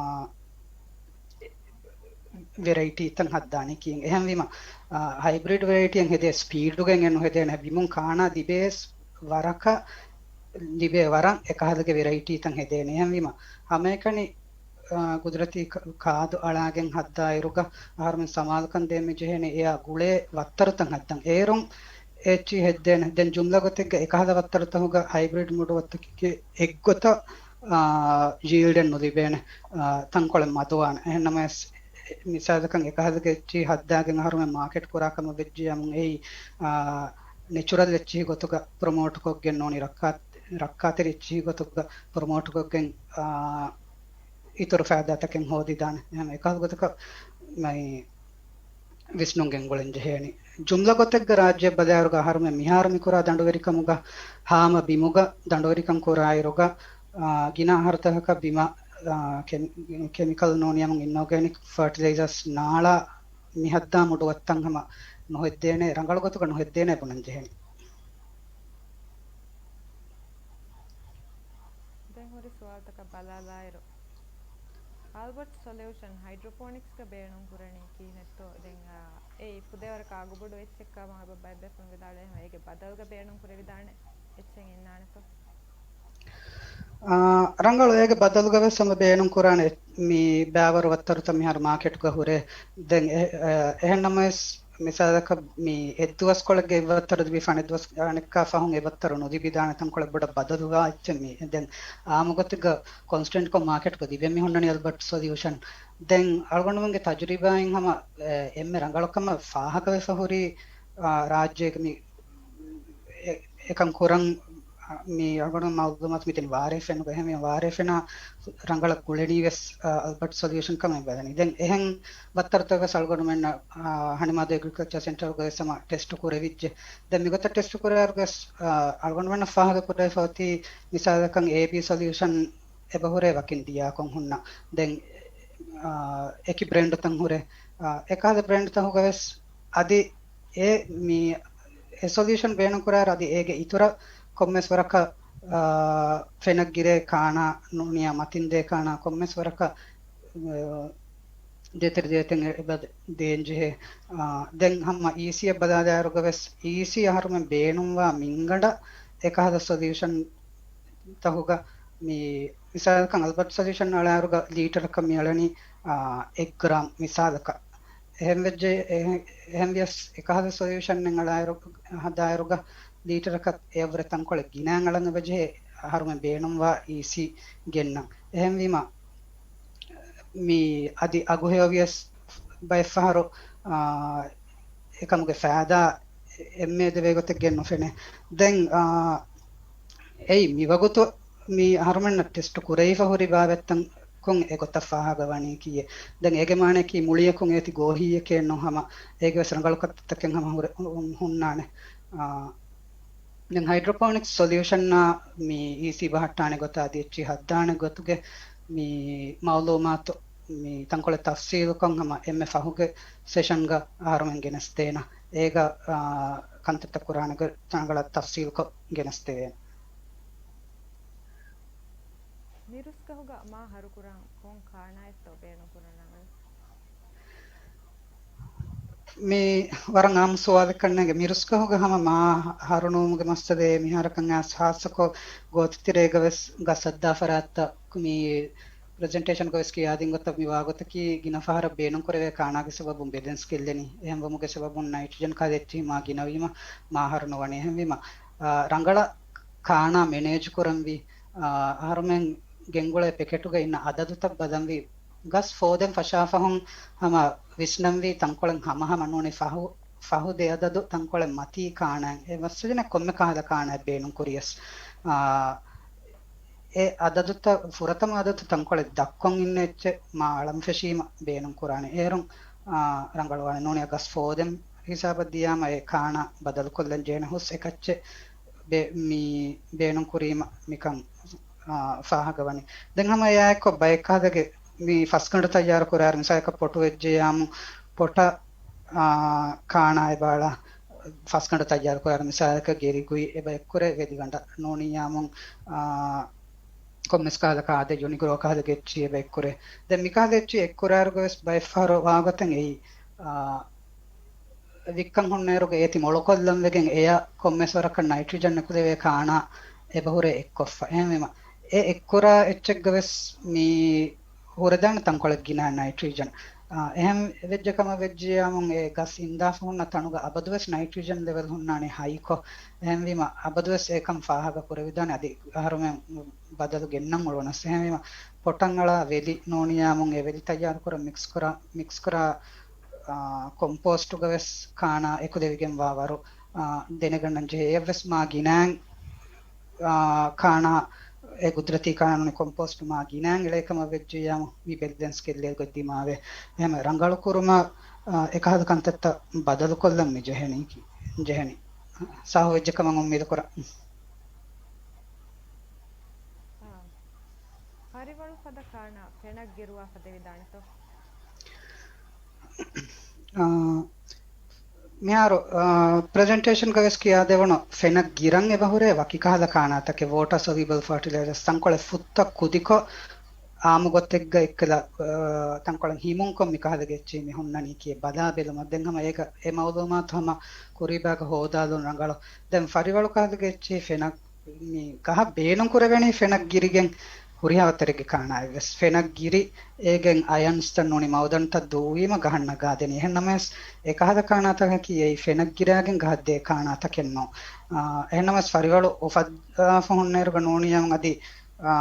ވެރައިޓީތައް ހައްދާނީ ކީން. އެހެންވީމަ، އާ، ހައިބްރިޑް ވެރައިޓީއެއް ހެދޭ ސްޕީޑުގައި ނުހެދޭނެ. ބިމުން ކާނާ ލިބޭ ވަރަކަށް، ލިބޭ ވަރަށް އެކަހަލަގެ ވެރައިޓީތައް ހެދޭނެ. އެހެންވީމަ، ހަމައެކަނި ގުދުރަތީ ކާދު އަޅާގެން ހައްދާއިރުގަ އަހަރުމެން ސަމާލުކަން ދޭން މި ޖެހޭނެ އެއާ ގުޅޭ ވައްތަރުތައް ހައްދަން. އޭރުން އެއްޗި ހެއްދޭނެ. ދެން ޖުމްލަ ގޮތެއްގަ އެކަހަލަ ވައްތަރުތަކުގަ ހައިބްރިޑް މޮޑު ވައްތަކެއްގެ އެއްގޮތަށް އާ، ޔީލްޑެއް ނުލިބޭނެ. އާ، ތަންކޮޅެއް މަދުވާނެ. އެހެންނަމަވެސް، މިސާލަކަށް އެކަހަލަގެ އެއްޗި ހައްދާގެން އަހަރުމެން މާކެޓް ކުރާ ކަމަށް ވެއްޖެޔާމުން އެއީ، އާ، ނެޗުރަލް އެއްޗިހި ގޮތުގަ ޕްރޮމޯޓް ކޮށްގެން ނޫނީ ރައްކާ-، ރައްކާތެރި އެއްޗިހި ގޮތުގަ ޕްރޮމޯޓް ކޮށްގެން، އާ، އިތުރު ފައިދާތަކެއް ހޯދިދާނެ. އެހެން އެކަހަލަ ގޮތަކަށް މައި ވިސްނުން ގެންގުޅެން ޖެހޭނީ. ޖުމްލަ ގޮތެއްގަ ރާއްޖެ ބަލާއިރުގަ އަހަރުމެން މިހާރު މިކުރާ ދަނޑުވެރިކަމުގަ ހާމަ ބިމުގަ ދަނޑުވެރިކަން ކުރާއިރުގަ، އާ، ގިނަ އަހަރުތަކަކަށް ބިމަށް، އާ، ކެމި-، ކެމިކަލް ނޫނިއަމުން އިންއޯގެނިކް ފަރޓިލައިޒާސް ނާޅާ މިހައްދާ މުޑުވައްތަން ހަމަ ނުހެއްދޭނެ، ރަނގަޅު ގޮތުގަ ނުހެއްދޭނެ ބުނަން ޖެހެނީ. ދެން ހުރި ސުވާލުތަކަށް ބަލާލާއިރު، އަލްބަޓް ސޮލިއުޝަން ހައިޑްރޮޕޯނިކްސްގަ ބޭނުން ކުރަނީ ކީއްހެއްތޯ؟ ދެން، އާ، އެއީ ފުދޭވަރަކަށް އަގުބޮޑު އެއްޗެއްކަމަށް އެބަ ބައެއް ބޭފުޅުން ވިދާޅުވޭ. އެހެން އޭގެ ބަދަލުގަ ބޭނުން ކުރެވިދާނެ އެއްޗެއް އިންނާނެތޯ؟ އާ، ރަނގަޅު އޭގެ ބަދަލުގަ ވެސް ހަމަ ބޭނުން ކުރާނެ މި ބައިވަރު ވައްތަރުތައް މިހާރު މާކެޓްގަ ހުރޭ. ދެން އެ-، އެ-، އެހެންނަމަވެސް، މިސާލަކަށް މި އެއްދުވަސްކޮޅެއްގެ އެއްވައްތަރު ލިބިފަ އަނެއްދުވަސް އަނެއްކާ ފަހުން އެވައްތަރު ނުލިބިދާނެ ތަންކޮޅެއް ބޮޑަށް ބަދަލުވާ އެއްޗެއް މީ. ދެން އާއްމުގޮތެއްގަ ކޮންސްޓެންޓްކޮށް މާކެޓްގަ ލިބެން މި ހުންނަނީ އަލްބަޓް ސޮލިއުޝަން. ދެން އަޅުގަނޑުމެންގެ ތަޖުރިބާއިން ހަމަ، އެ، އެންމެ ރަނގަޅުކަމަށް ފާހަގަވެފަ ހުރީ، އާ، ރާއްޖޭގެ މި އެ-، އެކަން ކުރަން މި އަޅުގަނޑު މައުލޫމާތު މިދެނީ ވާރޭ ފެނުގަ. އެހެން ވާރޭ ފެނާ ރަނގަޅަށް ގުޅެނީ ވެސް، އަ، އަލްބަޓް ސޮލިއުޝަން ކަމަށް ވަދަނީ. ދެން އެހެން ވައްތަރުތަކަށް އަޅުގަނޑުމެންނަށް، އަ، ހަނިމާދޫ އެގްރިކަލްޗަރ ސެންޓަރުގަ ވެސް ހަމަ ޓެސްޓު ކުރެވިއްޖެ. ދެން މިގޮތަށް ޓެސްޓު ކުރާއިރު ވެސް، އަ، އަޅުގަނޑުމެންނަށް ފާހަގަ ކުރެވިފަ އޮތީ މިސާލަކަށް އޭބީ ސޮލިއުޝަން އެބަހުރޭ ވަކިން ދިޔާކޮށް ހުންނަ. ދެން، އާ، އެކި ބްރޭންޑުތައް ހުރޭ. އާ، އެކަހަލަ ބްރޭންޑުތަކުގަ ވެސް އަދި އެ މި އެ ސޮލިއުޝަން ބޭނުންކުރާއިރު އަދި އޭގެ އިތުރަށް ކޮންމެސް ވަރަކަށް، އާ، ފެނަށް ގިރޭ ކާނާ ނޫނިޔާ މަތިން ދޭ ކާނާ ކޮންމެސް ވަރަކަށް، އާ، ދޭތެރެ ދޭތެން އެބަ ދޭން ޖެހޭ. އާ، ދެން ހަމަ އީސީއަށް ބަލާލާއިރުގަ ވެސް އީސީ އަހަރުމެން ބޭނުންވާ މިންގަނޑަށް އެކަހަލަ ސޮލިއުޝަން ތަހުގަ މި މިސާލަކަށް އަލްބަޓް ސޮލިއުޝަން އަޅާއިރުގަ ލީޓަރަކަށް މިއަޅަނީ، އާ، އެއް ގްރާމް މިސާލަކަށް. އެހެންވެއްޖެ، އެހެން، އެހެންވިޔަސް އެކަހަލަ ސޮލިއުޝަން އަޅާއިރު ހަދާއިރުގަ ލީޓަރަކަށް އެއަށްވުރެ ތަންކޮޅެއް ގިނައިން އަޅަން އެބަޖެހޭ އަހަރުމެން ބޭނުންވާ އީސީ ގެންނަން. އެހެންވީމަ، މި އަދި އަގުހެޔޮވިޔަސް ބައެއްފަހަރު، އާ، އެކަމުގެ ފައިދާ އެންމެ ދެވޭ ގޮތެއްގެ ނުފެނޭ. ދެން، އާ، އެއީ މިވަގުތު މި އަހަރުމެންނަށް ޓެސްޓު ކުރެވިފަ ހުރި ބާވަތްތަކުން އެގޮތަށް ފާހަގަވަނީކީއެއް. ދެން އޭގެ މާނައަކީ މުޅިއަކުން އޭތި ގޯހީއެކޭ ނޫން ހަމަ އޭގެ ވެސް ރަނގަޅު ކަންތައްތަކެއް ހަމަ ހުރެ-، ހުންނާނެ. އާ، ދެން ހައިޑްރޮޕޯނިކްސް ސޮލިއުޝަންއާ މި އީސީ ބަހައްޓާނެ ގޮތާ އަދި އެއްޗިހި ހައްދާނެ ގޮތުގެ މި މައުލޫމާތު މި ތަންކޮޅެއް ތަފްސީލުކޮށް ހަމަ އެންމެ ފަހުގެ ސެޝަންގަ އަހަރުމެން ގެނެސްދޭނަ. އޭގަ، އާ، ކަންތައްތައް ކުރާނެ ގޮތް ތަންކޮޅެއް ތަފްސީލުކޮށް ގެނެސްދެވޭނެ. މިރުސްގަހުގަ މާ ހަރުކުރަން ކޮން ކާނާއެއްތޯ ބޭނުންކުރަން ރަނގަޅު؟ މި ވަރަށް އާއްމު ސުވާލެއްކަންނޭނގެ. މިރުސްގަހުގަ ހަމަ މާ ހަރުނުވުމުގެ މައްސަލައެއް މިހާރަކަށް އައިސް ހާއްސަކޮށް ގޯތިތެރޭގަ ވެސް ގަސް ހައްދާ ފަރާތްތައް މި ޕްރެޒެންޓޭޝަންގަ ވެސް ކިޔާދިން ގޮތަށް މި ވާގޮތަކީ ގިނަ ފަހަރަށް ބޭނުންކުރެވޭ ކާނާގެ ސަބަބުން ބެލެންސް ގެއްލެނީ. އެހެންވުމުގެ ސަބަބުން ނައިޓްރޮޖަން ކާދެއްޗި މާ ގިނަވީމަ މާ ހަރު ނުވަނީ. އެހެންވީމަ، އާ، ރަނގަޅަށް ކާނާ މެނޭޖް ކުރަންވީ، އާ، އަހަރުމެން ގެންގުޅޭ ޕެކެޓުގަ އިންނަ އަދަދުތައް ބަލަންވީ، ގަސް ފޯދެން ފަށާފަހުން ހަމަ ވިސްނަންވީ ތަންކޮޅެއް ހަމަހަމަ ނޫނީ ފަހު، ފަހު ދެ އަދަދު ތަންކޮޅެއް މަތީ ކާނާއެއް. އެ މައްސަލަ ކޮންމެ ކަހަލަ ކާނާއެއް ބޭނުން ކުރިޔަސް، އާ، އެ އަދަދުތައް، ފުރަތަމަ އަދަދު ތަންކޮޅެއް ދައްކޮން އިންނަ އެއްޗެއް މާ އަޅަން ފެށީމަ ބޭނުން ކުރާނެ. އޭރުން، އާ، ރަނގަޅުވާނެ. ނޫނީ ގަސް ފޯދެން ހިސާބަށް ދިޔާމަ އެ ކާނާ ބަދަލުކޮށްލަން ޖެހޭނެ ހުސް އެކައްޗެއް ބޭ-، މި ބޭނުން ކުރީމަ މިކަން، އާ، ފާހަގަވަނީ. ދެން ހަމަ އެއާއެއްކޮށް ބައެއްކަހަލަގެ މި ފަސްގަނޑު ތައްޔާރު ކުރާއިރު މިސާލަކަށް ޕޮޓު ވެއްޖެޔާމު ޕޮޓަށް، އާ، ކާނާ އެބައަޅާ ފަސްގަނޑު ތައްޔާރު ކުރާއިރު މިސާލަކަށް ގެރިގުއި އެބަ އެއްކުރެ ވެލިގަނޑަށް ނޫނިއްޔާމުން، އާ، ކޮންމެސް ކަހަލަ ކާދެއް ޔުނިގްރޯ ކަހަލަ ގެއްޗި އެބަ އެއްކުރެ. ދެން މިކަހަލަ އެއްޗި އެއްކުރާއިރުގަ ވެސް ބައެއްފަހަރު ވާގޮތެއް އެއީ، އާ، ވިއްކަން ހުންނައިރުގަ އޭތި މޮޅުކޮށްލަން ވެގެން އެޔަށް ކޮންމެސް ވަރަކަށް ނައިޓްރިޖަން އެކުލެވޭ ކާނާ އެބަހުރޭ އެއްކޮށްފަ. އެހެންވީމަ، އެ އެއްކުރާ އެއްޗެއްގަ ވެސް މި ހުރެދާނެ ތަންކޮޅެއް ގިނަ ނައިޓްރިޖަން. އާ، އެހެން ވެއްޖެ ކަމަށް ވެއްޖިއްޔާމު އެ ގަސް އިންދާފަ ހުންނަ ތަނުގަ އަބަދުވެސް ނައިޓްރިޖަން ލެވެލް ހުންނާނީ ހައިކޮށް. އެހެންވީމަ އަބަދުވެސް އެކަން ފާހަގަ ކުރެވިދާނެ އަދި އަހަރުމެން ބަދަލު ގެންނަން އުޅުނަސް. އެހެންވީމަ ޕޮޓަށް އަޅާ ވެލި ނޫނިއްޔާމު އެ ވެލި ތައްޔާރުކުރަން މިކްސްކުރާ، މިކްސްކުރާ، އާ، ކޮމްޕޯސްޓުގަވެސް ކާނާ އެކުލެވިގެންވާ ވަރު، އާ، ދެނެގަންނަން ޖެހޭ. އެއަށްވެސް މާ ގިނައިން އާ، ކާނާ، އެ ގުދުރަތީ ކާނާ ނޫނީ ކޮމްޕޯސްޓު މާ ގިނައިން އެޅޭ ކަމަށް ވެއްޖިއްޔާމު މި ބެލެންސް ގެއްލޭގޮތް ދިމާވޭ. އެހެން ރަނގަޅު ކުރުމަށް، އާ، އެކަހަލަ ކަންތައްތައް ބަދަލުކޮށްލަން މި ޖެހެނީ، ޖެހެނީ. ސާހު ވެއްޖެ ކަމަށް އުއްމީދު ކުރަން. އާ، ފަރިވަޅު ފަދަ ކާނާ ފެނަށް ގިރުވާފަ ދެވިދާނެތޯ؟ އާ، މިހާރު، އާ، ޕްރެޒެންޓޭޝަންގަ ވެސް ކިޔާދެވުނު ފެނަށް ގިރަން އެބަހުރޭ ވަކި ކަހަލަ ކާނާތަކެއް، ވޯޓާ ސޮލިއުބަލް ފާޓިލައިޒަރސް ތަންކޮޅެއް ފުއްތައް ކުދިކޮށް، އާއްމު ގޮތެއްގަ އެއްކަލަ، އާ، ތަންކޮޅެއް ހިމުންކޮށް މި ކަހަލަ ގެއްޗެއް މި ހުންނަނީކީ ބަލާ ބެލުމަށް. ދެން ހަމަ އޭގަ އެ މައުލޫމާތު ހަމަ ކުރީބާގަ ހޯދާލުން ރަނގަޅު. ދެން ފަރިވަޅު ކަހަލަ ގެއްޗެއް ފެނަށް މި ގަހަށް ބޭނުން ކުރެވެނީ ފެނަށް ގިރިގެން ހުރިހާ ވައްތަރެއްގެ ކާނާއެއް ވެސް. ފެނަށް ގިރި އޭގެން އަޔަންސްތައް ނޫނީ މައުދަންތައް ދޫވީމަ ގަހަށް ނަގާދެނީ. އެހެންނަމަވެސް، އެކަހަލަ ކާނާތަކަކީ އެއީ ފެނަށް ގިރާގެން ގަހަށް ދޭ ކާނާތަކެއް ނޫން. އާ، އެހެންނަމަވެސް، ފަރިވަޅު އުފައްދާފަ ހުންނައިރުގަ ނޫނީ އަދި، އާ،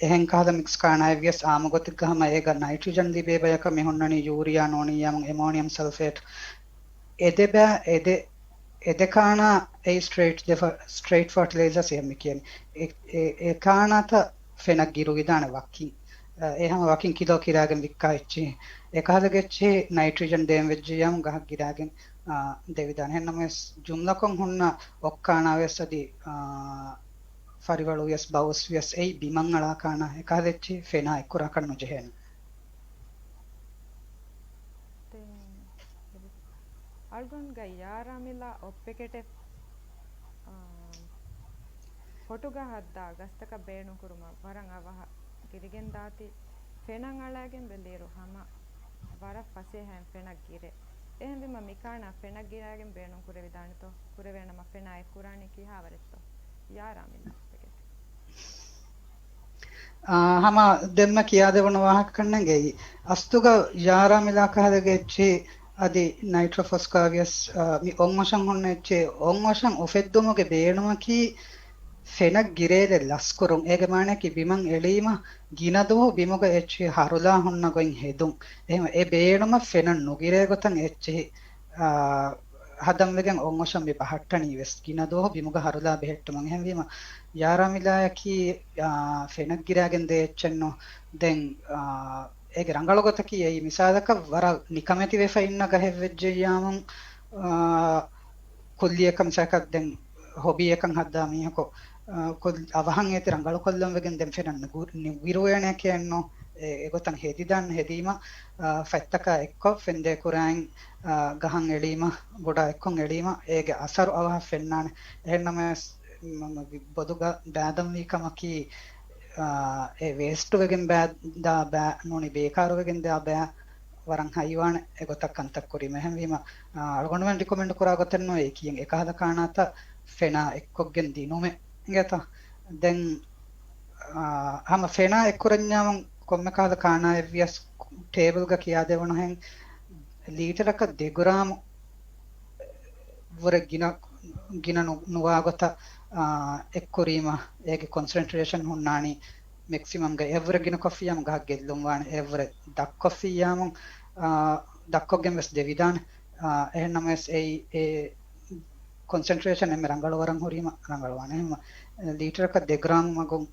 އެހެން ކަހަލަ މިކްސް ކާނާއެއް ވިޔަސް އާއްމު ގޮތެއްގަ ހަމަ އޭގަ ނައިޓްރިޖަން ލިބޭ ބަޔަކަށް މި ހުންނަނީ ޔޫރިއާ ނޫނީ އަމުން އެމޯނިއަމް ސަލްފޭޓް. އެ ދެ ބައި، އެ ދެ، އެ ދެ ކާނާ އެއީ ސްޓްރެއިޓް ދެ ފަ-، ސްޓްރެއިޓް ފާޓިލައިޒާސް އެހެން މި ކިޔަނީ. އެ، އެ، އެ ކާނާތައް ފެނަށް ގިރުވިދާނެ ވަކިން. އެ ހަމަ ވަކިން ކިލޯ ކިރާގެން ވިއްކާ އެއްޗިހި. އެ ކަހަލަ ގެއްޗިހި ނައިޓްރިޖަން ދޭން ވެއްޖިއްޔާމު ގަހަށް ގިރާގެން، އާ، ދެވިދާނެ. އެހެންނަމަވެސް، ޖުމްލަކޮށް ހުންނަ އޮއްކާނާ ވެސް އަދި، އާ، ފަރިވަޅު ވިޔަސް ބައުސް ވިޔަސް އެއީ ބިމަށް އަޅާ ކާނާ. އެ ކަހަލަ އެއްޗިހި ފެނާ އެއްކުރާކަށް ނުޖެހޭނެ. ދެން އަޅުގަނޑުގައި ޔާރާމިލާ އޮއްޕެކެޓެއް، އާ، ފޮޓުގަ ހައްދާ ގަސްތަކަށް ބޭނުންކުރުމަށް ވަރަށް އަވަހަށް ގިރިގެންދާތީ، ފެނަށް އަޅައިގެން ބެލިއިރު ހަމަ ވަރަށް ފަސޭހައިން ފެނަށް ގިރޭ. އެހެންވީމަ މިކާނާ ފެނަށް ގިރާގެން ބޭނުން ކުރެވިދާނެތޯ؟ ކުރެވޭނަމަ ފެނާ އެއްކުރާނީ ކިހާވަރެއްތޯ؟ ޔާރާމިލާ އޮއްޕެކެޓެއް. އާ، ހަމަ ދެންމެ ކިޔާދެވުނު ވާހަކަ ކަންނޭނގެ އަސްލުގަ ޔާރާމިލާ ކަހަލަ ގެއްޗި އަދި ނައިޓްރޯފޮސް ކާ ވިޔަސް، އާ، މި އޮންއޮށަށް ހުންނަ އެއްޗެއް އޮންއޮށަށް އުފެއްދުމުގެ ބޭނުމަކީ ފެނަށް ގިރޭލެއް ލަސްކުރުން. އޭގެ މާނައަކީ ބިމަށް އެޅީމަ ގިނަ ދުވަހު ބިމުގަ އެއްޗިހި ހަރުލާ ހުންނަ ގޮތް ހެދުން. އެހެން އެ ބޭނުމަށް ފެނަށް ނުގިރޭ ގޮތަށް އެއްޗިހި، އާ، ހަދަންވެގެން އޮންއޮށަށް މި ބަހައްޓަނީ ވެސް ގިނަ ދުވަހު ބިމުގަ ހަރުލާ ބެހެއްޓުމުން. އެހެންވީމަ، ޔާރާމިލާއަކީ، އާ، ފެނަށް ގިރާގެން ދޭ އެއްޗެއްނު. ދެން، އާ، އޭގެ ރަނގަޅު ގޮތަކީ އެއީ މިސާލަކަށް ވަރަށް ނިކަމެތިވެފަ އިންނަ ގަހެއް ވެއްޖެއްޔާމު، އާ، ކުއްލިއަކަށް މިސާލަކަށް ދެން ހޮބީއަކަށް ހައްދާ މީހަކު، އާ، ކުއް-، އަވަހަށް އޭތި ރަނގަޅުކޮށްލަން ވެގެން ދެން ފެނަށް ނުގު-، ނުގިރުވޭނެކޭނު. އެ، އެގޮތަށް ހެދިދާން ހެދީމަ، އާ، ފަތްތަކާ އެއްކޮށް ފެންދޭ ކުރާއިން، އާ، ގަހަށް އެޅީމަ، ބޮޑާ އެއްކޮށް އެޅީމަ، އޭގެ އަސަރު އަވަހަށް ފެންނާނެ. އެހެންނަމަވެސް، މަ-، މަ-، ބޮލުގަ ބާދަންވީ ކަމަކީ، އާ، އެ ވޭސްޓުވެގެން ބާ-، ދާ ބާ، ނޫނީ ބޭކާރުވެގެން ދާ ބާ ވަރަށް ހައިވާނެ އެގޮތަށް ކަންތައް ކުރީމަ. އެހެންވީމަ، އާ، އަޅުގަނޑުމެން ރިކޮމެންޑް ކުރާ ގޮތެއްނު އެއީ ކިޔަން އެކަހަލަ ކާނާތައް ފެނާ އެއްކޮށްގެން ދިނުމެއް. އިނގޭތަ؟ ދެން، އާ، ހަމަ ފެނާ އެއްކުރަންޏާމުން ކޮންމެ ކަހަލަ ކާނާއެއް ވިޔަސް ޓޭބަލްގަ ކިޔާދެވުނުހެން ލީޓަރަކަށް ދެ ގްރާމް ވުރެ ގިނަ، ގިނަ ނު-، ނުވާ ގޮތަށް، އާ، އެއްކުރީމަ އޭގެ ކޮންސެންޓްރޭޝަން ހުންނާނީ މެކްސިމަމްގަ އެއްވުރެ ގިނަ ކޮށްފިއްޔާމު ގަހަށް ގެއްލުން ވާނެ، އެއްވުރެ ދަށްކޮށްފިއްޔާމު، އާ، ދަށްކޮށްގެން ވެސް ދެވިދާނެ. އާ، އެހެންނަމަވެސް އެއީ އެ ކޮންސެންޓްރޭޝަން އެންމެ ރަނގަޅު ވަރަށް ހުރީމަ ރަނގަޅުވާނެ. އެހެންމަ ލީޓަރަކަށް ދެ ގްރާމް މަގުން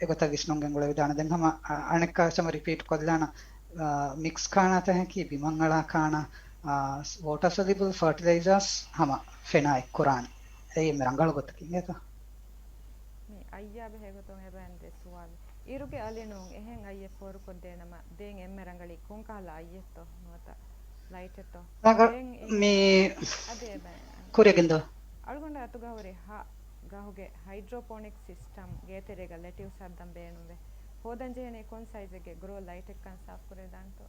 އެގޮތަށް ވިސްނުން ގެންގުޅެވިދާނެ. ދެން ހަމަ، އަ، އަނެއްކާ ވެސް ހަމަ ރިޕީޓް ކޮށްލާނަ، އަ، މިކްސް ކާނާތަކަކީ ބިމަށް އަޅާ ކާނާ، އަ، ވޯޓާ ސޮލިއުބަލް ފަރޓިލައިޒާސް ހަމަ ފެނާ އެއްކުރާނެ. އެއީ އެންމެ ރަނގަޅު ގޮތަކީ އިނގޭތަ؟ މި އައްޔާ ބެހޭ ގޮތުން އެބައިން ދެ ސުވާލު. އިރުގެ އަލި ނޫން އެހެން އައްޔެއް ފޯރުކޮށްދޭނަމަ ދޭން އެންމެ ރަނގަޅީ ކޮން ކަހަލަ އައްޔެއްތޯ ނުވަތަ ލައިޓެއްތޯ؟ ރަނގަޅު ދެން އެ-، މި އަދި އެބައިން ކުރިއަށް ގެންދަވާ. އަޅުގަނޑަށް އަތުގަ ހުރި ހަ ގަހުގެ ހައިޑްރޯޕޯނިކް ސިސްޓަމް ގޭތެރޭގަ ލެޓިއުސް ހައްދަން ބޭނުންވޭ. ހޯދަން ޖެހެނީ ކޮން ސައިޒެއްގެ ގްރޯ ލައިޓެއްކަން ސާފުކުރެވިދާނެތޯ؟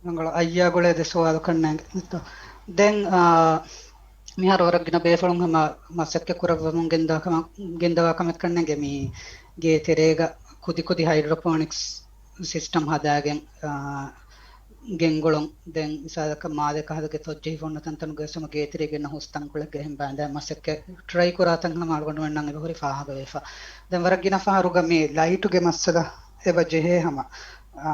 ރަނގަޅު އައްޔާ ގުޅޭ ދެ ސުވާލު ކަންނޭނގެ. ދެން، އާ، މިހާރު ވަރަށް ގިނަ ބޭފުޅުން ހަމަ މަސައްކަތް ކުރައްވަމުން ގެންދާ ކަމަށް، ގެންދަވާ ކަމެއް ކަންނޭނގެ މި ގޭ ތެރޭގަ ކުދި ކުދި ހައިޑްރޯޕޯނިކްސް ސިސްޓަމް ހަދާގެން، އާ، ގެންގުޅުން. ދެން މިސާލަކަށް މާލޭ ކަހަލަ ގެ ތޮއްޖެހި ފޮންނަ ތަންތަނުގެ ވެސް ހަމަ ގޭތެރޭގެ އިންނަ ހުސް ތަންކޮޅެއްގަ އެހެން ބާނދާ މަސައްކަތް ޓްރައި ކުރާ ތަން ހަމަ އަޅުގަނޑުމެންނަށް އެބަހުރި ފާހަގަވެފަ. ދެން ވަރަށް ގިނަ ފަހަރުގަ މި ލައިޓުގެ މައްސަލަ އެބަ ޖެހޭ ހަމަ. އާ،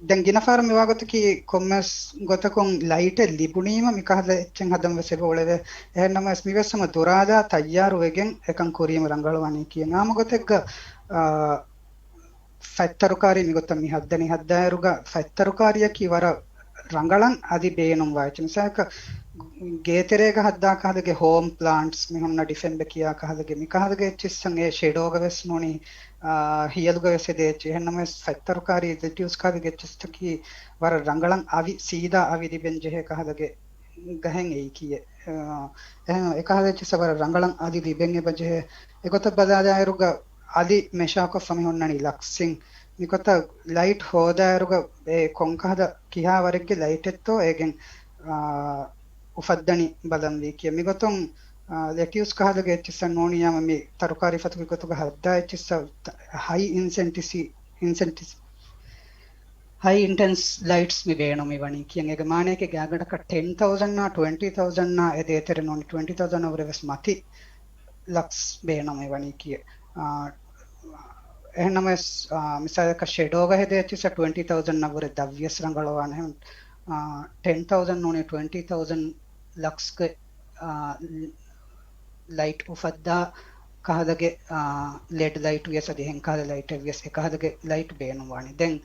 ދެން ގިނަ ފަހަރު މިވާގޮތަކީ ކޮންމެސް ގޮތަކުން ލައިޓެއް ލިބުނީމަ މިކަހަލަ އެއްޗެއް ހަދަން ވެސް އެބަ އުޅެވޭ. އެހެންނަމަވެސް މިވެސް ހަމަ ދުރާލާ ތައްޔާރު ވެގެން އެކަން ކުރީމަ ރަނގަޅުވަނީ ކިޔަން. އާމު ގޮތެއްގަ، އާ، ފަތްތަރުކާރީ މިގޮތަށް މި ހައްދަނީ ހައްދާއިރުގަ ފަތްތަރުކާރިއަކީ ވަރަށް ރަނގަޅަށް އަދި ބޭނުންވާ އެއްޗެއް. މިސާލަކަށް ގޭތެރޭގަ ހައްދާ ކަހަލަގެ ހޯމް ޕްލާންޓްސް މި ހުންނަ ޑިފެންބެ ކިޔާ ކަހަލަގެ މި ކަހަލަގެ އެއްޗިއްސަން އެ ޝެޑޯގަ ވެސް ނޫނީ، އާ، ހިޔަލުގަ ވެސް އެދޭ އެއްޗެއް. އެހެންނަމަވެސް ފަތްތަރުކާރީ ލެޓިއުސް ކަހަލަގެ އެއްޗިއްސަކީ ވަރަށް ރަނގަޅަށް އަވި، ސީދާ އަވި ލިބެން ޖެހޭ ކަހަލަގެ ގަހެއް އެއީ ކިޔެ. އާ، އެހެން އެކަހަލަ އެއްޗިއްސަށް ވަރަށް ރަނގަޅަށް އަލި ލިބެން އެބަ ޖެހޭ. އެގޮތަށް ބަލާލާއިރުގަ އަލި މެޝާކޮށްފަ މި ހުންނަނީ ލަކްސްއިން. މިގޮތަށް ލައިޓް ހޯދާއިރުގަ އެ ކޮންކަހަލަ ކިހާ ވަރެއްގެ ލައިޓެއްތޯ އޭގެން، އާ، އުފައްދަނީ ބަލަންވީ ކިޔެ. މިގޮތުން، އާ، ލެޓިއުސް ކަހަލަގެ އެއްޗިއްސަށް ނޫނިއްޔާމަ މި ތަރުކާރީ ފަތުގެ ގޮތުގަ ހައްދާ އެއްޗިއްސަށް ހައި އިންސެންޓިސި، އިންސެންޓިސް ހައި އިންޓެންސް ލައިޓްސް މި ބޭނުމިވަނީ ކިޔަން. އޭގެ މާނައަކީ ގާގަނޑަކަށް ޓެން ތައުޒަންނާ ޓްވެންޓީ ތައުޒަންނާ އެ ދޭތެރެ ނޫނީ ޓްވެންޓީ ތައުޒަންއަށްވުރެ ވެސް މަތި ލަކްސް ބޭނުމިވަނީ ކިޔެ. އާ، އެހެންނަމަވެސް، އާ، މިސާލަކަށް ޝެޑޯގަ ހެދޭ އެއްޗިއްސަށް ޓްވެންޓީ ތައުޒަންއަށްވުރެ ދަށްވިޔަސް ރަނގަޅުވާނެ. އާ، ޓެން ތައުޒަން ނޫނީ ޓްވެންޓީ ތައުޒަން ލަކްސްގެ، އާ، ލައިޓް އުފައްދާ ކަހަލަގެ، އާ، ލެޑް ލައިޓް ވިޔަސް އަދި އެހެން ކަހަލަ ލައިޓެއް ވިޔަސް އެކަހަލަގެ ލައިޓް ބޭނުންވާނެ. ދެން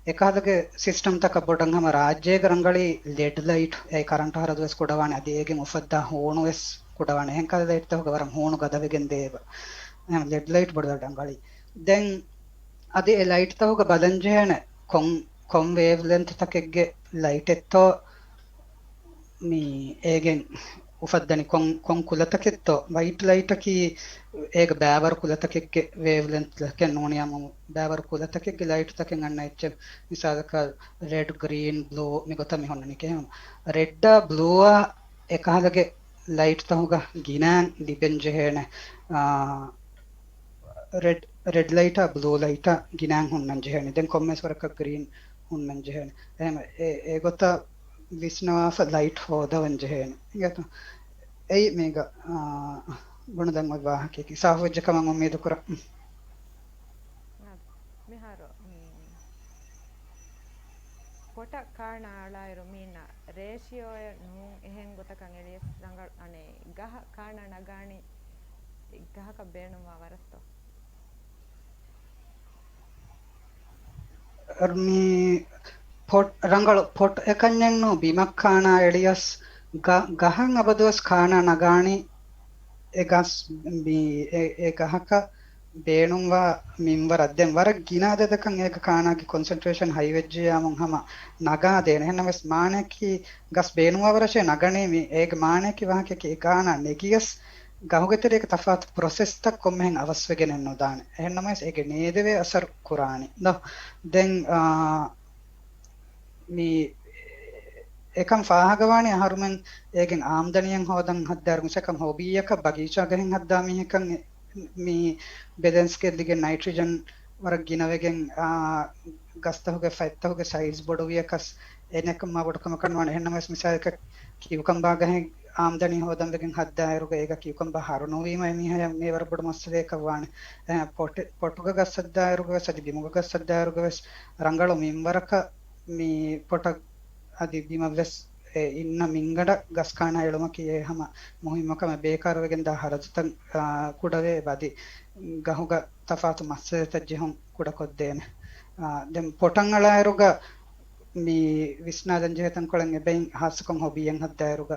އެކަހަލަގެ ސިސްޓަމްތަކަށް ބޮޑަށް ހަމަ ރާއްޖޭގަ ރަނގަޅީ ލެޑް ލައިޓް. އެ ކަރަންޓު ހަރަދު ވެސް ކުޑަވާނެ އަދި އޭގެން އުފައްދާ ހޫނު ވެސް ކުޑަވާނެ. އެހެން ކަހަލަ ލައިޓްތަކުގަ ވަރަށް ހޫނު ގަދަވެގެން ދޭ އެބަ. އެހެން ލެޑް ލައިޓް ބޮޑަށް ރަނގަޅީ. ދެން އަދި އެ ލައިޓްތަކުގަ ބަލަން ޖެހޭނެ ކޮން، ކޮން ވޭވްލެންތުތަކެއްގެ ލައިޓެއްތޯ މި އޭގެން އުފައްދަނީ ކޮން، ކޮން ކުލަތަކެއްތޯ. ވައިޓް ލައިޓަކީ އޭގަ ބައިވަރު ކުލަތަކެއްގެ ވޭވްލެންތުތަކެއް ނޫނިއްޔާމު ބައިވަރު ކުލަތަކެއްގެ ލައިޓުތަކެއް އަންނަ އެއްޗެއް. މިސާލަކަށް ރެޑް، ގްރީން، ބްލޫ މިގޮތަށް މި ހުންނަނީ ކިހިނެއް. ރެޑްއާ ބްލޫއާ އެކަހަލަގެ ލައިޓްތަކުގަ ގިނައިން ލިބެން ޖެހޭނެ. އާ، ރެޑް، ރެޑް ލައިޓާ ބްލޫ ލައިޓާ ގިނައިން ހުންނަން ޖެހޭނެ. ދެން ކޮންމެސް ވަރަކަށް ގްރީން ހުންނަން ޖެހޭނެ. އެހެން އެ، އެގޮތަށް ވިސްނަވާފަ ލައިޓް ހޯދަވަން ޖެހޭނެ. އިނގޭތޯ؟ އެއީ މީގަ، އާ، ބުނެދެން އޮތް ވާހަކަޔަކީ. ސާފުވެއްޖެ ކަމަށް އުއްމީދު ކުރަން. މިހާރު، މީ، ޕޮޓަށް ކާނާ އަޅާއިރު މީނަ ރޭޝިއޯއެއް ނޫން އެހެން ގޮތަކަށް އެޅިޔަސް ރަނގަޅު، އަނެއް ގަހަށް ކާނާ ނަގާނީ ގަހަކަށް ބޭނުންވާ ވަރަށްތޯ؟ މި ޕޮޓް، ރަނގަޅު ޕޮޓް އެކަންޏެއްނޫ ބިމަށް ކާނާ އެޅިޔަސް ގަ، ގަހަށް އަބަދުވެސް ކާނާ ނަގާނީ އެ ގަސް މި އެ، އެ ގަހަކަށް ބޭނުންވާ މިންވަރަށް. ދެން ވަރަށް ގިނަ އަދަދަކަށް އޭގަ ކާނާގެ ކޮންސެންޓްރޭޝަން ހައިވެއްޖެޔާމުން ހަމަ ނަގާދޭނެ. އެހެންނަމަވެސް މާނައަކީ ގަސް ބޭނުންވާވަރަށޭ ނަގަނީ މި އޭގެ މާނައަކީ ވާހަކައަކީ އެ ކާނާ ނެގިޔަސް ގަހުގެ ތެރޭގަ ތަފާތު ޕްރޮސެސްތައް ކޮންމެހެން އަވަސްވެގެނެއް ނުދާނެ. އެހެންނަމަވެސް އޭގެ ނޭދެވޭ އަސަރު ކުރާނީ ދޯ. ދެން، އާ، މި އެކަން ފާހަގަވާނީ އަހަރުމެން އޭގެން އާމްދަނީއެއް ހޯދަން ހައްދާއިރު މިސާލަކަށް ހޮބީއަކަށް ބަގީޗާ ގަހެއް ހައްދާ މީހަކަށް މި ބެލެންސް ގެއްލިގެން ނައިޓްރިޖަން ވަރަށް ގިނަވެގެން، އާ، ގަސްތަކުގެ ފަތްތަކުގެ ސައިޒް ބޮޑުވިޔަކަސް އެނެކަން މާ ބޮޑު ކަމަކަށް ނުވާނެ. އެހެންނަމަވެސް މިސާލަކަށް ކިއުކަމްބާ ގަހެއް އާމްދަނީ ހޯދަން ވެގެން ހައްދާއިރުގަ އޭގަ ކިއުކަމްބާ ހަރު ނުވީމަ އެމީހާޔަށް މީ ވަރަށް ބޮޑު މައްސަލައަކަށް ވާނެ. އެ، ޕޮޓެ، ޕޮޓުގަ ގަސް ހައްދާއިރުގަ ވެސް އަދި ބިމުގަ ގަސް ހައްދާއިރުގަ ވެސް ރަނގަޅު މިންވަރަކަށް މި ޕޮޓަށް އަދި ބިމަށް ވެސް އެ އިންނަ މިންގަނޑަށް ގަސް ކާނާ އެޅުމަކީ އެ ހަމަ މުހިއްމު ކަމެއް. ބޭކާރުވެގެން ދާ ހަރަދުތައް، އާ، ކުޑަވޭ އެބަ އަދި ގަހުގަ ތަފާތު މައްސަލަތައް ޖެހުން ކުޑަކޮށްދޭނެ. އާ، ދެން ޕޮޓަށް އަޅާއިރުގަ މި ވިސްނާލަން ޖެހޭ ތަންކޮޅެއް އެބައިން ހާއްސަކޮށް ހޮބީއެއް ހައްދާއިރުގަ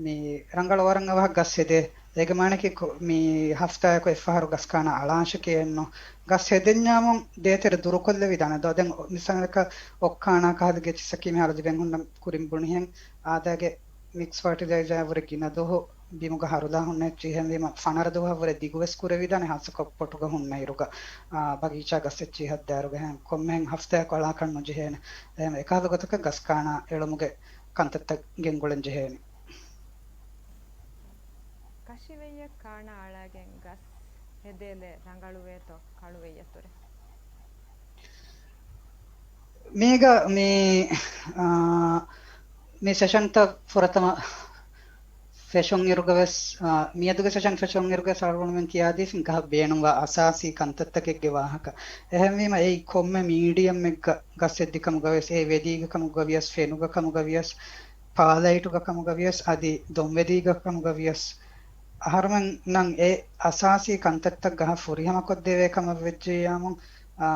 މި ރަނގަޅު ވަރަށް އަވަހަށް ގަސް ހެދޭ. އޭގެ މާނައަކީ ކޮ، މި ހަފްތާއަކު އެއްފަހަރު ގަސް ކާނާ އަޅާށެކޭ އެއްނު. ގަސް ހެދެންޏާމުން ދޭތެރެ ދުރުކޮށްލެވިދާނެ ދޯ. ދެން މިސާލަކަށް އޮއްކާނާ ކަހަލަ ގެއްޗިއްސަކީ މިހާރު ލިބެން ހުންނަ ކުރިން ބުނިހެން އާދައިގެ މިކްސް ފާޓިލައިޒާ ވުރެ ގިނަ ދުވަހު ބިމުގަ ހަރުލާ ހުންނަ އެއްޗެއް. އެހެންވީމަ ފަނަރަ ދުވަހަށް ވުރެ ދިގުވެސް ކުރެވިދާނެ ހާއްސަކޮށް ޕޮޓުގަ ހުންނައިރުގަ، އާ، ބަގީޗާ ގަސް އެއްޗިހި ހައްދާއިރުގަ އެހެން ކޮންމެހެން ހަފްތާއަކު އަޅާކަށް ނުޖެހޭނެ. އެހެން އެކަހަލަ ގޮތަކަށް ގަސް ކާނާ އެޅުމުގެ ކަންތައްތައް ގެންގުޅެން ޖެހޭނެ. ކަށިވެއްޔަށް ކާނާ އަޅާގެން ގަސް ހެދޭލެއް ރަނގަޅުވޭތޯ ކަޅުވެއްޔަށްތޯރޭ؟ މީގަ މި، އާ، މި ސެޝަންތައް ފުރަތަމަ ފެށުން އިރުގަ ވެސް، އާ، މިއަދުގެ ސެޝަން ފެށުން އިރުގަ ވެސް އަޅުގަނޑުމެން ކިޔާދީފިން ގަހަށް ބޭނުންވާ އަސާސީ ކަންތައްތަކެއްގެ ވާހަކަ. އެހެންވީމަ އެއީ ކޮންމެ މީޑިއަމެއްގަ ގަސް ހެއްދި ކަމުގަ ވެސް، އެ ވެލީގަ ކަމުގަ ވިޔަސް، ފެނުގަ ކަމުގަ ވިޔަސް، ޕާލައިޓުގަ ކަމުގަ ވިޔަސް، އަދި ދޮންވެލީގަ ކަމުގަ ވިޔަސް، އަހަރުމެންނަށް އެ އަސާސީ ކަންތައްތައް ގަހަށް ފުރިހަމަ ކޮށްދެވޭ ކަމަށް ވެއްޖެއްޔާމު، އާ،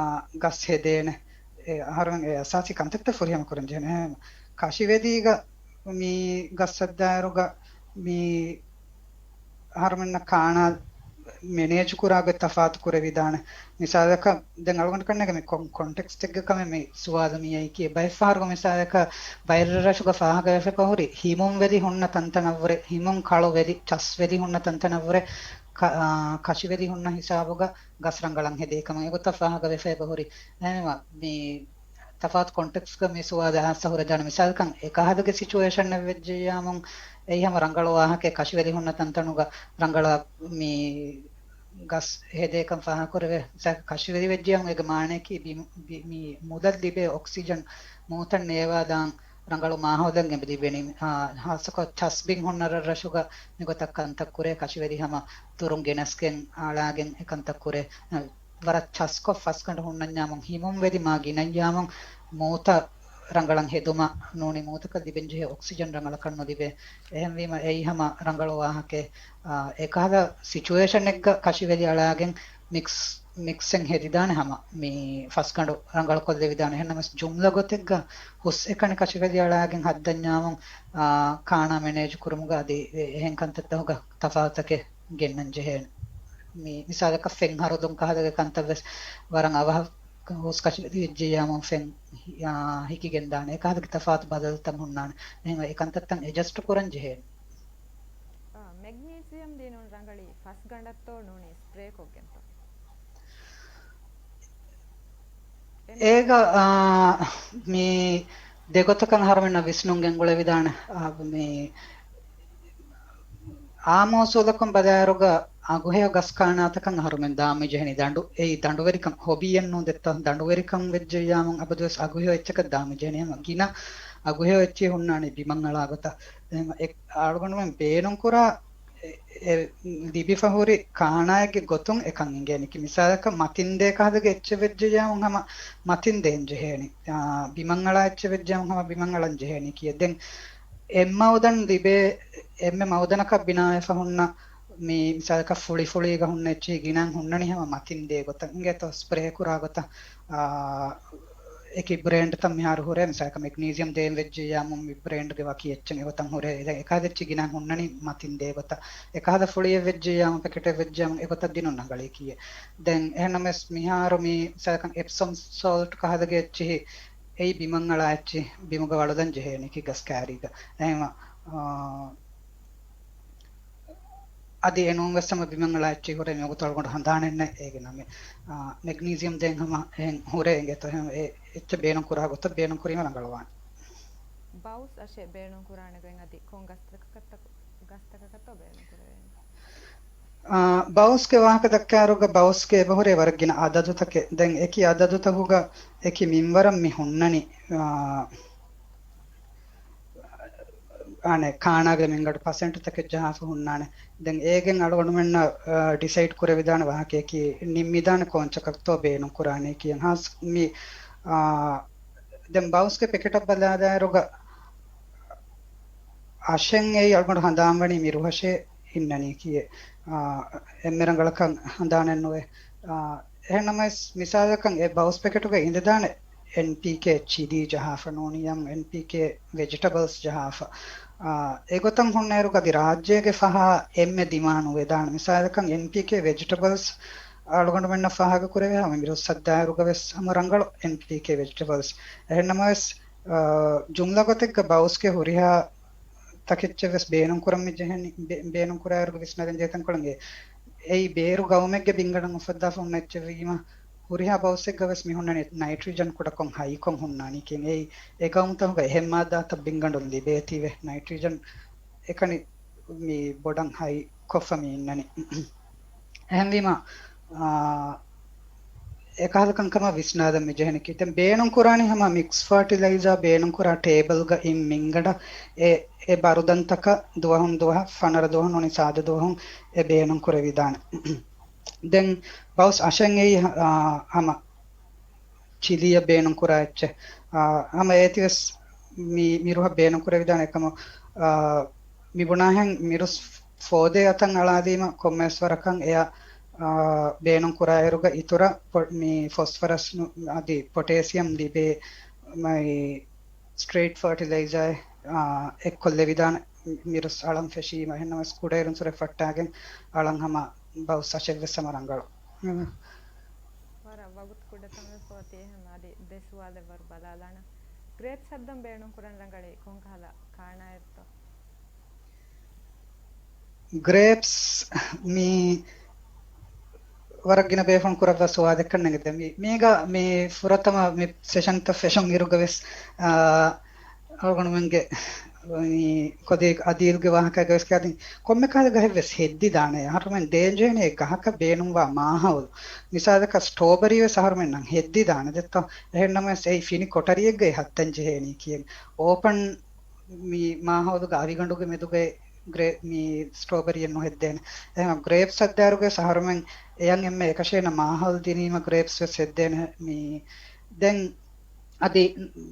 ގަސް ހެދޭނެ. އެ އަހަރުމެން އެ އަސާސީ ކަންތައްތައް ފުރިހަމަ ކުރަން ޖެހޭނެ. ކަށިވެލީގަ މި ގަސް ހައްދާއިރުގަ މި އަހަރުމެންނަށް ކާނާ މެނޭޖް ކުރާގޮތް ތަފާތު ކުރެވިދާނެ. މިސާލަކަށް، ދެން އަޅުގަނޑު ކަންނޭނގެ މި ކޮން-، ކޮންޓެކްސްޓެއްގަ ކަމެއް މި ސުވާލު މިއައީކީ. ބައެއްފަހަރުގަ މިސާލަކަށް ބައެއް ރަށުގަ ފާހަގަވެފަ ހުރި ހިމުން ވެލި ހުންނަ ތަންތަނަށްވުރެ، ހިމުން ކަޅު ވެލި، ޗަސް ވެލި ހުންނަ ތަންތަނަށްވުރެ، ކަ-، އާ، ކަށިވެލި ހުންނަ ހިސާބުގަ ގަސް ރަނގަޅަށް ހެދޭ ކަމަށް އެގޮތަށް ފާހަގަވެފަ އެބަ ހުރި. އެހެންވީމަ މި ތަފާތު ކޮންޓެކްސްގަ މި ސުވާލު އައިސް ހުރެދާނެ. މިސާލަކަށް އެކަހަލަގެ ސިޗުއޭޝަން އެއް ވެއްޖެއްޔާމު އެއީ ހަމަ ރަނގަޅު ވާހަކައެއް، ކަށިވެލި ހުންނަ ތަންތަނުގަ ރަނގަޅަށް މި ގަސް ހެދޭކަން ފާހަގަކުރެވޭ. މިސާލަކަށް ކަށިވެލި ވެއްޖެއްޔާމު އޭގެ މާނައަކީ ބި-، ބި-، މި މުދަލް ލިބޭ އޮކްސިޖަން މޫތައް ނޭވާދާން ރަނގަޅު މާހައުލެއް އެބަ ލިބެނީ. އާ، ހާއްސަކޮށް ޗަސް ބިން ހުންނަ ރަށްރަށުގަ މިގޮތަށް ކަންތައް ކުރޭ، ކަށިވެލި ހަމަ ދުރުން ގެނެސްގެން އަޅާގެން އެ ކަންތައް ކުރޭ. ވަރަށް ޗަސްކޮށް ފަސްގަނޑު ހުންނަންޏާމު، ހިމުން ވެލި މާ ގިނައްޔާމު، މޫތައް ރަނގަޅަށް ހެދުމަށް ނޫނީ މޫތަކަށް ލިބެންޖެހޭ އޮކްސިޖަން ރަނގަޅަކަށް ނުލިބޭ. އެހެންވީމަ އެއީ ހަމަ ރަނގަޅު ވާހަކައެއް. އާ، އެކަހަލަ ސިޗުއޭޝަނެއްގަ ކަށިވެލި އަޅާގެން މިކްސް، މިކްސެއް ހެދިދާނެ ހަމަ މި ފަސްގަނޑު ރަނގަޅުކޮށްލެވިދާނެ. އެހެންނަމަސް ޖުމްލަ ގޮތެއްގަ ހުސް އެކަނި ކަށިވެލި އަޅާގެން ހައްދަންޏާމު، އާ، ކާނާ މެނޭޖް ކުރުމުގަ އަދި އެ-، އެހެން ކަންތައްތަކުގަ ތަފާތުތަކެއް ގެންނަން ޖެހޭނެ. މި މިސާލަކަށް ފެން ހަރުދުން ކަހަލަގެ ކަންތައް ވެސް ވަރަށް އަވަހަށް ހުސް ކަށިވެލި ވެއްޖެއްޔާމު ފެން ހި-، އާ، ހިކިގެންދާނެ. އެކަހަލަގެ ތަފާތު ބަދަލުތައް ހުންނާނެ. އެހެންވެ އެ ކަންތައްތައް އެޖަސްޓް ކުރަން ޖެހޭނެ. އާ، މެގްނީސިއަމް ދީނުން ރަނގަޅީ ފަސްގަނޑަށްތޯ ނޫނީ ސްޕްރޭ ކޮށްގެންތޯ؟ އޭގަ، އާ، މި ދެގޮތަކަށް އަހަރުމެންނަށް ވިސްނުން ގެންގުޅެވިދާނެ. އާ، މި އާ މޫސޫލަކުން ބަލާއިރުގަ އަގުހެޔޮ ގަސް ކާނާތަކަށް އަހަރުމެން ދާން މި ޖެހެނީ ދަނޑު. އެއީ ދަނޑުވެރިކަން ހޮބީއެއް ނޫން ދެއްތޯ. ދަނޑުވެރިކަން ވެއްޖެއްޔާމު އަބަދުވެސް އަގުހެޔޮ އެއްޗަކަށް ދާން މި ޖެހެނީ. ހަމަ ގިނަ އަގުހެޔޮ އެއްޗެއް ހުންނާނީ ބިމަށް އަޅާ ގޮތަށް. އެހެން އެ-، އަޅުގަނޑުމެން ބޭނުންކުރާ އެ-، އެ-، ލިބިފަ ހުރި ކާނާއެއްގެ ގޮތުން އެކަން އެނގޭނެ. މިސާލަކަށް މަތިންދޭ ކަހަލަގެ އެއްޗެއް ވެއްޖެއްޔާމު ހަމަ މަތިންދޭން ޖެހޭނީ. އާ، ބިމަށް އަޅާ އެއްޗެއް ވެއްޖެއްޔާމު ހަމަ ބިމަށް އަޅަން ޖެހޭނީ ކިޔޭ. ދެން އެއްމައުދަން ލިބޭ، އެންމެ މައުދަނަކަށް ބިނާވެފަ ހުންނަ މި މިސާލަކަށް ފުޅިފުޅީގަ ހުންނަ އެއްޗެހި ގިނައިން ހުންނަނީ ހަމަ މަތިންދޭ ގޮތަށް އިނގޭތޯ، ސްޕްރޭ ކުރާ ގޮތަށް. އާ، އެކި ބްރޭންޑްތައް މިހާރު ހުރޭ، މިސާލަކަށް މެގްނީސިއަމް ދޭން ވެއްޖެއްޔާމު މި ބްރޭންޑްގެ ވަކި އެއްޗެއް އެގޮތަށް ހުރޭ. އެ-، އެކަހަލަ އެއްޗެއް ގިނައިން ހުންނަނީ މަތިންދޭ ގޮތަށް. އެކަހަލަ ފުޅިއެއް ވެއްޖެއްޔާމު ޕެކެޓެއް ވެއްޖެއްޔާމު އެގޮތަށް ދިނުން ރަނގަޅީ ކިޔޭ. ދެން އެހެންނަމަވެސް މިހާރު މި މިސާލަކަށް އެޕްސޮމް ސޯލްޓް ކަހަލަގެ އެއްޗެހި އެއީ ބިމަށް އަޅާ އެއްޗެއް، ބިމުގަ ވަޅުލަން ޖެހޭނީ އެކި ގަސް ކާރީގަ. އެހެންވީމަ، އާ، އަދި އެނޫން ވެސް ހަމަ ބިމަށް އަޅާ އެއްޗެއް ހުރޭ މިވަގުތު އަޅުގަނޑު ހަނދާނެއް ނެތް އޭގެ ނަމެއް. އާ، މެގްނީސިއަމް ދޭން ހަމަ އެހެން ހުރޭ އިނގޭތޯ. އެހެން އެ އެއްޗެއް ބޭނުން ކުރާ ގޮތަށް ބޭނުން ކުރީމަ ރަނގަޅުވާނެ. ބައުސް އަށެއް ބޭނުން ކުރާނެ ގޮތް އަދި ކޮން ގަސްތަކަކަށްތަ-، ގަސްތަކަކަށްތޯ ބޭނުން ކުރެވޭނެ؟ އާ، ބައުސްގެ ވާހަކަ ދައްކާއިރުގަ ބައުސްގެ އެބަހުރޭ ވަރަށް ގިނަ އަދަދުތަކެއް. ދެން އެކި އަދަދުތަކުގަ އެކި މިންވަރަށް މި ހުންނަނީ، އާ، އަނެއް ކާނާގެ މިންގަނޑު ޕަސެންޓްތަކެއް ޖަހާފަ ހުންނާނެ. ދެން އޭގެން އަޅުގަނޑުމެންނަށް، އާ، ޑިސައިޑް ކުރެވިދާނެ ވާހަކައަކީ ނިންމިދާނެ ކޯންޗަކަށްތޯ ބޭނުން ކުރާނީ ކިޔަން. ހާސް މި، އާ، ދެން ބައުސްގެ ޕެކެޓަށް ބަލާލާއިރުގަ އަށެއް އެއީ އަޅުގަނޑު ހަނދާންވަނީ މި ރުހަށޭ އިންނަނީ ކިޔޭ. އާ، އެންމެ ރަނގަޅަކަށް ހަނދާނެއް ނުވޭ. އާ، އެހެންނަމަވެސް މިސާލަކަށް އެ ބައުސް ޕެކެޓުގަ އިނދެދާނެ އެންޕީކޭ ޗިލީ ޖަހާފަ ނޫނީ އެންޕީކޭ ވެޖިޓަބަލްސް ޖަހާފަ. އާ، އެގޮތަށް ހުންނައިރުގަ އަދި ރާއްޖޭގެ ފަހާ އެންމެ ދިމާނު ވެދާނެ. މިސާލަކަށް އެންޕީކޭ ވެޖިޓަބަލްސް އަޅުގަނޑުމެންނަށް ފާހަގަކުރެވޭ ހަމަ މިރުއްސައްދާއިރުގަ ވެސް ހަމަ ރަނގަޅު އެންޕީކޭ ވެޖިޓަބަލްސް. އެހެންނަމަވެސް، އާ، ޖުމްލަ ގޮތެއްގަ ބައުސްގެ ހުރިހާ ތަކެއްޗެއް ވެސް ބޭނުން ކުރަން މި ޖެހެނީ، ބޭ-، ބޭނުން ކުރާއިރުގެ ވިސްނަދެން ޖެހޭ ތަންކޮޅުން އެ-، އެއީ ބޭރު ގައުމެއްގެ ބިންގަނޑަށް އުފައްދާފަ ހުންނަ އެއްޗެއް ވީމަ، ހުރިހާ ބައުސްއެއްގަ ވެސް މި ހުންނަނީ ނައިޓްރިޖަން ކުޑަކޮށް ހައިކޮށް ހުންނާނީ ކިޔަން. އެއީ އެ ގައުމުތަކުގަ އެހެން މާއްދާތައް ބިންގަނޑުން ލިބޭތީވެ، ނައިޓްރިޖަން އެކަނި މި ބޮޑަށް ހައިކޮށްފަ މި އިންނަނީ. އެހެންވީމަ، އާ، އެކަހަލަ ކަންކަމަށް ވިސްނާލަން މި ޖެހެނީ. ކިތަން ބޭނުން ކުރާނީ ހަމަ މިކްސް ފާޓިލައިޒާ ބޭނުން ކުރާ ޓޭބަލްގަ އިން މިންގަނޑަށް އެ، އެ ބަރުދަންތަކަށް ދުވަހުން ދުވަހަށް ފަނަރަ ދުވަހުން ނޫނީ ސާދަ ދުވަހުން އެ ބޭނުން ކުރެވިދާނެ. ދެން ބައުސް އަށެއް އެއީ ހަ-، އާ، ހަމަ ޗިލީއަށް ބޭނުން ކުރާ އެއްޗެއް. އާ، ހަމަ އޭތިވެސް މި، މިރުހަށް ބޭނުން ކުރެވިދާނެ ކަމަށް، އާ، މި ބުނާހެން މިރުސް ފޯދޭ އަތަށް އަޅާލީމަ ކޮންމެވެސް ވަރަކަށް އެއަށް، އާ، ބޭނުން ކުރާއިރުގަ އިތުރަށް ޕޮ-، މި ފޮސްފަރަސް ނު-، އަދި ޕޮޓޭސިއަމް ލިބޭ މައި ސްޓްރޭޓް ފާޓިލައިޒާއެއް، އާ، އެއްކޮށްލެވިދާނެ. މިރުސް އަޅަން ފެށީމަ، އެހެންނަމަވެސް ކުޑައިރުންސުރެ ފައްޓާގެން އަޅަން ހަމަ ބައުސް އަށެއްވެސް ހަމަ ރަނގަޅު. ވަރަށް ވަގުތު ކުޑަ ތަންވެފަ އޮތީ އެހެން އަދި ދެ ސުވާލެއް ވަރު ބަލާލާނަން. ގްރޭޕްސް ހައްދަން ބޭނުން ކުރަން ރަނގަޅީ ކޮން ކަހަލަ ކާނާއެއްތޯ؟ ގްރޭޕްސް މީ ވަރަށް ގިނަ ބޭފުޅުން ކުރައްވާ ސުވާލެއްކަން ނެގެދެ. މީ، މީގަ މި ފުރަތަމަ މި ސެޝަންތައް ފެށުން އިރުގަވެސް، އާ، އަޅުގަނޑުމެންގެ މި ކޮދީ އަދީލްގެ ވާހަކައިގަވެސް ކިޔާދިން ކޮންމެ ކަހަލަ ގަހެއްވެސް ހެއްދިދާނެ. އަހަރުމެން ދޭންޖެހޭނެ އެ ގަހަކަށް ބޭނުންވާ މާހައުލު. މިސާލަކަށް ސްޓްރޯބެރީވެސް އަހަރުމެންނަށް ހެއްދިދާނެ ދެއްތޯ. އެހެންނަމަވެސް އެއީ ފިނި ކޮޓަރިއެއްގައި ހައްދަން ޖެހޭނީ ކިޔެން. އޯޕަން މި މާހައުލުގަ އަވިގަނޑުގެ މެދުގައި ގްރޭ-، މި ސްޓްރޯބެރީއެއް ނުހެއްދޭނެ. އެހެން ގްރޭޕްސް ހައްދާއިރުގަވެސް އަހަރުމެން އެޔަށް އެންމެ އެކަށޭނަ މާހައުލު ދިނީމަ ގްރޭޕްސް ވެސް ހެއްދޭނެ. މި ދެން އަދި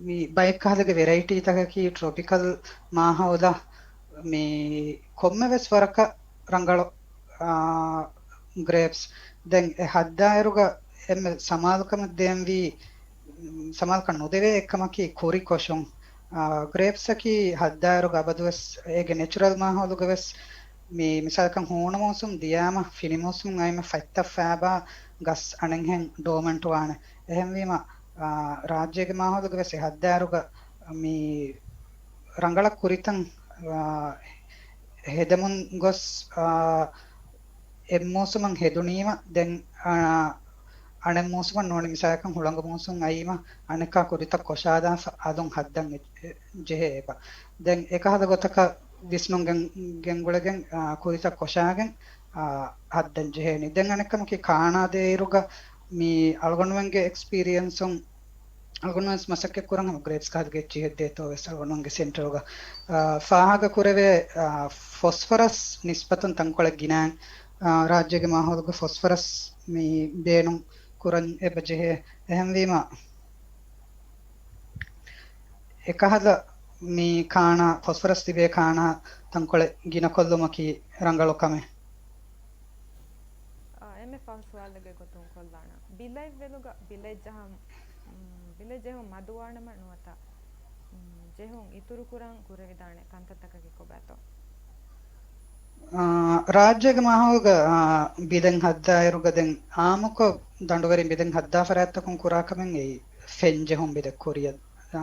މި ބައެއް ކަހަލަގެ ވެރައިޓީތަކަކީ ޓްރޮޕިކަލް މާހައުލަށް މި ކޮންމެވެސް ވަރަކަށް ރަނގަޅު، އާ، ގްރޭޕްސް. ދެން އެ ހައްދާއިރުގަ އެންމެ ސަމާލުކަމެއް ދޭންވީ، ސަމާލުކަން ނުދެވޭ އެއްކަމަކީ ކުރި ކޮށުން. އާ، ގްރޭޕްސްއަކީ ހައްދާއިރުގަ އަބަދުވެސް އޭގެ ނެޗުރަލް މާހައުލުގަވެސް މި މިސާލަކަށް ހޫނު މޫސުމް ދިޔާމަ ފިނި މޫސުމް އައީމަ ފަތްތައް ފައިބާ ގަސް އަނެއްހެން ޑޯމަންޓް ވާނެ. އެހެންވީމަ، އާ، ރާއްޖޭގެ މާހައުލުގަވެސް އެ ހައްދާއިރުގަ މި ރަނގަޅަށް ކުރިތަން، އާ، ހެދެމުން ގޮސް، އާ، އެއް މޫސުމަށް ހެދުނީމަ ދެން، އާ، އަނެއް މޫސުމަށް ނޫނީ މިސާލަކަށް ހުޅަނގު މޫސުމް އައީމަ އަނެއްކާ ކުރިތައް ކޮށާދާފަ އަލުން ހައްދަން ޖެހޭ އެބަ. ދެން އެކަހަލަ ގޮތަކަށް ވިސްނުން ގެން-، ގެންގުޅެގެން، އާ، ކުރިތައް ކޮށާގެން، އާ، ހައްދަން ޖެހޭނީ. ދެން އަނެއްކަމަކީ ކާނާ ދޭއިރުގަ މި އަޅުގަނޑުމެންގެ އެކްސްޕީރިއެންސުން އަޅުގަނޑުވެސް މަސައްކަތް ކުރަން ހަމަ ގްރޭޕްސް ކަހަލަގެ އެއްޗިހި ހެއްދޭތޯ ވެސް އަޅުގަނޑުގެ ސެންޓަރުގަ، އާ، ފާހަގަ ކުރެވޭ، އާ، ފޮސްފަރަސް ނިސްބަތުން ތަންކޮޅެއް ގިނައިން، އާ، ރާއްޖޭގެ މާހައުލުގަ ފޮސްފަރަސް މި ބޭނުން ކުރަން އެބަ ޖެހޭ. އެހެންވީމަ، އެކަހަލަ މި ކާނާ، ފޮސްފަރަސް ތިބޭ ކާނާ ތަންކޮޅެއް ގިނަކޮށްލުމަކީ ރަނގަޅު ކަމެއް. އާ، އެންމެ ފަހު ސުވާލެއްގެ ގޮތުން ކޮށްލާނަން. ބިލަތްވެލުގަ ބިލެއް ޖަހަން، މް، ބިލެއް ޖެހުން މަދުވާނަމަ ނުވަތަ، މް، ޖެހުން އިތުރުކުރަން ކުރެވިދާނެ ކަންތައްތަކަކީ ކޮބާތޯ؟ އާ، ރާއްޖޭގެ މާހައުލުގަ، އާ، ބިލެއް ހައްދާއިރުގަ ދެން އާއްމުކޮށް ދަނޑުވެރިން ބިލެއް ހައްދާ ފަރާތްތަކުން ކުރާ ކަމެއް އެއީ ފެން ޖެހުން ބިލެއް ކުރިއަށް، އާ،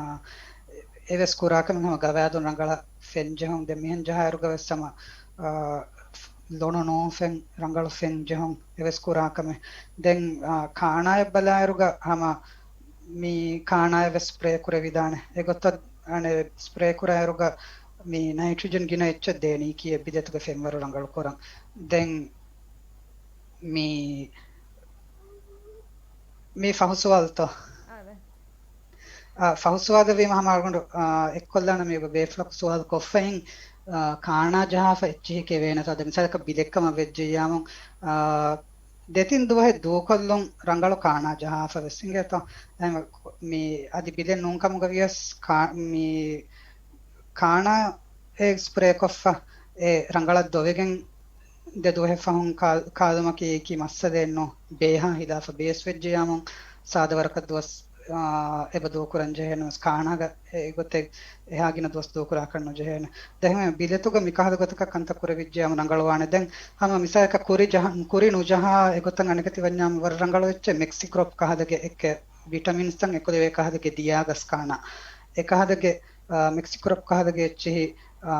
އެވެސް ކުރާ ކަމެއް ހަމަ ގަވާއިދުން ރަނގަޅަށް ފެން ޖެހުން. ދެން މިހެން ޖަހާއިރުގަ ވެސް ހަމަ، އާ، ލޮނު ނޫން ފެން، ރަނގަޅު ފެން ޖެހުން އެވެސް ކުރާ ކަމެއް. ދެން، އާ، ކާނާއަށް ބަލާއިރުގަ ހަމަ މި ކާނާއަށް ވެސް ސްޕްރޭ ކުރެވިދާނެ. އެގޮތަށް އަނެއް ސްޕްރޭ ކުރާއިރުގަ މި ނައިޓްރިޖަން ގިނަ އެއްޗެއް ދޭނީކީ އެ ބިލެތުގެ ފެންވަރު ރަނގަޅު ކުރަން. ދެން މި، މި ފަހު ސުވާލުތޯ؟ އާދެ. އާ، ފަހު ސުވާލެއް ވީމަ ހަމަ އަޅުގަނޑު، އާ، އެއްކޮށްލާނަ މި ބޭފުޅަކު ސުވާލު ކޮށްފައިން، އާ، ކާނާ ޖަހާފަ އެއްޗިހި ކެވޭނެތޯ؟ އަދި މިސާލަކަށް ބިލެއްކަމަށް ވެއްޖެއްޔާމު، އާ، ދެތިން ދުވަހެއް ދޫކޮށްލުން ރަނގަޅު ކާނާ ޖަހާފަ ވެސް އިނގޭތޯ؟ އެހެން މި އަދި ބިލެއް ނޫން ކަމުގަ ވިޔަސް ކާ-، މި ކާނާ އެ ސްޕްރޭ ކޮށްފަ އެ ރަނގަޅަށް ދޮވެގެން ދެ ދުވަހެއް ފަހުން ކާ-، ކާލުމަކީ އެކި މައްސަލައެއް ނޫން. ބޭހާ ހިލާފަށް ބޭސް ވެއްޖެޔާމު ސާދަ ވަރަކަށް ދުވަސް، އާ، އެބަ ދޫކުރަން ޖެހޭނެ ވެސް ކާނާގަ އެ ގޮތެއް އެހާ ގިނަ ދުވަސް ދޫކުރާކަށް ނުޖެހޭނެ. ދެން ބިލެތުގަ މި ކަހަލަ ގޮތަކަށް ކަންތައް ކުރެވިއްޖެޔާމު ރަނގަޅުވާނެ. ދެން ހަމަ މިސާލަކަށް ކުރި ޖަހަ-، ކުރި ނުޖަހާ އެގޮތަށް އަނެކަތި ވަންޏާމު ވަރަށް ރަނގަޅު އެއްޗެއް މެކްސިކްރޮޕް ކަހަލަގެ އެއްކެ ވިޓަމިންސްތައް އެކުލެވޭ ކަހަލަގެ ދިޔާގަސް ކާނާ. އެ ކަހަލަގެ، އާ، މެކްސިކްރޮޕް ކަހަލަގެ އެއްޗިހި، އާ،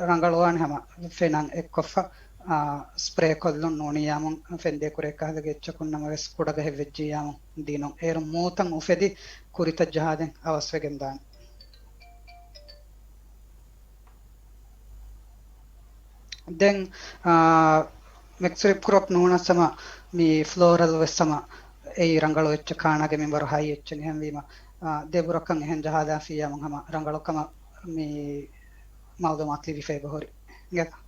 ރަނގަޅުވާނެ ހަމަ ފެނަށް އެއްކޮށްފަ، އާ، ސްޕްރޭ ކޮށްލުން ނޫނިއްޔާމު ފެންދޭ ކުރޭ ކަހަލަގެ އެއްޗަކުން ނަމަވެސް ކުޑަގަހެއް ވެއްޖިއްޔާމު ދިނުން. އޭރު މޫތައް އުފެދި ކުރިތައް ޖަހާދޭން އަވަސްވެގެން ދާނެ. ދެން، އާ، މެކްސިކްރޮޕް ނޫނަސް ހަމަ މި ފްލޯރަލް ވެސް ހަމަ އެއީ ރަނގަޅު އެއްޗެއް، ކާނާގެ މިންވަރު ހައި އެއްޗެއް. އެހެންވީމަ، އާ، ދެބުރަކަށް އެހެން ޖަހާލާފިއްޔާމު ހަމަ ރަނގަޅު ކަމަށް މި މައުލޫމާތު ލިބިފައި ބަހުރި. އިނގޭތަ؟